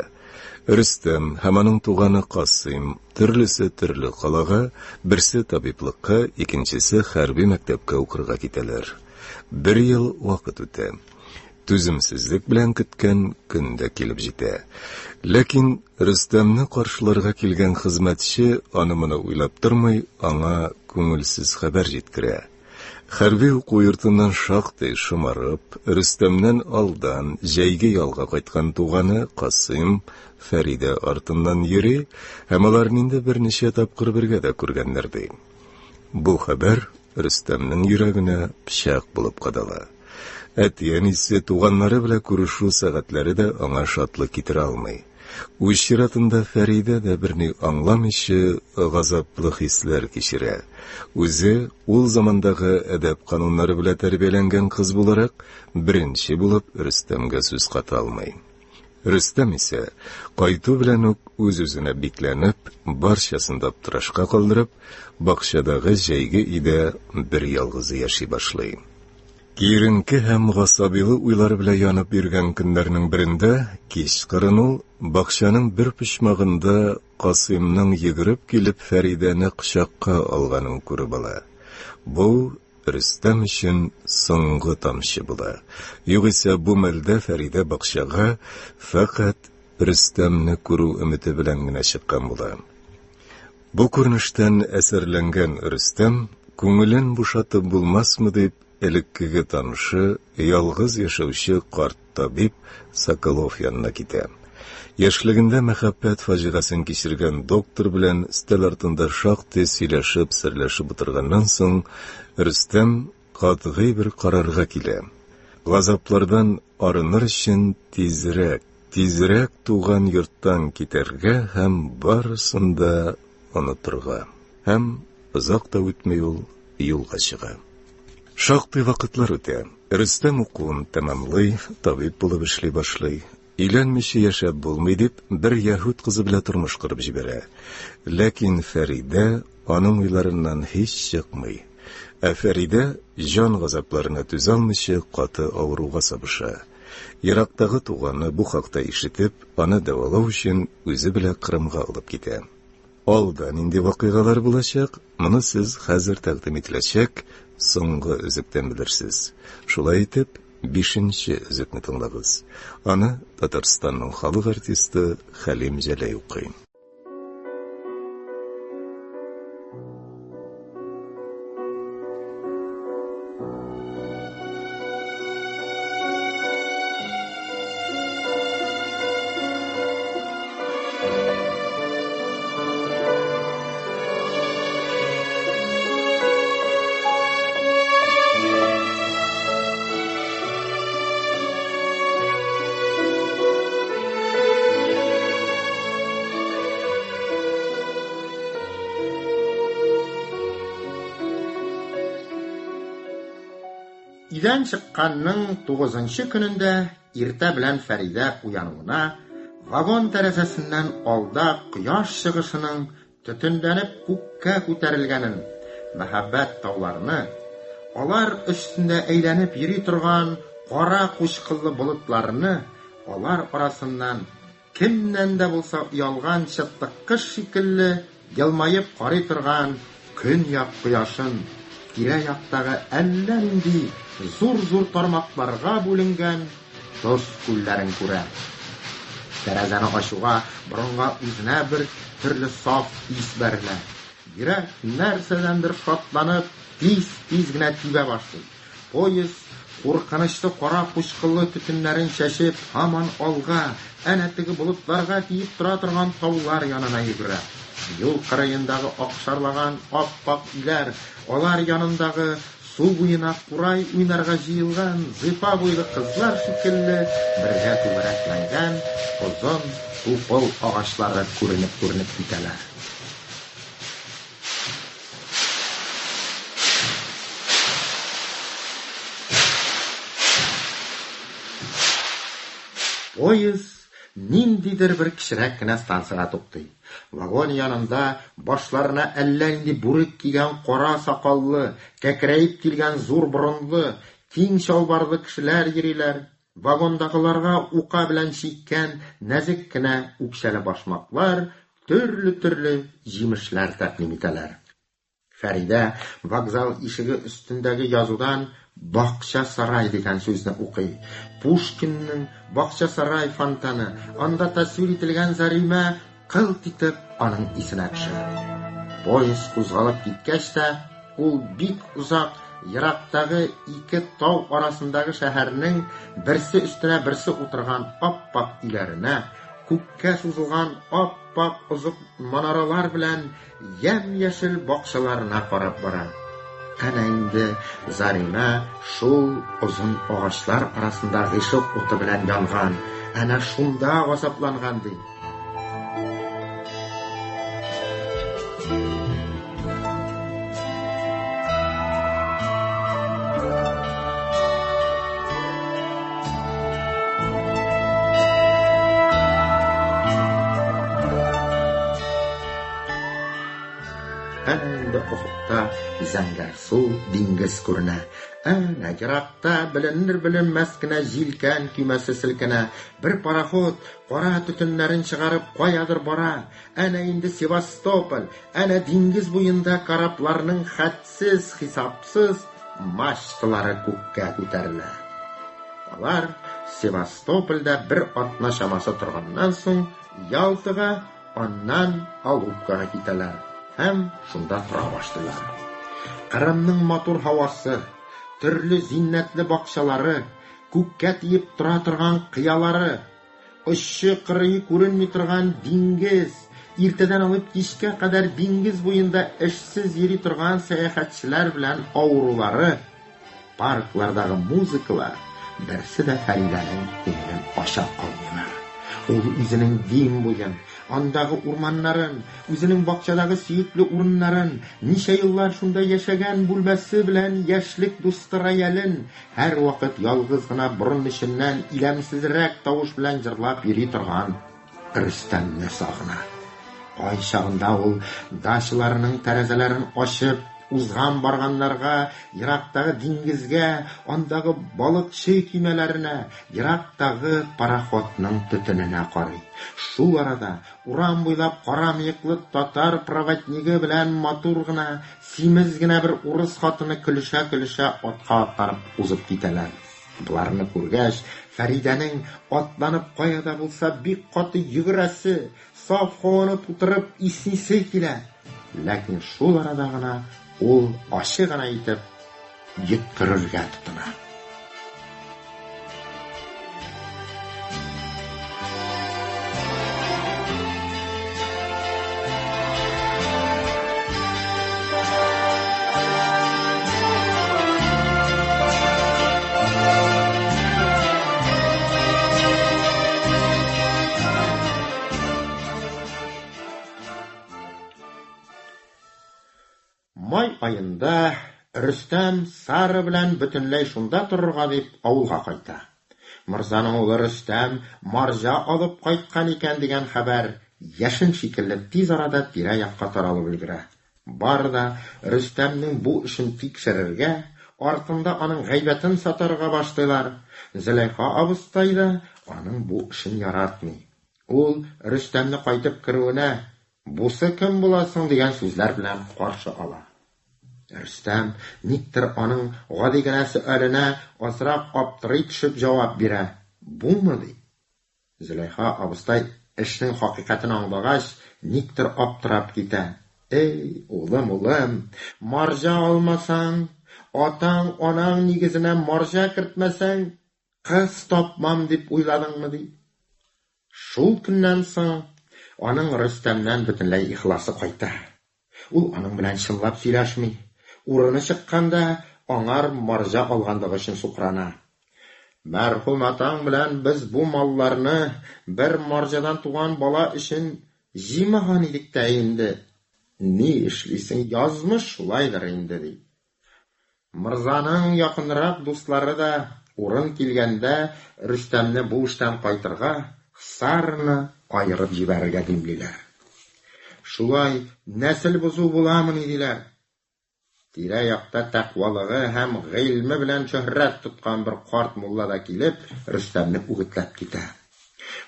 S1: Рөстәм һәм аның туганы Касыйм төрлесе төрле калага, берсе табиблыкка, икенчесе хәрби мәктәпкә укырга китәләр. Бер ел вакыт үтә. Түземсезлек белән көткән көн дә килеп җитә. Ләкин Рөстәмне каршыларга килгән хезмәтче аны-моны уйлап тормый, аңа күңелсез хәбәр җиткерә. Хәрби уку йортыннан шактый шомарып, Рөстәмнән алдан җәйге ялга кайткан туганы Касыйм Фәридә артыннан йөри һәм аларны инде берничә тапкыр бергә дә күргәннәр, ди. Бу хәбәр Рөстәмнең йөрәгенә пычак булып кадала. Әти-әнисе, туганнары белән күрешү сәгатьләре дә аңа шатлык китерә алмый. Үз чиратында Фәридә дә берни аңламыйча газаплы хисләр кичерә. Үзе, ул замандагы әдәп кануннары белән тәрбияләнгән кыз буларак, беренче булып Рөстәмгә сүз ката алмый. Рөстәм исә, кайту белән үк үз-үзенә бикләнеп, барчасын да аптырашка калдырып, бакчадагы җәйге өйдә бер ялгызы яши башлый. Киеренке һәм гасабилы уйлар белән янып йөргән көннәрнең берендә, кичкырын ул бакчаның бер почмагында Касыймның йөгереп килеп Фәридәне кочакка алганын күреп ала. Бу Рөстәм өчен соңгы тамчы була. Югыйсә бу мәлдә Фәридә бакчага фәкать Рөстәмне күрү өмете белән генә чыккан була. Бу күренештән әсәрләнгән Рөстәм, күңелен бушатып булмасмы дип, элеккеге танышы, ялгыз яшәүче карт табиб Соколов янына китә. Яшьлегендә мәхәббәт фаҗигасен кичергән доктор белән өстәл артында шактый сөйләшеп, серләшеп утырганнан соң, Рөстәм катгый бер карарга килә. Газаплардан арыныр өчен тизрәк, тизрәк туган йорттан китәргә һәм барысын да онытырга. Һәм озак та үтми ул юлга чыга. Шактый вакытлар үтә. Рөстәм укуын тәмамлый, табиб булып эшли башлый. Өйләнмичә яшәп булмый дип, бер яһүд кызы белән тормыш корып җибәрә. Ләкин Фәридә аның уйларыннан һич чыкмый. Ә Фәридә җан газапларына түзә алмыйча каты авыруга сабыша. Ерактагы туганы бу хакта ишетеп, аны дәвалау өчен үзе белән Кырымга алып китә. Алда нинди вакыйгалар булачак, моны сез хәзер тәкъдим ителәчәк соңгы өзектән белерсез. Шулай итеп, бишенче өзекне тыңлагыз. Аны Татарстанның халык артисты Хәлим Җәләй укый.
S3: Өйдән чыкканның тугызынчы көнендә иртә белән Фәридә уянуына, вагон тәрәзәсеннән алда кояш чыгышының төтенләнеп күккә күтәрелгәнен, мәһабәт тауларны, алар өстендә әйләнеп йөри торган кара кучкыллы болытларны, алар арасыннан кемнән дә булса оялган чытлык кош шикелле елмаеп карый торган көньяк кояшын, тирә-яктагы әллә нинди зур-зур тармакларга бүленгән тоз күлләрен күрә. Тәрәзәне ачуга борынга үзенә бер төрле саф ис бәрелә. Йөрәк нәрсәдәндер шатланып, тиз-тиз генә тибә башлый. Поезд, куркынычлы кара кучкыллы төтеннәрен чәчеп, һаман алга, әнә теге болытларга тиеп тора торган таулар янына йөгерә. Юл кырыендагы акшарлаган ап-ак өйләр, алар янындагы су буена курай уйнарга җыелган зифа буйлы кызлар шикелле бергә түгәрәкләнгән озын тупыл агачлары күренеп-күренеп китәләр. Поезд ниндидер бер кечерәк кенә станциягә туктый. Вагон янында башларына әллә нинди бүрек кигән кара сакаллы, кәкрәеп килгән зур борынлы, киң чалбарлы кешеләр йөриләр. Вагондагыларга ука белән чиккән нәзек кенә үкчәле башмаклар, төрле-төрле җимешләр тәкъдим итәләр. Фәридә вокзал ишеге өстендәге язудан Бакча-сарай дигән сүзне укый. Пушкинның Бакча-сарай фонтаны, анда тасвир ителгән Заримә кылт итеп аның исенә төшә. Поезд кузгалып киткәч тә, ул бик озак ерактагы ике тау арасындагы шәһәрнең берсе өстенә берсе утырган ап-ак өйләренә, күккә сузылган ап-ак озын манаралар белән ямь-яшел бакчаларына карап бара. Әнә инде Заримә шул озын агачлар арасында гыйшык уты белән янган, әнә шунда газапланган, ди. Әнә инде офыкта зәңгәрсу диңгез күренә. Әнә еракта беленер-беленмәс кенә җилкән көймәсе селкенә. Бер пароход кара төтеннәрен чыгарып каядыр бара. Әнә инде Севастополь, әнә диңгез буенда корабларның хәтсез-хисапсыз мачталары күккә күтәрелә. Алар Севастопольдә бер атна чамасы торганнан соң Ялтага, аннан Алупкага китәләр һәм шунда тора башлыйлар. Кырымның матур һавасы, төрле зиннәтле бакчалары, күккә тиеп тора торган кыялары, очы-кырые күренми торган диңгез, иртәдән алып кичкә кадәр диңгез буенда эшсез йөри торган сәяхәтчеләр белән авырулары, парклардагы музыкалар берсе дә Фәридәнең күңелен ача алмыйлар. Ул үзенең Дим буен, андагы урманнарын, үзенең бакчадагы сөекле урыннарын, ничә еллар шунда яшәгән бүлмәсе белән яшьлек дусты роялен, һәрвакыт ялгыз гына борын эченнән иләмсезрәк тавыш белән җырлап йөри торган Рөстәмне сагына. Кайчагында ул дачаларының тәрәзәләрен ачып, Узган барганнарга, ерактагы диңгезгә, андагы балыкчы көймәләренә, ерактагы пароходның төтененә карый. Шул арада урам буйлап кара мыеклы татар проводнигы белән матур гына, симез генә бер урыс хатыны көлешә-көлешә атка атланып узып китәләр. Боларны күргәч, Фәридәнең атланып кая да булса бик каты йөгерәсе, саф һаваны тутырып иснисе килә. Ләкин шул арада гына ул ачы гына итеп йөткерергә тотына. Май аенда Рөстәм Сара белән бөтенләй шунда торырга дип авылга кайта. Морзаның улы Рөстәм марҗа алып кайткан икән дигән хәбәр яшен шикелле тиз арада тирә-якка таралып өлгерә. Бары да Рөстәмнең бу эшен тикшерергә, артында аның гайбәтен сатарга башлыйлар. Зөләйха абыстай да аның бу эшен яратмый. Ул Рөстәмне кайтып керүенә Бусы кем була соң дигән сүзләр белән каршы ала. Рөстәм никтер аның гади генә сөаленә азрак аптырый төшеп җавап бирә, Бумы? ди. Зөләйха абыстай эшнең хакыйкатен аңлагач, никтер аптырап китә. Эй, улым, улым, марҗа алмасаң, атаң-анаң нигезенә марҗа кертмәсәң, кыз тапмам дип уйладыңмы, ди. Шул көннән соң аның Рөстәмнән бөтенләй ихласы кайта. Ул аның белән чынлап сөйләшми, урыны чыкканда аңар марҗа алганлыгы өчен сукрана. Мәрхүм атаң белән без бу малларны бер марҗадан туган бала өчен җыймаган идек тә инде. Ни эшлисең, язмыш шулайдыр инде, ди. Морзаның якынрак дуслары да урын килгәндә Рөстәмне бу эштән кайтырга, Сараны аерып җибәрергә димлиләр. Шулай нәсел бозу буламыни, диләр. Тирә-якта тәкъвалыгы һәм гыйльме белән шөһрәт тоткан бер карт мулла да килеп, Рөстәмне үгетләп китә.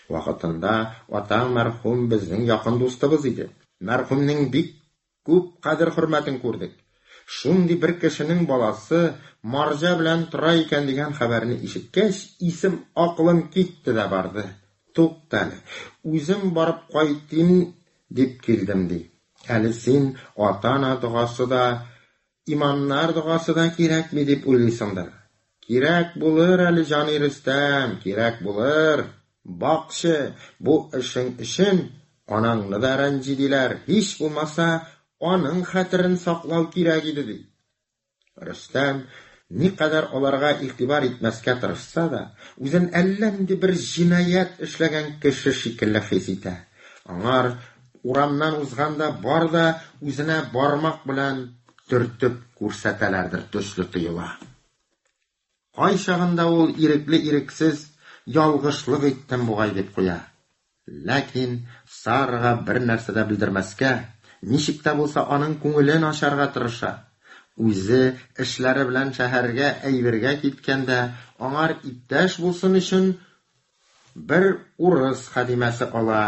S3: Вакытында атаң мәрхүм безнең якын дустыбыз иде. Мәрхүмнең бик Күп кадер-хөрмәтен күрдек. Шундый бер кешенең баласы марҗа белән тора икән дигән хәбәрне ишеткәч, исем-акылым китте дә барды. Туктале, үзем барып кайтыйм дип килдем, ди. Әле син ата-ана догасы да, имамнар догасы да кирәкми дип уйлыйсыңдыр. Кирәк булыр әле, җаный Рөстәм, кирәк булыр. Бакчы, бу эшең өчен анаңны да рәнҗи диләр, һич булмаса, аның хәтерен саклау кирәк иде, ди. Рөстәм, никадәр аларга игътибар итмәскә тырышса да, үзен әллә нинди бер җинаять эшләгән кеше шикелле хис итә. Аңар урамнан узганда бар да үзенә бармак белән төртеп күрсәтәләрдер төсле тоела. Кайчагында ул ирекле-ирексез ялгышлык иттем бугай дип куя. Ләкин Сарага бернәрсә дә белдермәскә, ничек тә булса аның күңелен ачарга тырыша. Үзе эшләре белән шәһәргә әйбергә киткәндә, аңар иптәш булсын өчен бер урыс хадимәсе ала.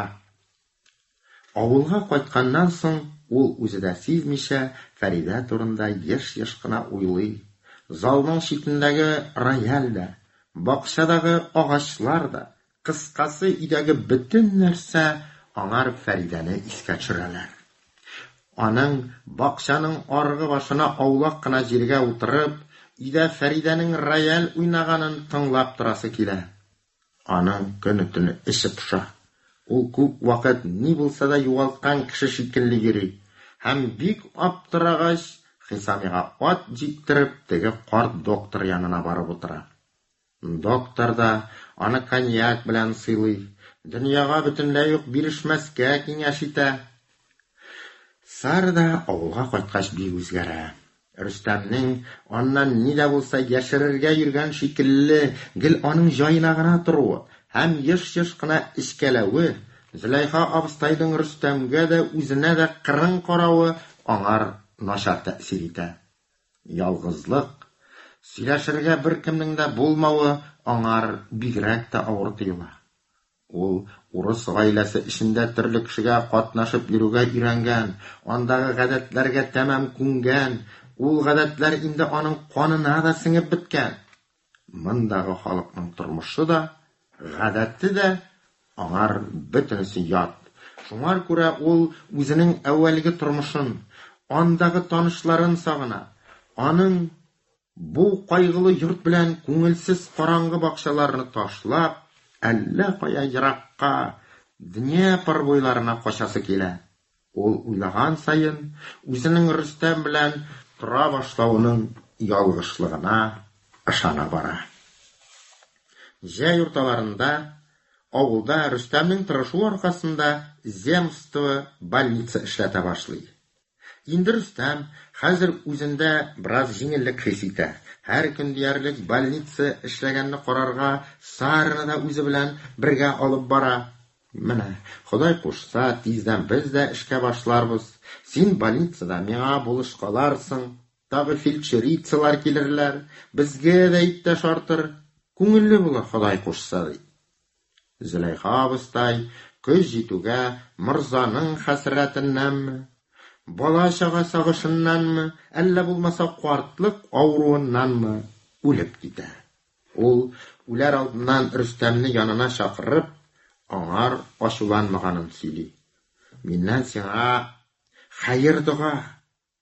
S3: Авылга кайтканнан соң ул үзе дә сизмичә Фәридә турында еш-еш кына уйлый. Залның читендәге рояль дә, бакчадагы агачлар да, кыскасы, өйдәге бөтен нәрсә аңар Фәридәне искә төшерәләр. Аның бакчаның аргы башына аулак кына җиргә утырып, өйдә Фәридәнең рояль уйнаганын тыңлап торасы килә. Аның көне-төне эче поша. Ул күп вакыт ни булса да югалткан кеше шикелле йөри һәм, бик аптырагач, Хисамига ат җиктереп, теге карт доктор янына барып утыра. Доктор да аны коньяк белән сыйлый, дөньяга бөтенләй үк бирешмәскә киңәш итә. Сара да авылга кайткач бик үзгәрә. Рөстәмнең аннан ни дә булса яшерергә йөргән шикелле гел аның җаена гына торуы һәм еш-еш кына эчкәләве, Зөләйха абыстайның Рөстәмгә дә, үзенә дә кырын каравы аңар начар тәэсир итә. Ялгызлык, сөйләшергә беркемнең дә булмавы аңар бигрәк тә авыр тоела. Ул урыс гаиләсе эчендә төрле кешегә катнашып йөрүгә өйрәнгән, андагы гадәтләргә тәмам күнгән, ул гадәтләр инде аның канына да сеңеп беткән. Мондагы халыкның тормышы да, гадәте дә аңар бөтенесе ят. Шуңар күрә ул үзенең әүвәлге тормышын, андагы танышларын сагына. Аның бу кайгылы йорт белән күңелсез караңгы бакчаларны ташлап, әллә кая еракка, Днепр буйларына качасы килә. Ул уйлаган саен үзенең Рөстәм белән тора башлавының ялгышлыгына ышана бара. Җәй урталарында авылда Рөстәмнең тырышуы аркасында земство больница эшләтә башлый. Инде Рөстәм хәзер үзендә бераз җиңеллек хис итә. Һәр көн диярлек больница эшләгәнне карарга Сараны да үзе белән бергә алып бара. Менә, Ходай кушса, тиздән без дә эшкә башларбыз. Син больницада миңа булышкаларсың. Тагы фельдшерицалар килерләр, безгә дә иптәш артыр. Күңелле булыр, Ходай кушса, ди. Зөләйха абыстай, көз җитүгә, морзаның хәсрәтеннәнме, бала-чага сагышыннанмы, әллә булмаса картлык авыруыннанмы үлеп китә. Ул, үләр алдыннан Рөстәмне янына чакырып, аңар ачуланмаганын сөйли. Миннән сиңа хәер-дога,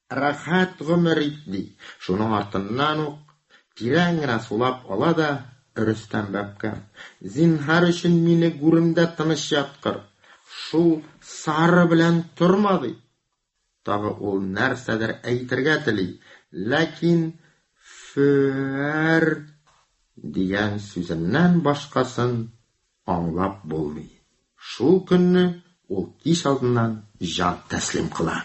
S3: Рәхәт гомер ит, ди. Шуның артыннан ук тирән генә сулап ала да, Рөстәм бәбкәм, зинһар өчен мине гүремдә тыныч яткыр, шул Сара белән торма, ди. Тагы ул нәрсәдер әйтергә тели, ләкин Фөәр дигән сүзеннән башкасын аңлап булмый. Шул көнне ул кич алдыннан җан тәслим кыла.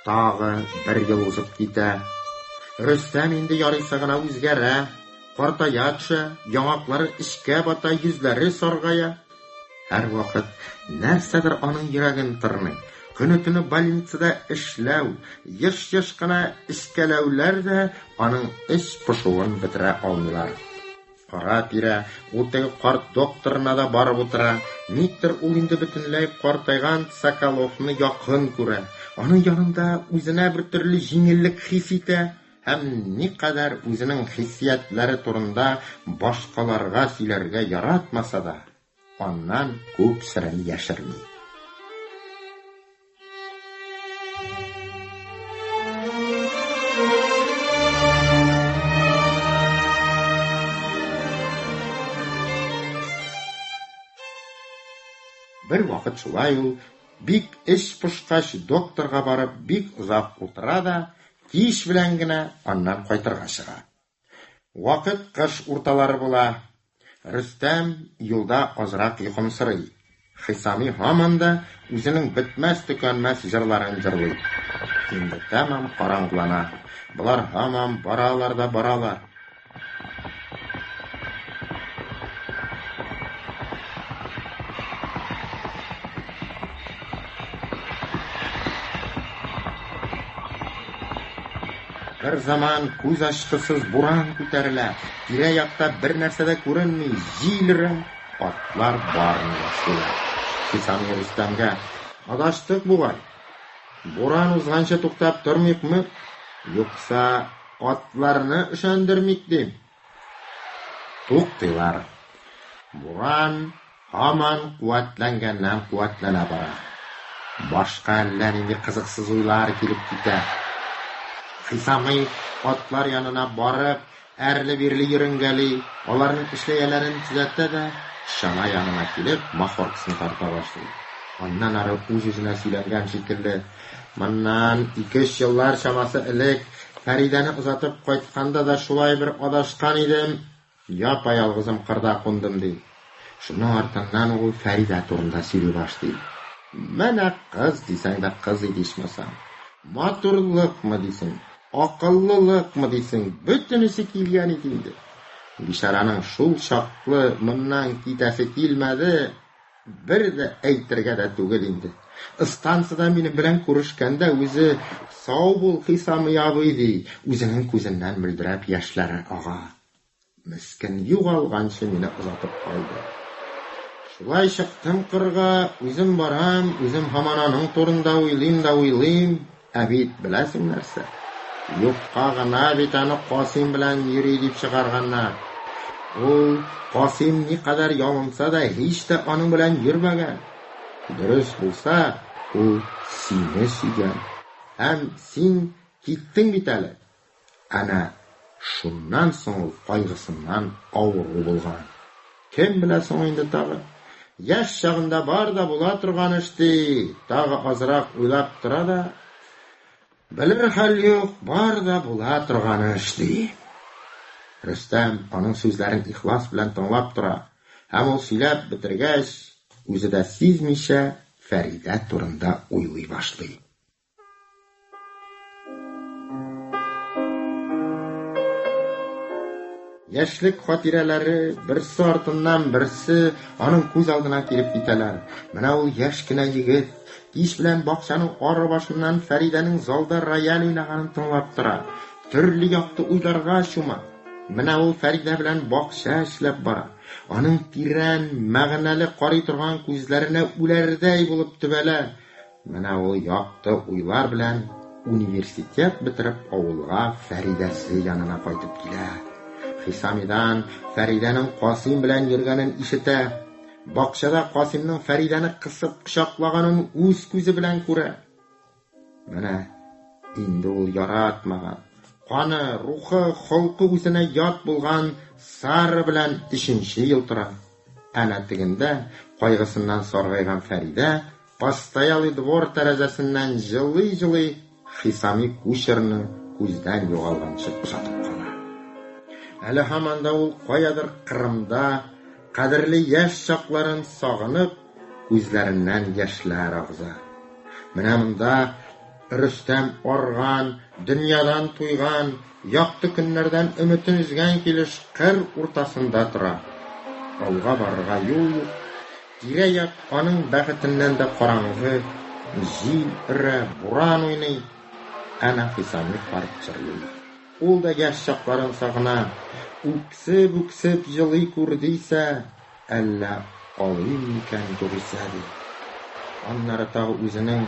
S3: Тагы бер ел узып китә. Рөстәм инде ярыйсы гына үзгәрә, картая төшә, яңаклары эчкә бата, йөзләре саргая. Һәрвакыт нәрсәдер аның йөрәген тырный. Көне-төне больницада эшләү, еш-еш кына эчкәләүләр дә аның эч пошуын бетерә алмыйлар. Ара-тирә ул теге карт докторына да барып утыра. Никтер ул инде бөтенләй картайган Соколовны якын күрә. Аның янында үзенә бер төрле җиңеллек хис итә һәм никадәр үзенең хиссиятләре турында башкаларга сөйләргә яратмаса да, аннан күп серен яшерми. Бер вакыт шулай ул бик эч пошкач докторга барып бик озак утыра да, кич белән генә аннан кайтырга чыга. Вакыт кыш урталары була. Рөстәм юлда азрак йокымсырый. Хисами һаман да үзенең бетмәс-төкәнмәс җырларын җырлый. Инде тәмам караңгылана. Болар һаман баралар да баралар. Бер заман күз ачкысыз буран күтәрелә, тирә-якта бер нәрсә дә күренми, җил өрә, атлар бармый башлыйлар. Хисами Рөстәмгә, Адаштык бугай. Буран узганчы туктап тормыйкмы, юкса атларны өшәндермик, дим. Туктыйлар. Буран һаман куәтләнгәннән-куәтләнә бара. Башка әллә нинди кызыксыз уйлар килеп китә. Хисамый атлар янына барып, әрле-бирле йөренгәли, аларның эшләяләрен төзәтә дә, чана янына килеп, махоркасын тарта башлый. Аннан ары үз-үзенә сөйләнгән шикелле, Моннан ике-өч еллар чамасы элек Фәридәне озатып кайтканда да шулай бер адашкан идем, япа-ялгызым кырда кундым, ди. Шуның артыннан ул Фәридә турында сөйли башлый. Менә кыз дисәң дә кыз иде ичмасам. Матурлыкмы дисең. Акыллылыкмы дисең, бөтенесе килгән иде инде. Бичараның шул чаклы моннан китәсе килмәде, бер дә әйтергә дә түгел инде. Станцада минем белән күрешкәндә үзе «Сау бул, Хисамый абый» ди, үзенең күзеннән мөлдерәп яшьләре ага. Мескен югалганчы мине озатып калды. Шулай чыктым кырга, үзем барам, үзем һаман аның турында уйлыйм да уйлыйм. Ә бит беләсең нәрсә? Юкка гына бит аны Касыйм белән йөри дип чыгарганнар. Ул, Касыйм никадәр ялынса да, һич тә аның белән йөрмәгән. Дөрес булса, ул сине сөйгән. Һәм син киттең бит әле. Әнә шуннан соң ул кайгысыннан авыру булган. Кем белә соң инде тагы? Яшь чагында бар да була торган эш, ди. Тагы азрак уйлап тора да, Белер хәл юк, бар да була торган эш, ди. Рөстәм аның сүзләрен ихлас белән тыңлап тора һәм ул сөйләп бетергәч, үзе дә сизмичә, Фәридә турында уйлый башлый. Яшьлек хатирәләре берсе артыннан берсе аның күз алдына килеп китәләр. Менә ул яшь кенә егет кич белән бакчаның ары башыннан Фәридәнең залда рояль уйнаганын тыңлап тора. Төрле якты уйларга чума. Менә ул Фәридә белән бакча эшләп бара. Аның тирән, мәгънәле карый торган күзләренә үләрдәй булып төбәлә. Менә ул якты уйлар белән университет бетереп авылга Фәридәсе янына кайтып килә. Хисамидан Фәридәнең Касыйм белән йөргәнен ишетә. Бакчада Касыймның Фәридәне кысып кочаклаганын үз күзе белән күрә. Менә инде ул яратмаган, каны, рухы, холкы үзенә ят булган Сара белән өченче ел тора. Әнә тегендә кайгысыннан саргайган Фәридә Постоялый двор тәрәзәсеннән җылый-җылый Хисами кучерны күздән югалганчы озатып кала. Әле һаман да ул каядыр Кырымда, кадерле яшь чакларын сагынып, күзләреннән яшьләр агыза. Менә монда Рөстәм арган, дөньядан туйган, якты көннәрдән өметен өзгән килеш кыр уртасында тора. Алга барырга юл юк. Тирә-як аның бәхетеннән дә караңгы, җил өрә, буран уйный. Әнә Хисами карт җырлый. Ул да яшь чакларын сагына. Үксеп-үксеп җылый күрдисә, әллә алыйм микән югыйсә, ди. Аннары тагы үзенең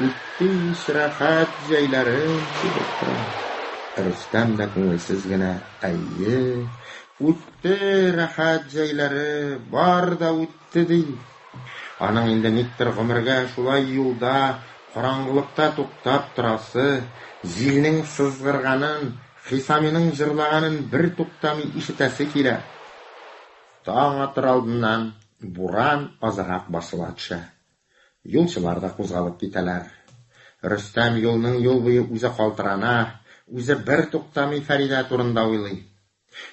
S3: үтте ич рәхәт җәйләрен сизеп тора. Рөстәм дә күңелсез генә, Әйе, Үтте рәхәт җәйләре, бар да үтте, ди. Аның инде никтер гомергә шулай юлда, караңгылыкта туктап торасы, җилнең сызгырганын, Хисаминың җырлаганын бертуктамый ишетәсе килә. Таң атыр алдыннан буран азрак басыла төшә. Юлчылар да кузгалып китәләр. Рөстәм юлның юл буе үзе калтырана, үзе бертуктамый Фәридә турында уйлый.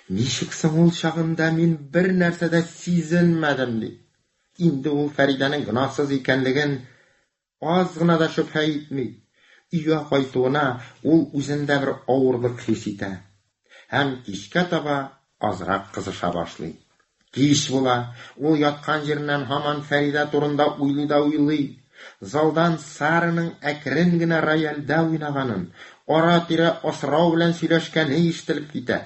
S3: Ничек соң ул чагында мин бер нәрсә дә сизенмәдем, ди. Инде ул Фәридәнең гөнаһсыз икәнлеген аз гына да шөбһә итми. Өйгә кайтуына ул үзендә бер авырлык хис итә. Һәм кичкә таба азрак кызыша башлый. Кич була, ул яткан җиреннән һаман Фәридә турында уйлый да уйлый. Залдан Сараның әкрен генә рояльдә уйнаганын, ара-тирә асрау белән сөйләшкәне ишетелеп китә.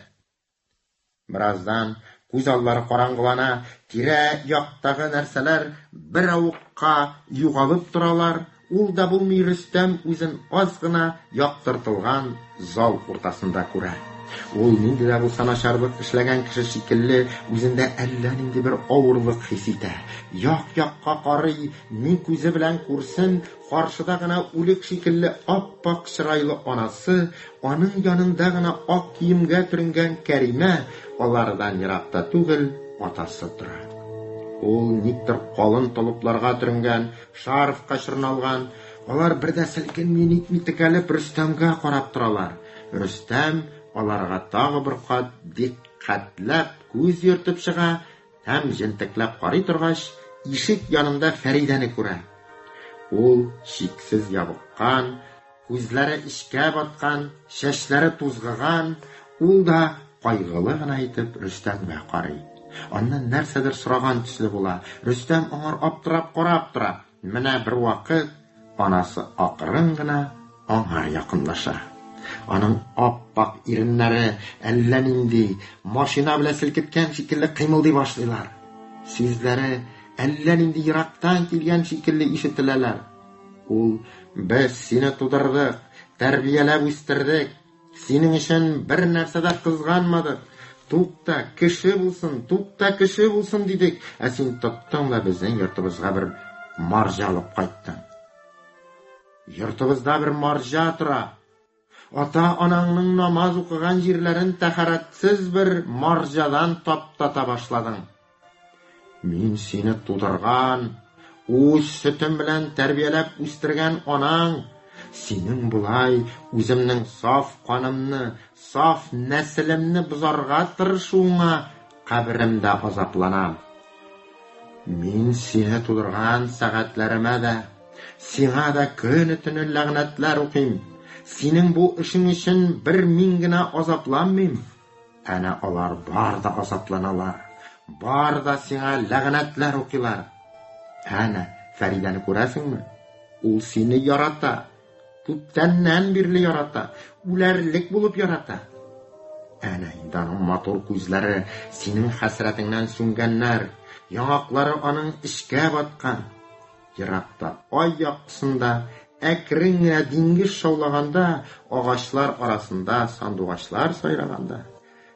S3: Бераздан күз аллары караңгылана, тирә-яктагы нәрсәләр беравыкка югалып торалар, ул да булмый Рөстәм үзен аз гына яктыртылган зал уртасында күрә. Ул нинди дә булса начарлык эшләгән кеше шикелле үзендә әллә нинди бер авырлык хис итә. Як-якка карый, ни күзе белән күрсен, каршыда гына үлек шикелле ап-ак чырайлы анасы, аның янында гына ак киемгә төренгән Кәримә, алардан еракта түгел атасы тора. Ул никтер калын толыпларга төренгән, шарфка чорналган. Алар бер дә селкенми-нитми текәлеп Рөстәмгә карап торалар. Рөстәм аларга тагы бер кат дикъкатьләп күз йөртеп чыга һәм җентекләп карый торгач, ишек янында Фәридәне күрә. Ул чиксез ябыккан, Күзләре эчкә баткан, чәчләре тузгыган, ул да кайгылы гына итеп Рөстәмгә карый. Аннан нәрсәдер сораган төсле була. Рөстәм аңар аптырап карап тора. Менә бервакыт анасы акрын гына аңар якынлаша. Аның ап-ак иреннәре әллә нинди машина белән селкеткән шикелле кыймылдый башлыйлар. Сүзләре әллә нинди ерактан килгән шикелле ишетеләләр. Ул: "Без сине тудырдык, тәрбияләп үстердек, синең өчен бер нәрсә дә кызганмадык. Тукта, кеше булсын, тукта, кеше булсын дидек, ә син тоттың да безнең йортыбызга бер марҗа алып кайттың. Йортыбызда бер марҗа тора. Ата-анаңның намаз укыган җирләрен тәһарәтсез бер марҗадан таптата башладың. Мин сине тудырган, үз сөтем белән тәрбияләп үстергән анаң, синең болай үземнең саф канымны, саф нәселемне бозарга тырышуыңа каберемдә азапланам. Мин сине тудырган сәгатьләремә дә, сиңа да көне-төне ләгънәтләр укыйм. Синең бу эшең өчен бер мин генә азапланмыйм. Әнә алар бар да азапланалар. Бар да сиңа ләгънәтләр укыйлар. Әнә Фәридәне күрәсеңме? Ул сине ярата. Күптәннән бирле ярата, үләрлек булып ярата. Әнә инде аның матур күзләре синең хәсрәтеңнән сүнгәннәр, яңаклары аның эчкә баткан. Еракта ай яктысында әкрен генә диңгез шаулаганда, агачлар арасында сандугачлар сайраганда,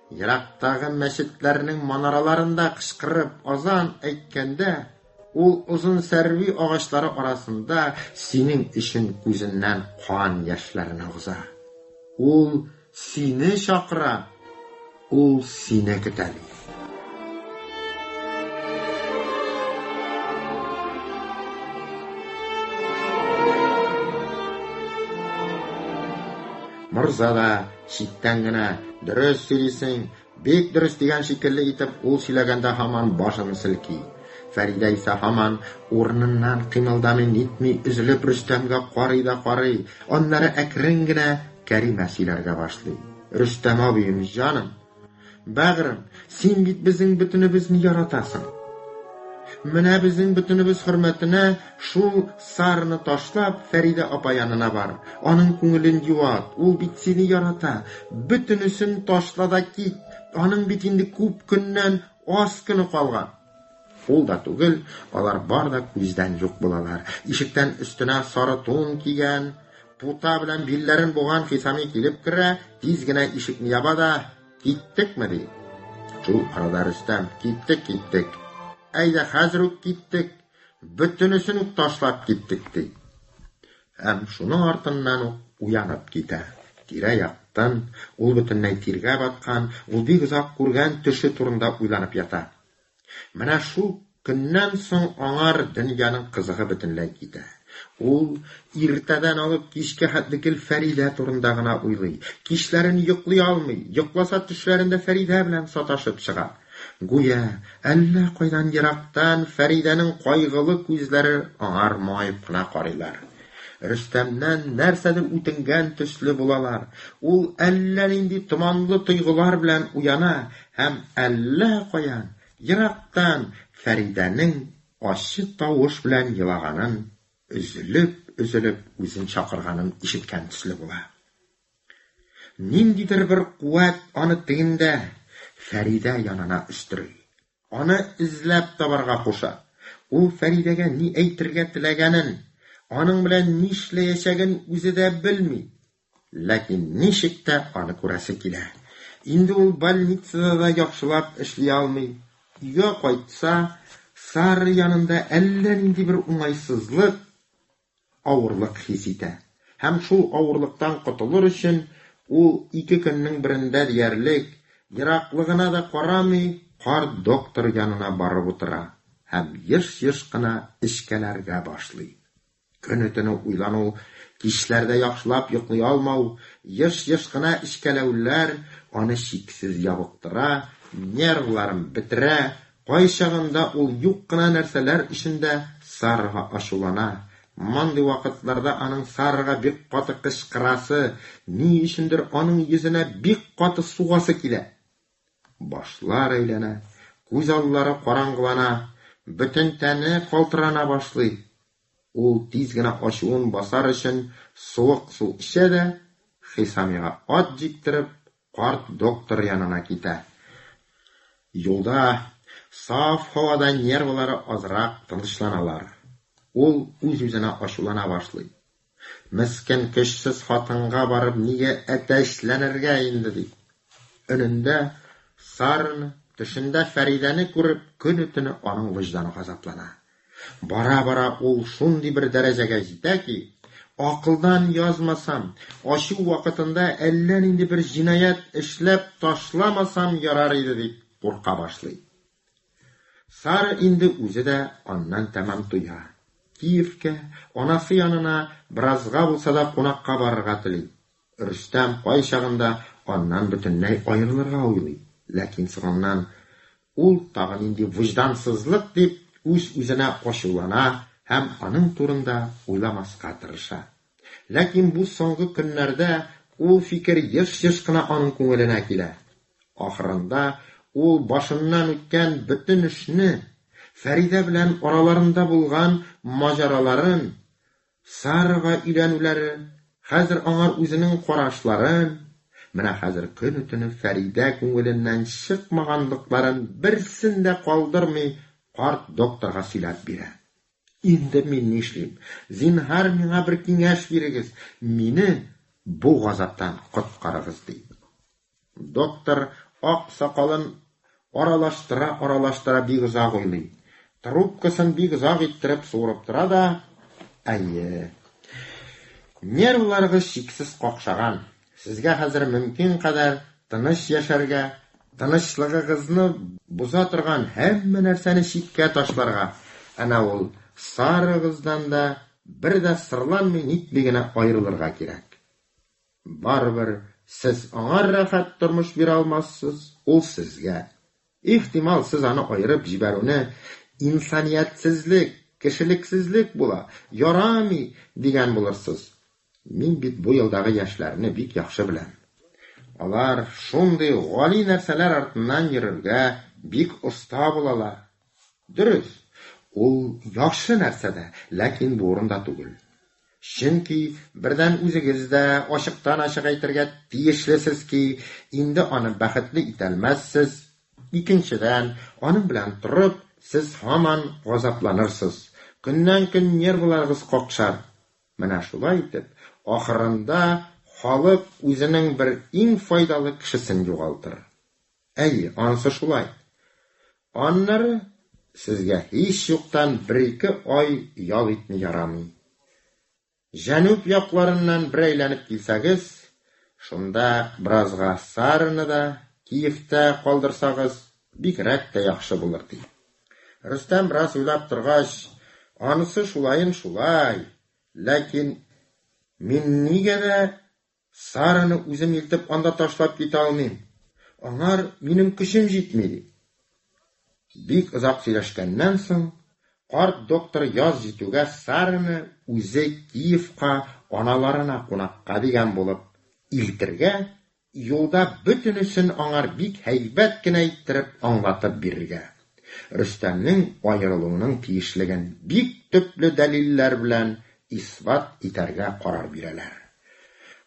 S3: ерактагы мәчетләрнең манараларында кычкырып азан әйткәндә, Ул озын сәрви агачлары арасында синең өчен күзеннән кан яшьләрен агыза. Ул сине чакыра, ул сине көтә, ди. Морза да читтән генә, Дөрес сөйлисең, Бик дөрес дигән шикелле итеп ул сөйләгәндә һаман башын селки. Фәридә исә һаман урыныннан кыймылдамый нитми өзелеп Рөстәмгә карый да карый. Аннары әкрен генә Кәримә сөйләргә башлый. Рөстәм абыем, җаным! Бәгърем, син бит безнең бөтенебезне яратасың. Менә безнең бөтенебез хөрмәтенә шул Сараны ташлап, Фәридә апа янына бар. Аның күңелен юат, ул бит сине ярата. Бөтенесен ташла да кит. Аның бит инде күп көннән аз көне калган. Ул да түгел, алар бар да күздән юк булалар. Ишектән өстенә сары тун кигән, пута белән билләрен буган Хисами килеп керә, тиз генә ишекне яба да, Киттекме, ди. Шул арада Рөстәм, Киттек, киттек. Әйдә, хәзер үк киттек. Бөтенесен үк ташлап киттек, ди. Һәм шуның артыннан ук уянып китә. Тирә-як тын, ул бөтенләй тиргә баткан, ул бик озак күргән төше турында уйланып ята. Менә шул көннән соң аңар дөньяның кызыгы бөтенләй китә. Ул иртәдән алып кичкә хәтле гел Фәридә турында гына уйлый. Кичләрен йоклый алмый, йокласа төшләрендә Фәридә белән саташып чыга. Гүя әллә кайдан ерактан Фәридәнең кайгылы күзләре аңар моңаеп кына карыйлар. Рөстәмнән нәрсәдер үтенгән төсле булалар. Ул әллә нинди томанлы тойгылар белән уяна һәм әллә каян, ерактан Фәридәнең ачы тавыш белән елаганын, өзелеп-өзелеп үзен чакырганын ишеткән төсле була. Ниндидер бер куәт аны тегендә, Фәридә янына өстери. Аны эзләп табарга куша. Ул Фәридәгә ни әйтергә теләгәнен, аның белән нишләячәген үзе дә белми. Ләкин ничек тә аны күрәсе килә. Инде ул больницада да яхшылап эшли алмый. Өйгә кайтса, Сара янында әллә нинди бер уңайсызлык, авырлык хис итә. Һәм шул авырлыктан котылыр өчен ул ике көннең берендә диярлек, ераклыгына да карамый, карт доктор янына барып утыра һәм еш-еш кына эчкәләргә башлый. Көне-төне уйлану, кичләрдә яхшылап йоклый алмау, еш-еш кына эчкәләүләр аны чиксез ябыктыра, нервларын бетерә, Кайчагында ул юк кына нәрсәләр өчен дә Сарага ачулана. Мондый вакытларда аның Сарага бик каты кычкырасы, ни өчендер аның йөзенә бик каты сугасы килә. Башлар әйләнә, күз аллары караңгылана, бөтен тәне калтырана башлый. Ул тиз генә ачуын басар өчен суык су эчә дә, Хисамига ат җиктереп, карт доктор янына китә. Юлда, саф һавада нервылары азрак тынычланалар. Ул үз-үзенә ачулана башлый. Мескен көчсез хатынга барып нигә әтәчләнергә инде, дип. Өнендә Сараны, төшендә Фәридәне күреп, көне-төне аның вөҗданы газаплана. Бара-бара ул шундый бер дәрәҗәгә җитә ки, акылдан язмасам, ачу вакытында әллә нинди бер җинаять эшләп ташламасам ярар иде дип курка башлый. Сара инде үзе дә аннан тәмам туя. Киевкә, анасы янына беразга булса да кунакка барырга тели. Рөстәм кайчагында аннан бөтенләй аерылырга уйлый, ләкин соңыннан ул тагы нинди вөҗдансызлык дип үз-үзенә ачулана һәм аның турында уйламаска тырыша. Ләкин бу соңгы көннәрдә ул фикер еш-еш кына аның күңеленә килә. Ахырында ул башыннан үткән бөтен эшне, Фәридә белән араларында булган маҗараларын, Сарага өйләнүләре, хәзер аңар үзенең карашларын, менә хәзер көне-төне Фәридә күңеленнән чыкмаганлыкларын берсен дә калдырмый карт докторга сөйләп бирә. Инде мин нишлим? Зинһар, миңа бер киңәш бирегез, мине бу газаптан коткарыгыз, ди. Доктор ак сакалын аралаштыра-аралаштыра бик озак уйлый. Трубкасын бик озак иттереп суырып тора да, Әйе. Нервларыгыз чиксез какшаган. Сезгә хәзер мөмкин кадәр тыныч яшәргә, тынычлыгыгызны боза торган һәммә нәрсәне читкә ташларга, әнә ул Сарыгыздан да бер дә сырланмый нитми генә аерылырга кирәк. Барыбер сез аңар рәхәт тормыш бирә алмассыз, ул сезгә. Ихтимал, сез аны аерып җибәрүне инсаниятсезлек, кешелексезлек була, ярамый, дигән булырсыз. Мин бит бу елдагы яшьләрне бик яхшы беләм. Алар шундый гали нәрсәләр артыннан йөрергә бик оста булалар. Дөрес, ул яхшы нәрсә дә, ләкин бу урында түгел. Чөнки, бердән, үзегез дә ачыктан-ачык әйтергә тиешлесез ки, инде аны бәхетле итәлмәссез, икенчедән, аның белән торып, сез һаман газапланырсыз, көннән-көн нервыларыгыз какшар. Менә шулай итеп, ахырында халык үзенең бер иң файдалы кешесен югалтыр. Әйе, анысы шулай. Аннары сезгә һич юктан бер-ике ай ял итми ярамый. Җәнүб якларыннан бер әйләнеп килсәгез, шунда беразга Сараны да Киевтә калдырсагыз, бигрәк тә яхшы булыр, ди. Рөстәм бераз уйлап торгач, анысы шулаен шулай, ләкин мин нигә дә Сараны үзем илтеп анда ташлап китә алмыйм. Аңар минем көчем җитми, ди. Бик озак сөйләшкәннән соң, карт доктор яз җитүгә Сараны үзе Киевка аналарына кунакка дигән булып илтергә, юлда бөтенесен аңар бик һәйбәт кенә иттереп аңлатып бирергә, Рөстәмнең аерылуының тиешлеген бик төпле дәлилләр белән исбат итәргә карар бирәләр.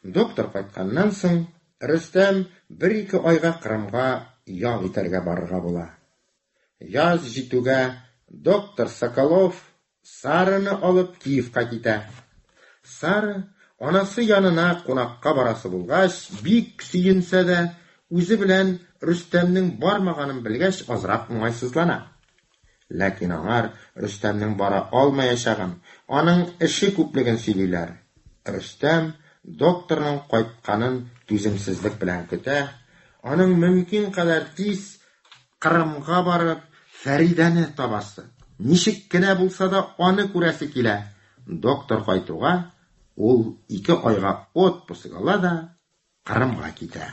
S3: Доктор кайтканнан соң, Рөстәм бер-ике айга Кырымга ял итәргә барырга була. Яз җитүгә, доктор Соколов Сараны алып Киевка китә. Сара, анасы янына кунакка барасы булгач, бик сөенсә дә, үзе белән Рөстәмнең бармаганын белгәч, азрак уңайсызлана. Ләкин аңар Рөстәмнең бара алмаячагын, аның эше күплеген сөйлиләр. Рөстәм докторның кайтканын түземсезлек белән көтә, аның мөмкин кадәр тиз Кырымга барып, Фәридәне табасы, ничек кенә булса да аны күрәсе килә. Доктор кайтуга, ул ике айга отпуск ала да Кырымга китә.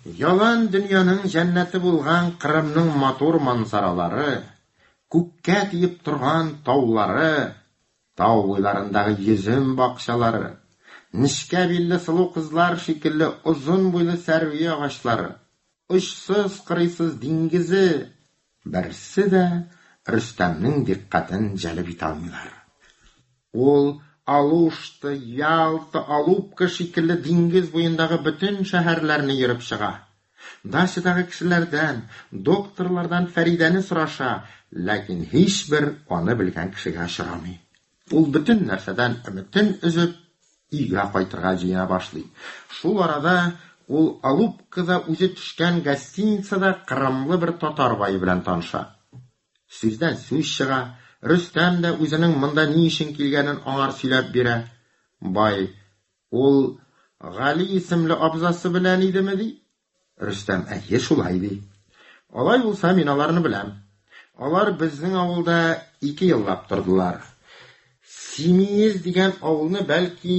S3: Ялан дөньяның җәннәте булган Кырымның матур манзаралары, күккә тиеп торган таулары. Тау буйларындагы йөзем бакчалары, нечкә билле сылу кызлар шикелле озын буйлы сәрви агачлары, очсыз-кырыйсыз диңгезе, берсе дә Рөстәмнең дикъкатен җәлеп итә алмыйлар. Ул Алушта, Ялта, Алупка шикелле диңгез буендагы бөтен шәһәрләрне йөреп чыга. Дачадагы кешеләрдән, докторлардан Фәридәне сораша, ләкин һичбер аны белгән кешегә очрамый. Ул бөтен нәрсәдән өметен өзеп, өйгә кайтырга җыена башлый. Шул арада ул Алупкада үзе төшкән гостиницада кырымлы бер татар бае белән таныша. Сүздән сүз чыга, Рөстәм дә үзенең монда ни өчен килгәнен аңар сөйләп бирә. Бай, Ул Гали исемле абзасы белән идеме, ди. Рөстәм, Әйе, шулай, ди. Алай булса, мин аларны беләм. Алар безнең авылда ике еллап тордылар. Симиез дигән авылны, бәлки,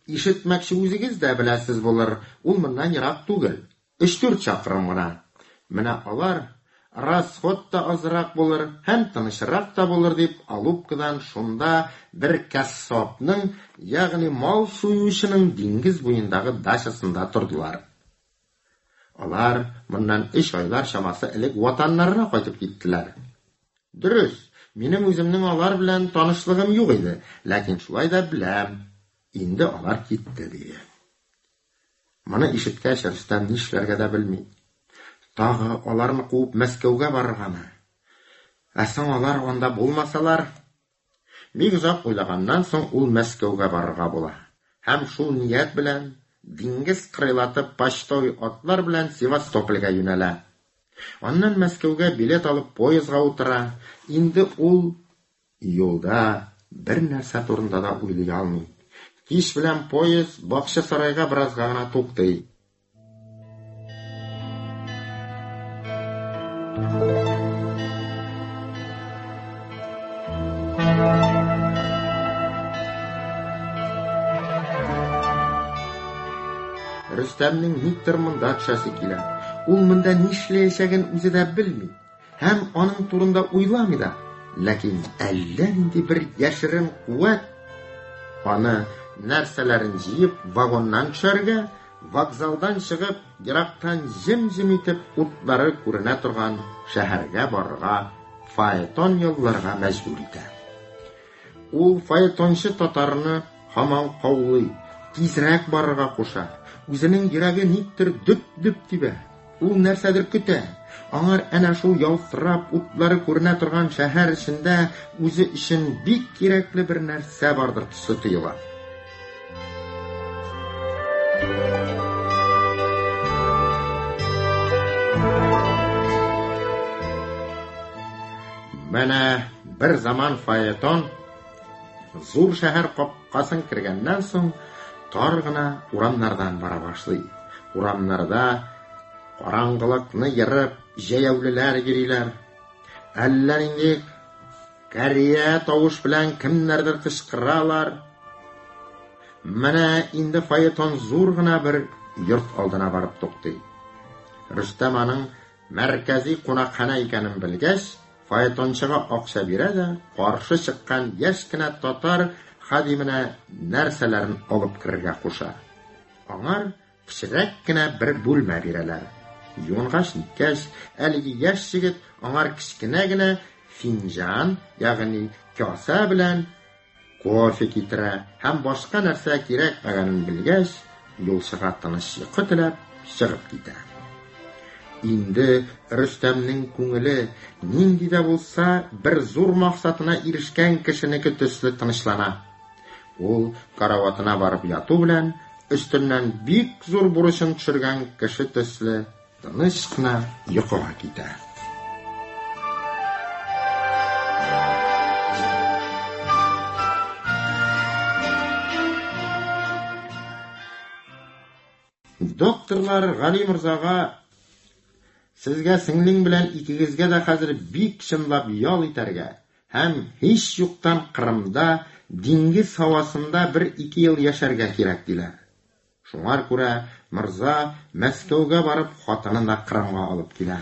S3: ишетмәкче үзегез дә беләсез булыр, ул моннан ерак түгел. Өч-дүрт чакрым гына. Менә алар, расход та азрак булыр һәм тынычрак та булыр дип, Алупкадан шунда бер кәссабның, ягъни мал суючының диңгез буендагы дачасында тордылар. Алар моннан өч айлар чамасы элек ватаннарына кайтып киттеләр. Дөрес, минем үземнең алар белән танышлыгым юк иде, ләкин шулай да беләм, инде алар китте, диде. Моны ишеткәч, Рөстәм нишләргә дә белми. Тагы аларны куып Мәскәүгә барыргамы? Ә соң алар анда булмасалар? Бик озак уйлаганнан соң ул Мәскәүгә барырга була. Һәм шул ният белән диңгез кырыйлатып почтовый атлар белән Севастопольгә юнәлә. Аннан Мәскәүгә билет алып поездга утыра. Инде ул Юлда бер нәрсә турында да уйлый алмый. Кич белән поезд Бакчасарайга беразга гына туктый. Рөстәмнең никтер монда төшәсе килә. Ул монда нишләячәген үзе дә белми. Һәм аның турында уйламый да, ләкин әллә нинди бер яшерен куәт аны нәрсәләрен җыеп вагоннан төшәргә, вокзалдан чыгып, ерактан җем-җем итеп утлары күренә торган шәһәргә барырга фаэтон ялларга мәҗбүр итә. Ул фаэтончы татарны һаман каулый, тизрәк барырга куша. Үзенең йөрәге никтер дөп-дөп тибә. Ул нәрсәдер көтә. Аңар әнә шул ялтырап утлары күренә торган шәһәр эчендә үзе өчен бик кирәкле бер нәрсә бардыр төсле тоела. Менә бер заман фаэтон зур шәһәр капкасын кергәннән соң тар гына урамнардан бара башлый. Урамнарда караңгылыкны ерып җәяүлеләр йөриләр. Әллә нинди кәрия тавыш белән кемнәрдер кычкыралар. Менә инде фаэтон зур гына бер йорт алдына барып туктый. Рөстәм аның мәркәзи кунакханә икәнен белгәч, фаэтончыга акча бирә дә, каршы чыккан яшь кенә татар хадименә нәрсәләрен алып керергә куша. Аңар кечерәк кенә бер бүлмә бирәләр. Юынгач ниткәч, әлеге яшь егет аңар кечкенә генә финҗан, ягъни касә белән кофе китерә һәм башка нәрсә кирәкмәгәнен белгәч, юлчыга тыныч йокы теләп чыгып китә. Инде Рөстәмнең күңеле нинди дә булса бер зур максатына ирешкән кешенеке төсле тынычлана. Ул караватына барып яту белән, өстеннән бик зур бурычын төшергән кеше төсле тыныч кына йокыга китә. Докторлар Гали морзага Сезгә сеңлең белән икегезгә дә хәзер бик чынлап ял итәргә һәм һич юктан Кырымда диңгез һавасында бер-ике ел яшәргә кирәк, диләр. Шуңар күрә морза Мәскәүгә барып хатынын да Кырымга алып килә.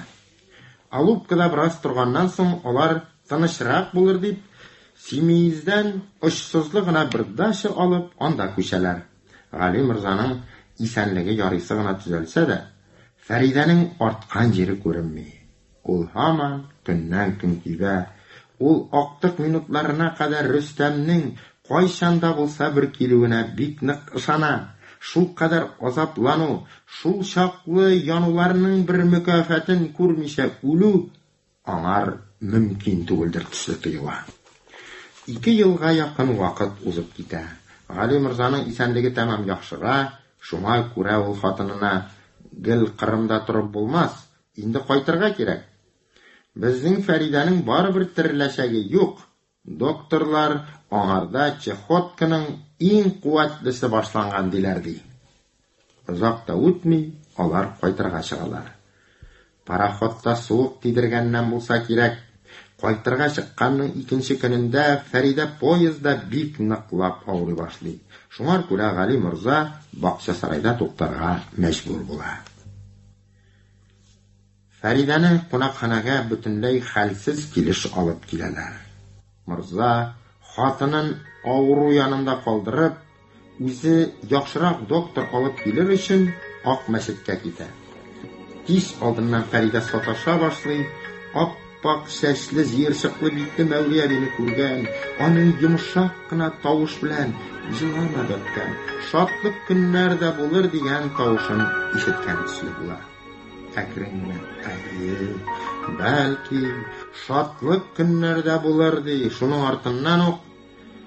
S3: Алупкада бераз торганнан соң алар тынычрак булыр дип, Симеиздән очсызлы гына бер дача алып, анда күчәләр. Гали морзаның исәнлеге ярыйсы гына төзәлсә дә, Фәридәнең арткан җире күренми. Ул һаман көннән-көн кибә. Ул актык минутларына кадәр Рөстәмнең кайчан да булса бер килүенә бик нык ышана. Шулкадәр азаплану, шул чаклы януларның бер мөкяфәтен күрмичә үлү аңар мөмкин түгелдер төсле тоела. Ике елга якын вакыт узып китә. Гали морзаның исәнлеге тәмам яхшыра, шуңа күрә ул хатынына, Гел Кырымда торып булмас, инде кайтырга кирәк. Безнең Фәридәнең барыбер тереләчәге юк. Докторлар аңарда чехотканың иң куәтлесе башланган диләр, ди. Озак та үтми, алар кайтырга чыгалар. Пароходта суык тидергәннән булса кирәк, кайтырга чыкканның икенче көнендә Фәридә поездда бик ныклап авырый башлый. Шуңар күрә Гали морза Бакчасарайда туктарга мәҗбүр була. Фәридәне кунакханәгә бөтенләй хәлсез килеш алып киләләр. Морза, хатынын авыру янында калдырып, үзе яхшырак доктор алып килер өчен Ак мәчеткә китә. Кич алдыннан Фәридә саташа башлый, ап-ак чәчле, җыерчыклы битле Мәүлия әбине күргән, аның йомшак кына тавыш белән, Җылама, бәбкәм, шатлык көннәр дә булыр дигән тавышын ишеткән төсле була. Әкрен генә, әйе, бәлки, шатлык көннәр дә булыр, ди, шуның артыннан ук,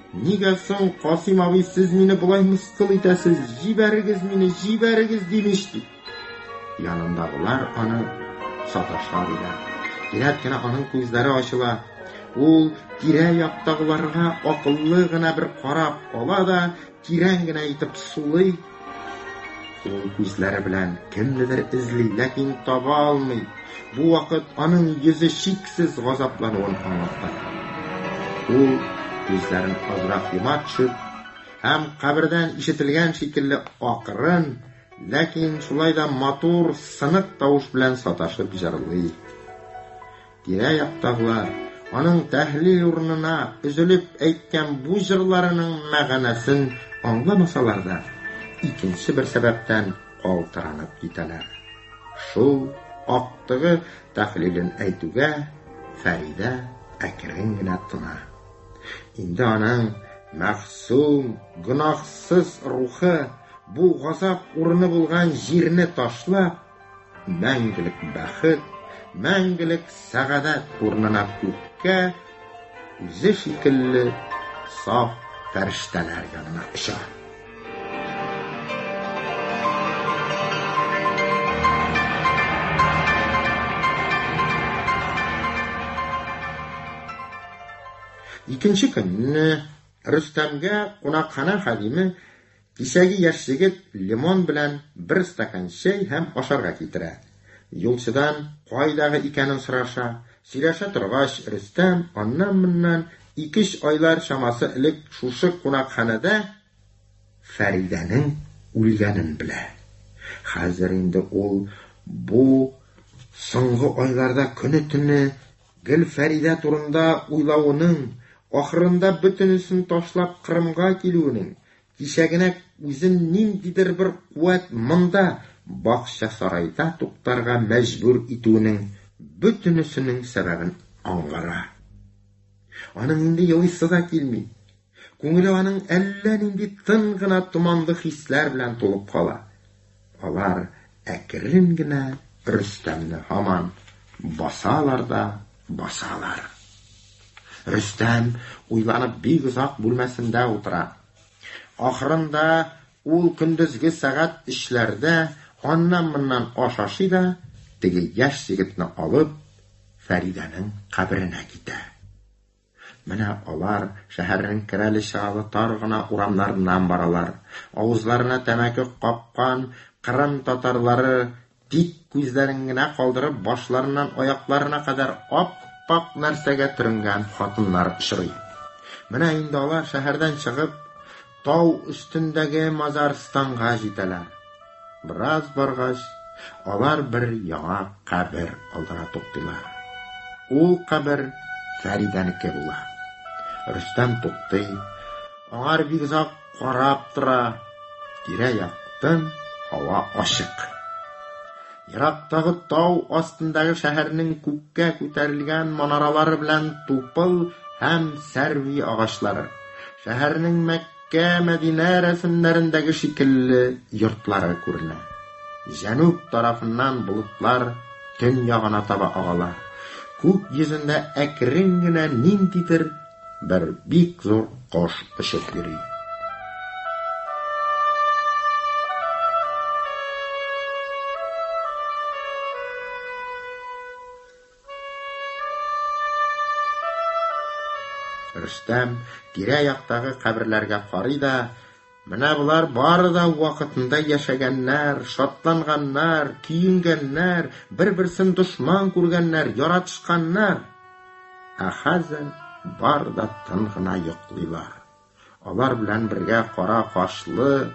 S3: Нигә соң, Касыйм абый, сез мине болай мыскыл итәсез, җибәрегез мине, җибәрегез, дим ич, ди. Янындагылар аны саташа диләр. Кинәт кенә аның күзләре ачыла. Ул тирә-яктагыларга акыллы гына бер карап ала да, тирән генә итеп сулый. Ул күзләре белән кемнедер эзли, ләкин таба алмый. Бу вакыт аның йөзе чиксез газаплануын аңлата. Ул күзләрен азрак йома төшеп һәм кабердән ишетелгән шикелле акрын, ләкин шулай да матур, сынык тавыш белән саташып җырлый. Тирә-яктагылар аның тәһлил урынына өзелеп әйткән бу җырларының мәгънәсен аңламасалар да, икенче бер сәбәптән калтыранып китәләр. Шул актыгы тәхлилен әйтүгә, Фәридә әкрен генә тына. Инде аның мәгъсум, гөнаһсыз рухы бу газап урыны булган җирне ташлап, мәңгелек бәхет, мәңгелек сәгадәт урынына күккә үзе шикелле саф фәрештәләр янына оча. Икенче көнне Рөстәмгә кунакханә хадиме Кичәге яшь егет лимон белән бер стакан чәй һәм ашарга китерә. Юлчыдан кайдагы икәнен сораша. Сөйләшә торгач, Рөстәм аннан-моннан ике-өч айлар чамасы элек шушы кунакханәдә Фәридәнең үлгәнен белә. Хәзер инде ул бу соңгы айларда көне-төне гел Фәридә турында уйлавының, ахырында бөтенесен ташлап Кырымга килүенең, кичәгенәк үзен ниндидер бер куәт монда, Бакчасарайда туктарга мәҗбүр итүенең бөтенесенең сәбәбен аңгара. Аның инде елыйсы да килми. Күңеле аның әллә нинди тын гына томанлы хисләр белән тулып кала. Алар әкрен генә Рөстәмне һаман басалар да басалар. Рөстәм уйланып бик озак бүлмәсендә утыра. Ахырында ул көндезге сәгать өчләрдә аннан-моннан аш ашый да, теге яшь егетне алып, Фәридәнең каберенә китә. Менә алар шәһәрнең керәле-чыгалы тар гына урамнарыннан баралар. Авызларына тәмәке капкан Кырым татарлары тик күзләрен генә калдырып, башларыннан аякларына кадәр ап-ак нәрсәгә төренгән хатыннар очрый. Менә инде алар шәһәрдән чыгып, тау өстендәге мазарстанга җитәләр. Бераз баргач, алар бер яңа кабер алдына туктыйлар. Ул кабер Фәридәнеке була. Рөстәм туктый, аңар бик озак карап тора. Тирә-як тын, һава ачык. Ерактагы тау астындагы шәһәрнең күккә күтәрелгән манаралары белән тупыл һәм сәрви агачлары, шәһәрнең Мәккә, Мәдинә рәсемнәрендәге шикелле йортлары күренә. Җәнүб тарафыннан болытлар төн ягына таба агалар. Күк йөзендә әкрен генә ниндидер бер бик зур кош очып йөри. Рөстәм тирә-яктагы каберләргә карый да, менә болар бары да вакытында яшәгәннәр, шатланганнар, көенгәннәр, бер-берсен дошман күргәннәр, яратышканнар. Ә хәзер бар да тын гына йоклыйлар. Алар белән бергә кара кашлы,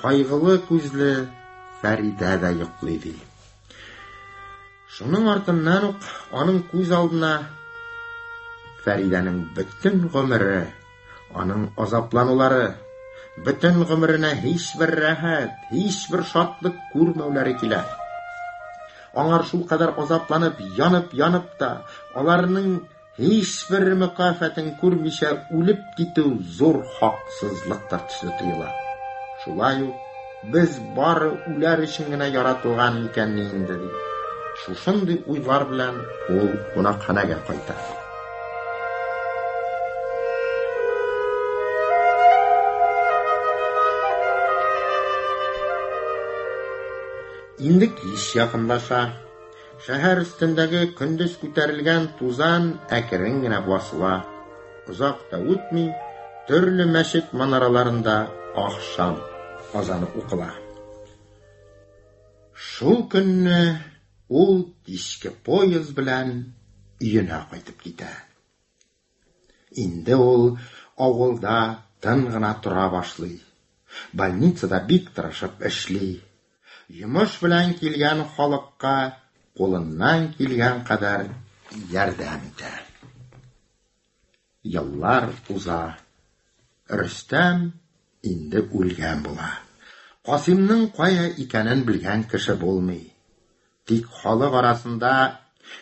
S3: кайгылы күзле Фәридә дә йоклый, ди. Шуның артыннан ук аның күз алдына Фәридәнең бөтен гомере, аның азапланулары, бөтен гомеренә һичбер рәхәт, һичбер шатлык күрмәүләре килә. Аңар шулкадәр азапланып, янып-янып та, аларның һичбер мөкафәтен күрмичә үлеп китү зур хаксызлыктыр төсле тоела. Шулай ук без бары үләр өчен генә яратылган микәнни инде, ди. Шушындый уйлар белән ул кунакханәгә кайта. Инде кич якынлаша. Шәһәр өстендәге көндез күтәрелгән тузан әкрен генә басыла. Озак та үтми, төрле мәчет манараларында ахшам азаны укыла. Шул көнне ул кичке поезд белән өенә кайтып китә. Инде ул авылда тын гына тора башлый. Больницада бик тырышып эшли. Йомыш белән килгән халыкка кулыннан килгән кадәр ярдәм итә. Еллар уза. Рөстәм инде үлгән була. Касыймның кая икәнен белгән кеше булмый. Тик халык арасында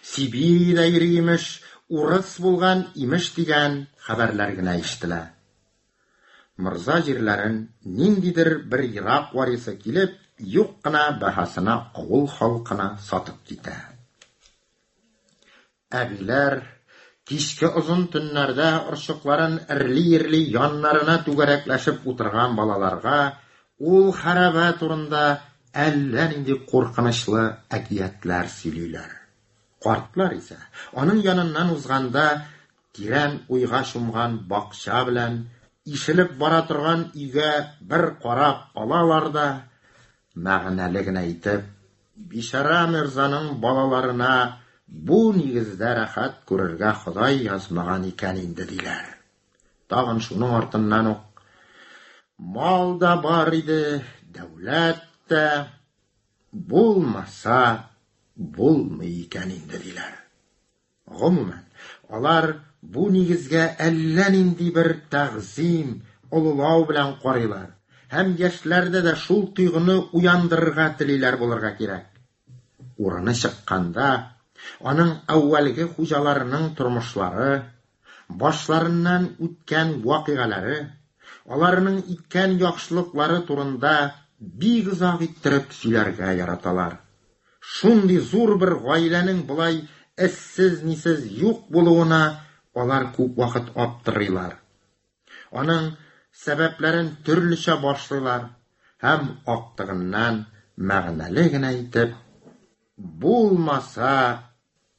S3: Сибириядә йөри имеш, урыс булган имеш дигән хәбәрләр генә ишетелә. Морза җирләрен ниндидер бер ерак варисы килеп, юк кына бәһасына авыл халкына сатып китә. Әбиләр, кичке озын төннәрдә орчыкларын эрли-эрли яннарына түгәрәкләшеп утырган балаларга ул хәрабә турында әллә нинди куркынычлы әкиятләр сөйлиләр. Картлар исә, аның яныннан узганда, тирән уйга чумган бакча белән ишелеп бара торган өйгә бер карап алалар да, мәгънәле генә итеп, Бичара мирзаның балаларына бу нигездә рәхәт күрергә Ходай язмаган икән инде, диләр. Тагын шуның артыннан ук, Мал да бар иде, дәүләт тә, булмаса, булмый икән инде, диләр. Гомумән, алар бу нигезгә әллә нинди бер тәгъзим, олылау белән карыйлар һәм яшьләрдә дә шул тойгыны уяндырырга телиләр булырга кирәк. Урыны чыкканда, аның әүвәлге хуҗаларының тормышлары, башларыннан үткән вакыйгаләре, аларның иткән яхшылыклары турында бик озак иттереп сөйләргә яраталар. Шундый зур бер гаиләнең болай эзсез-нисез юк булуына алар күп вакыт аптырыйлар. Аның сәбәпләрен төрлечә башлыйлар һәм актыгыннан мәгънәле генә итеп, Булмаса,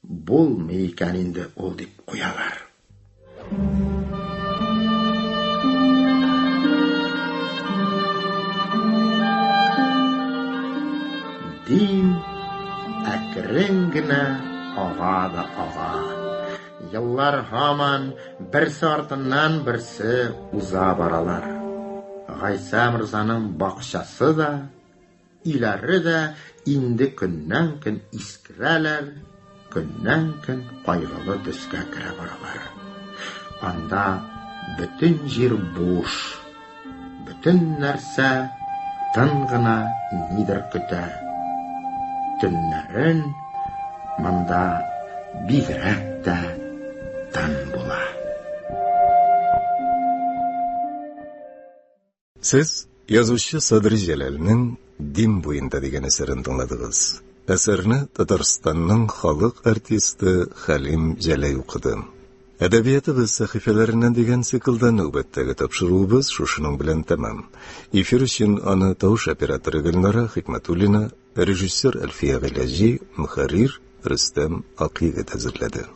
S3: булмый икән инде ул, дип куялар. Дим әкрен генә ага да ага. Еллар һаман берсе артыннан берсе уза баралар. Гайсә морзаның бакчасы да, Өйләре дә инде көннән-көн искерәләр, көннән-көн кайгылы төскә керә баралар. Анда Бөтен җир буш, бөтен нәрсә тын гына нидер көтә. Төннәрен монда бигрәк тә тын була.
S1: Сез язучы Садри Җәләлнең Дим буенда дигән әсәрен тыңладыгыз. Әсәрне Татарстанның халык артисты Хәлим Җәләй укыды. Әдәбиятыбыз сәхифәләреннән дигән циклда нәүбәттәге тапшыруыбыз шушының белән тәмам. Эфир өчен аны тавыш операторы Гөлнара Хикмәтуллина, режиссер Әлфия Гыйләҗи, мөхәррир Рөстәм Акъегет әзерләде.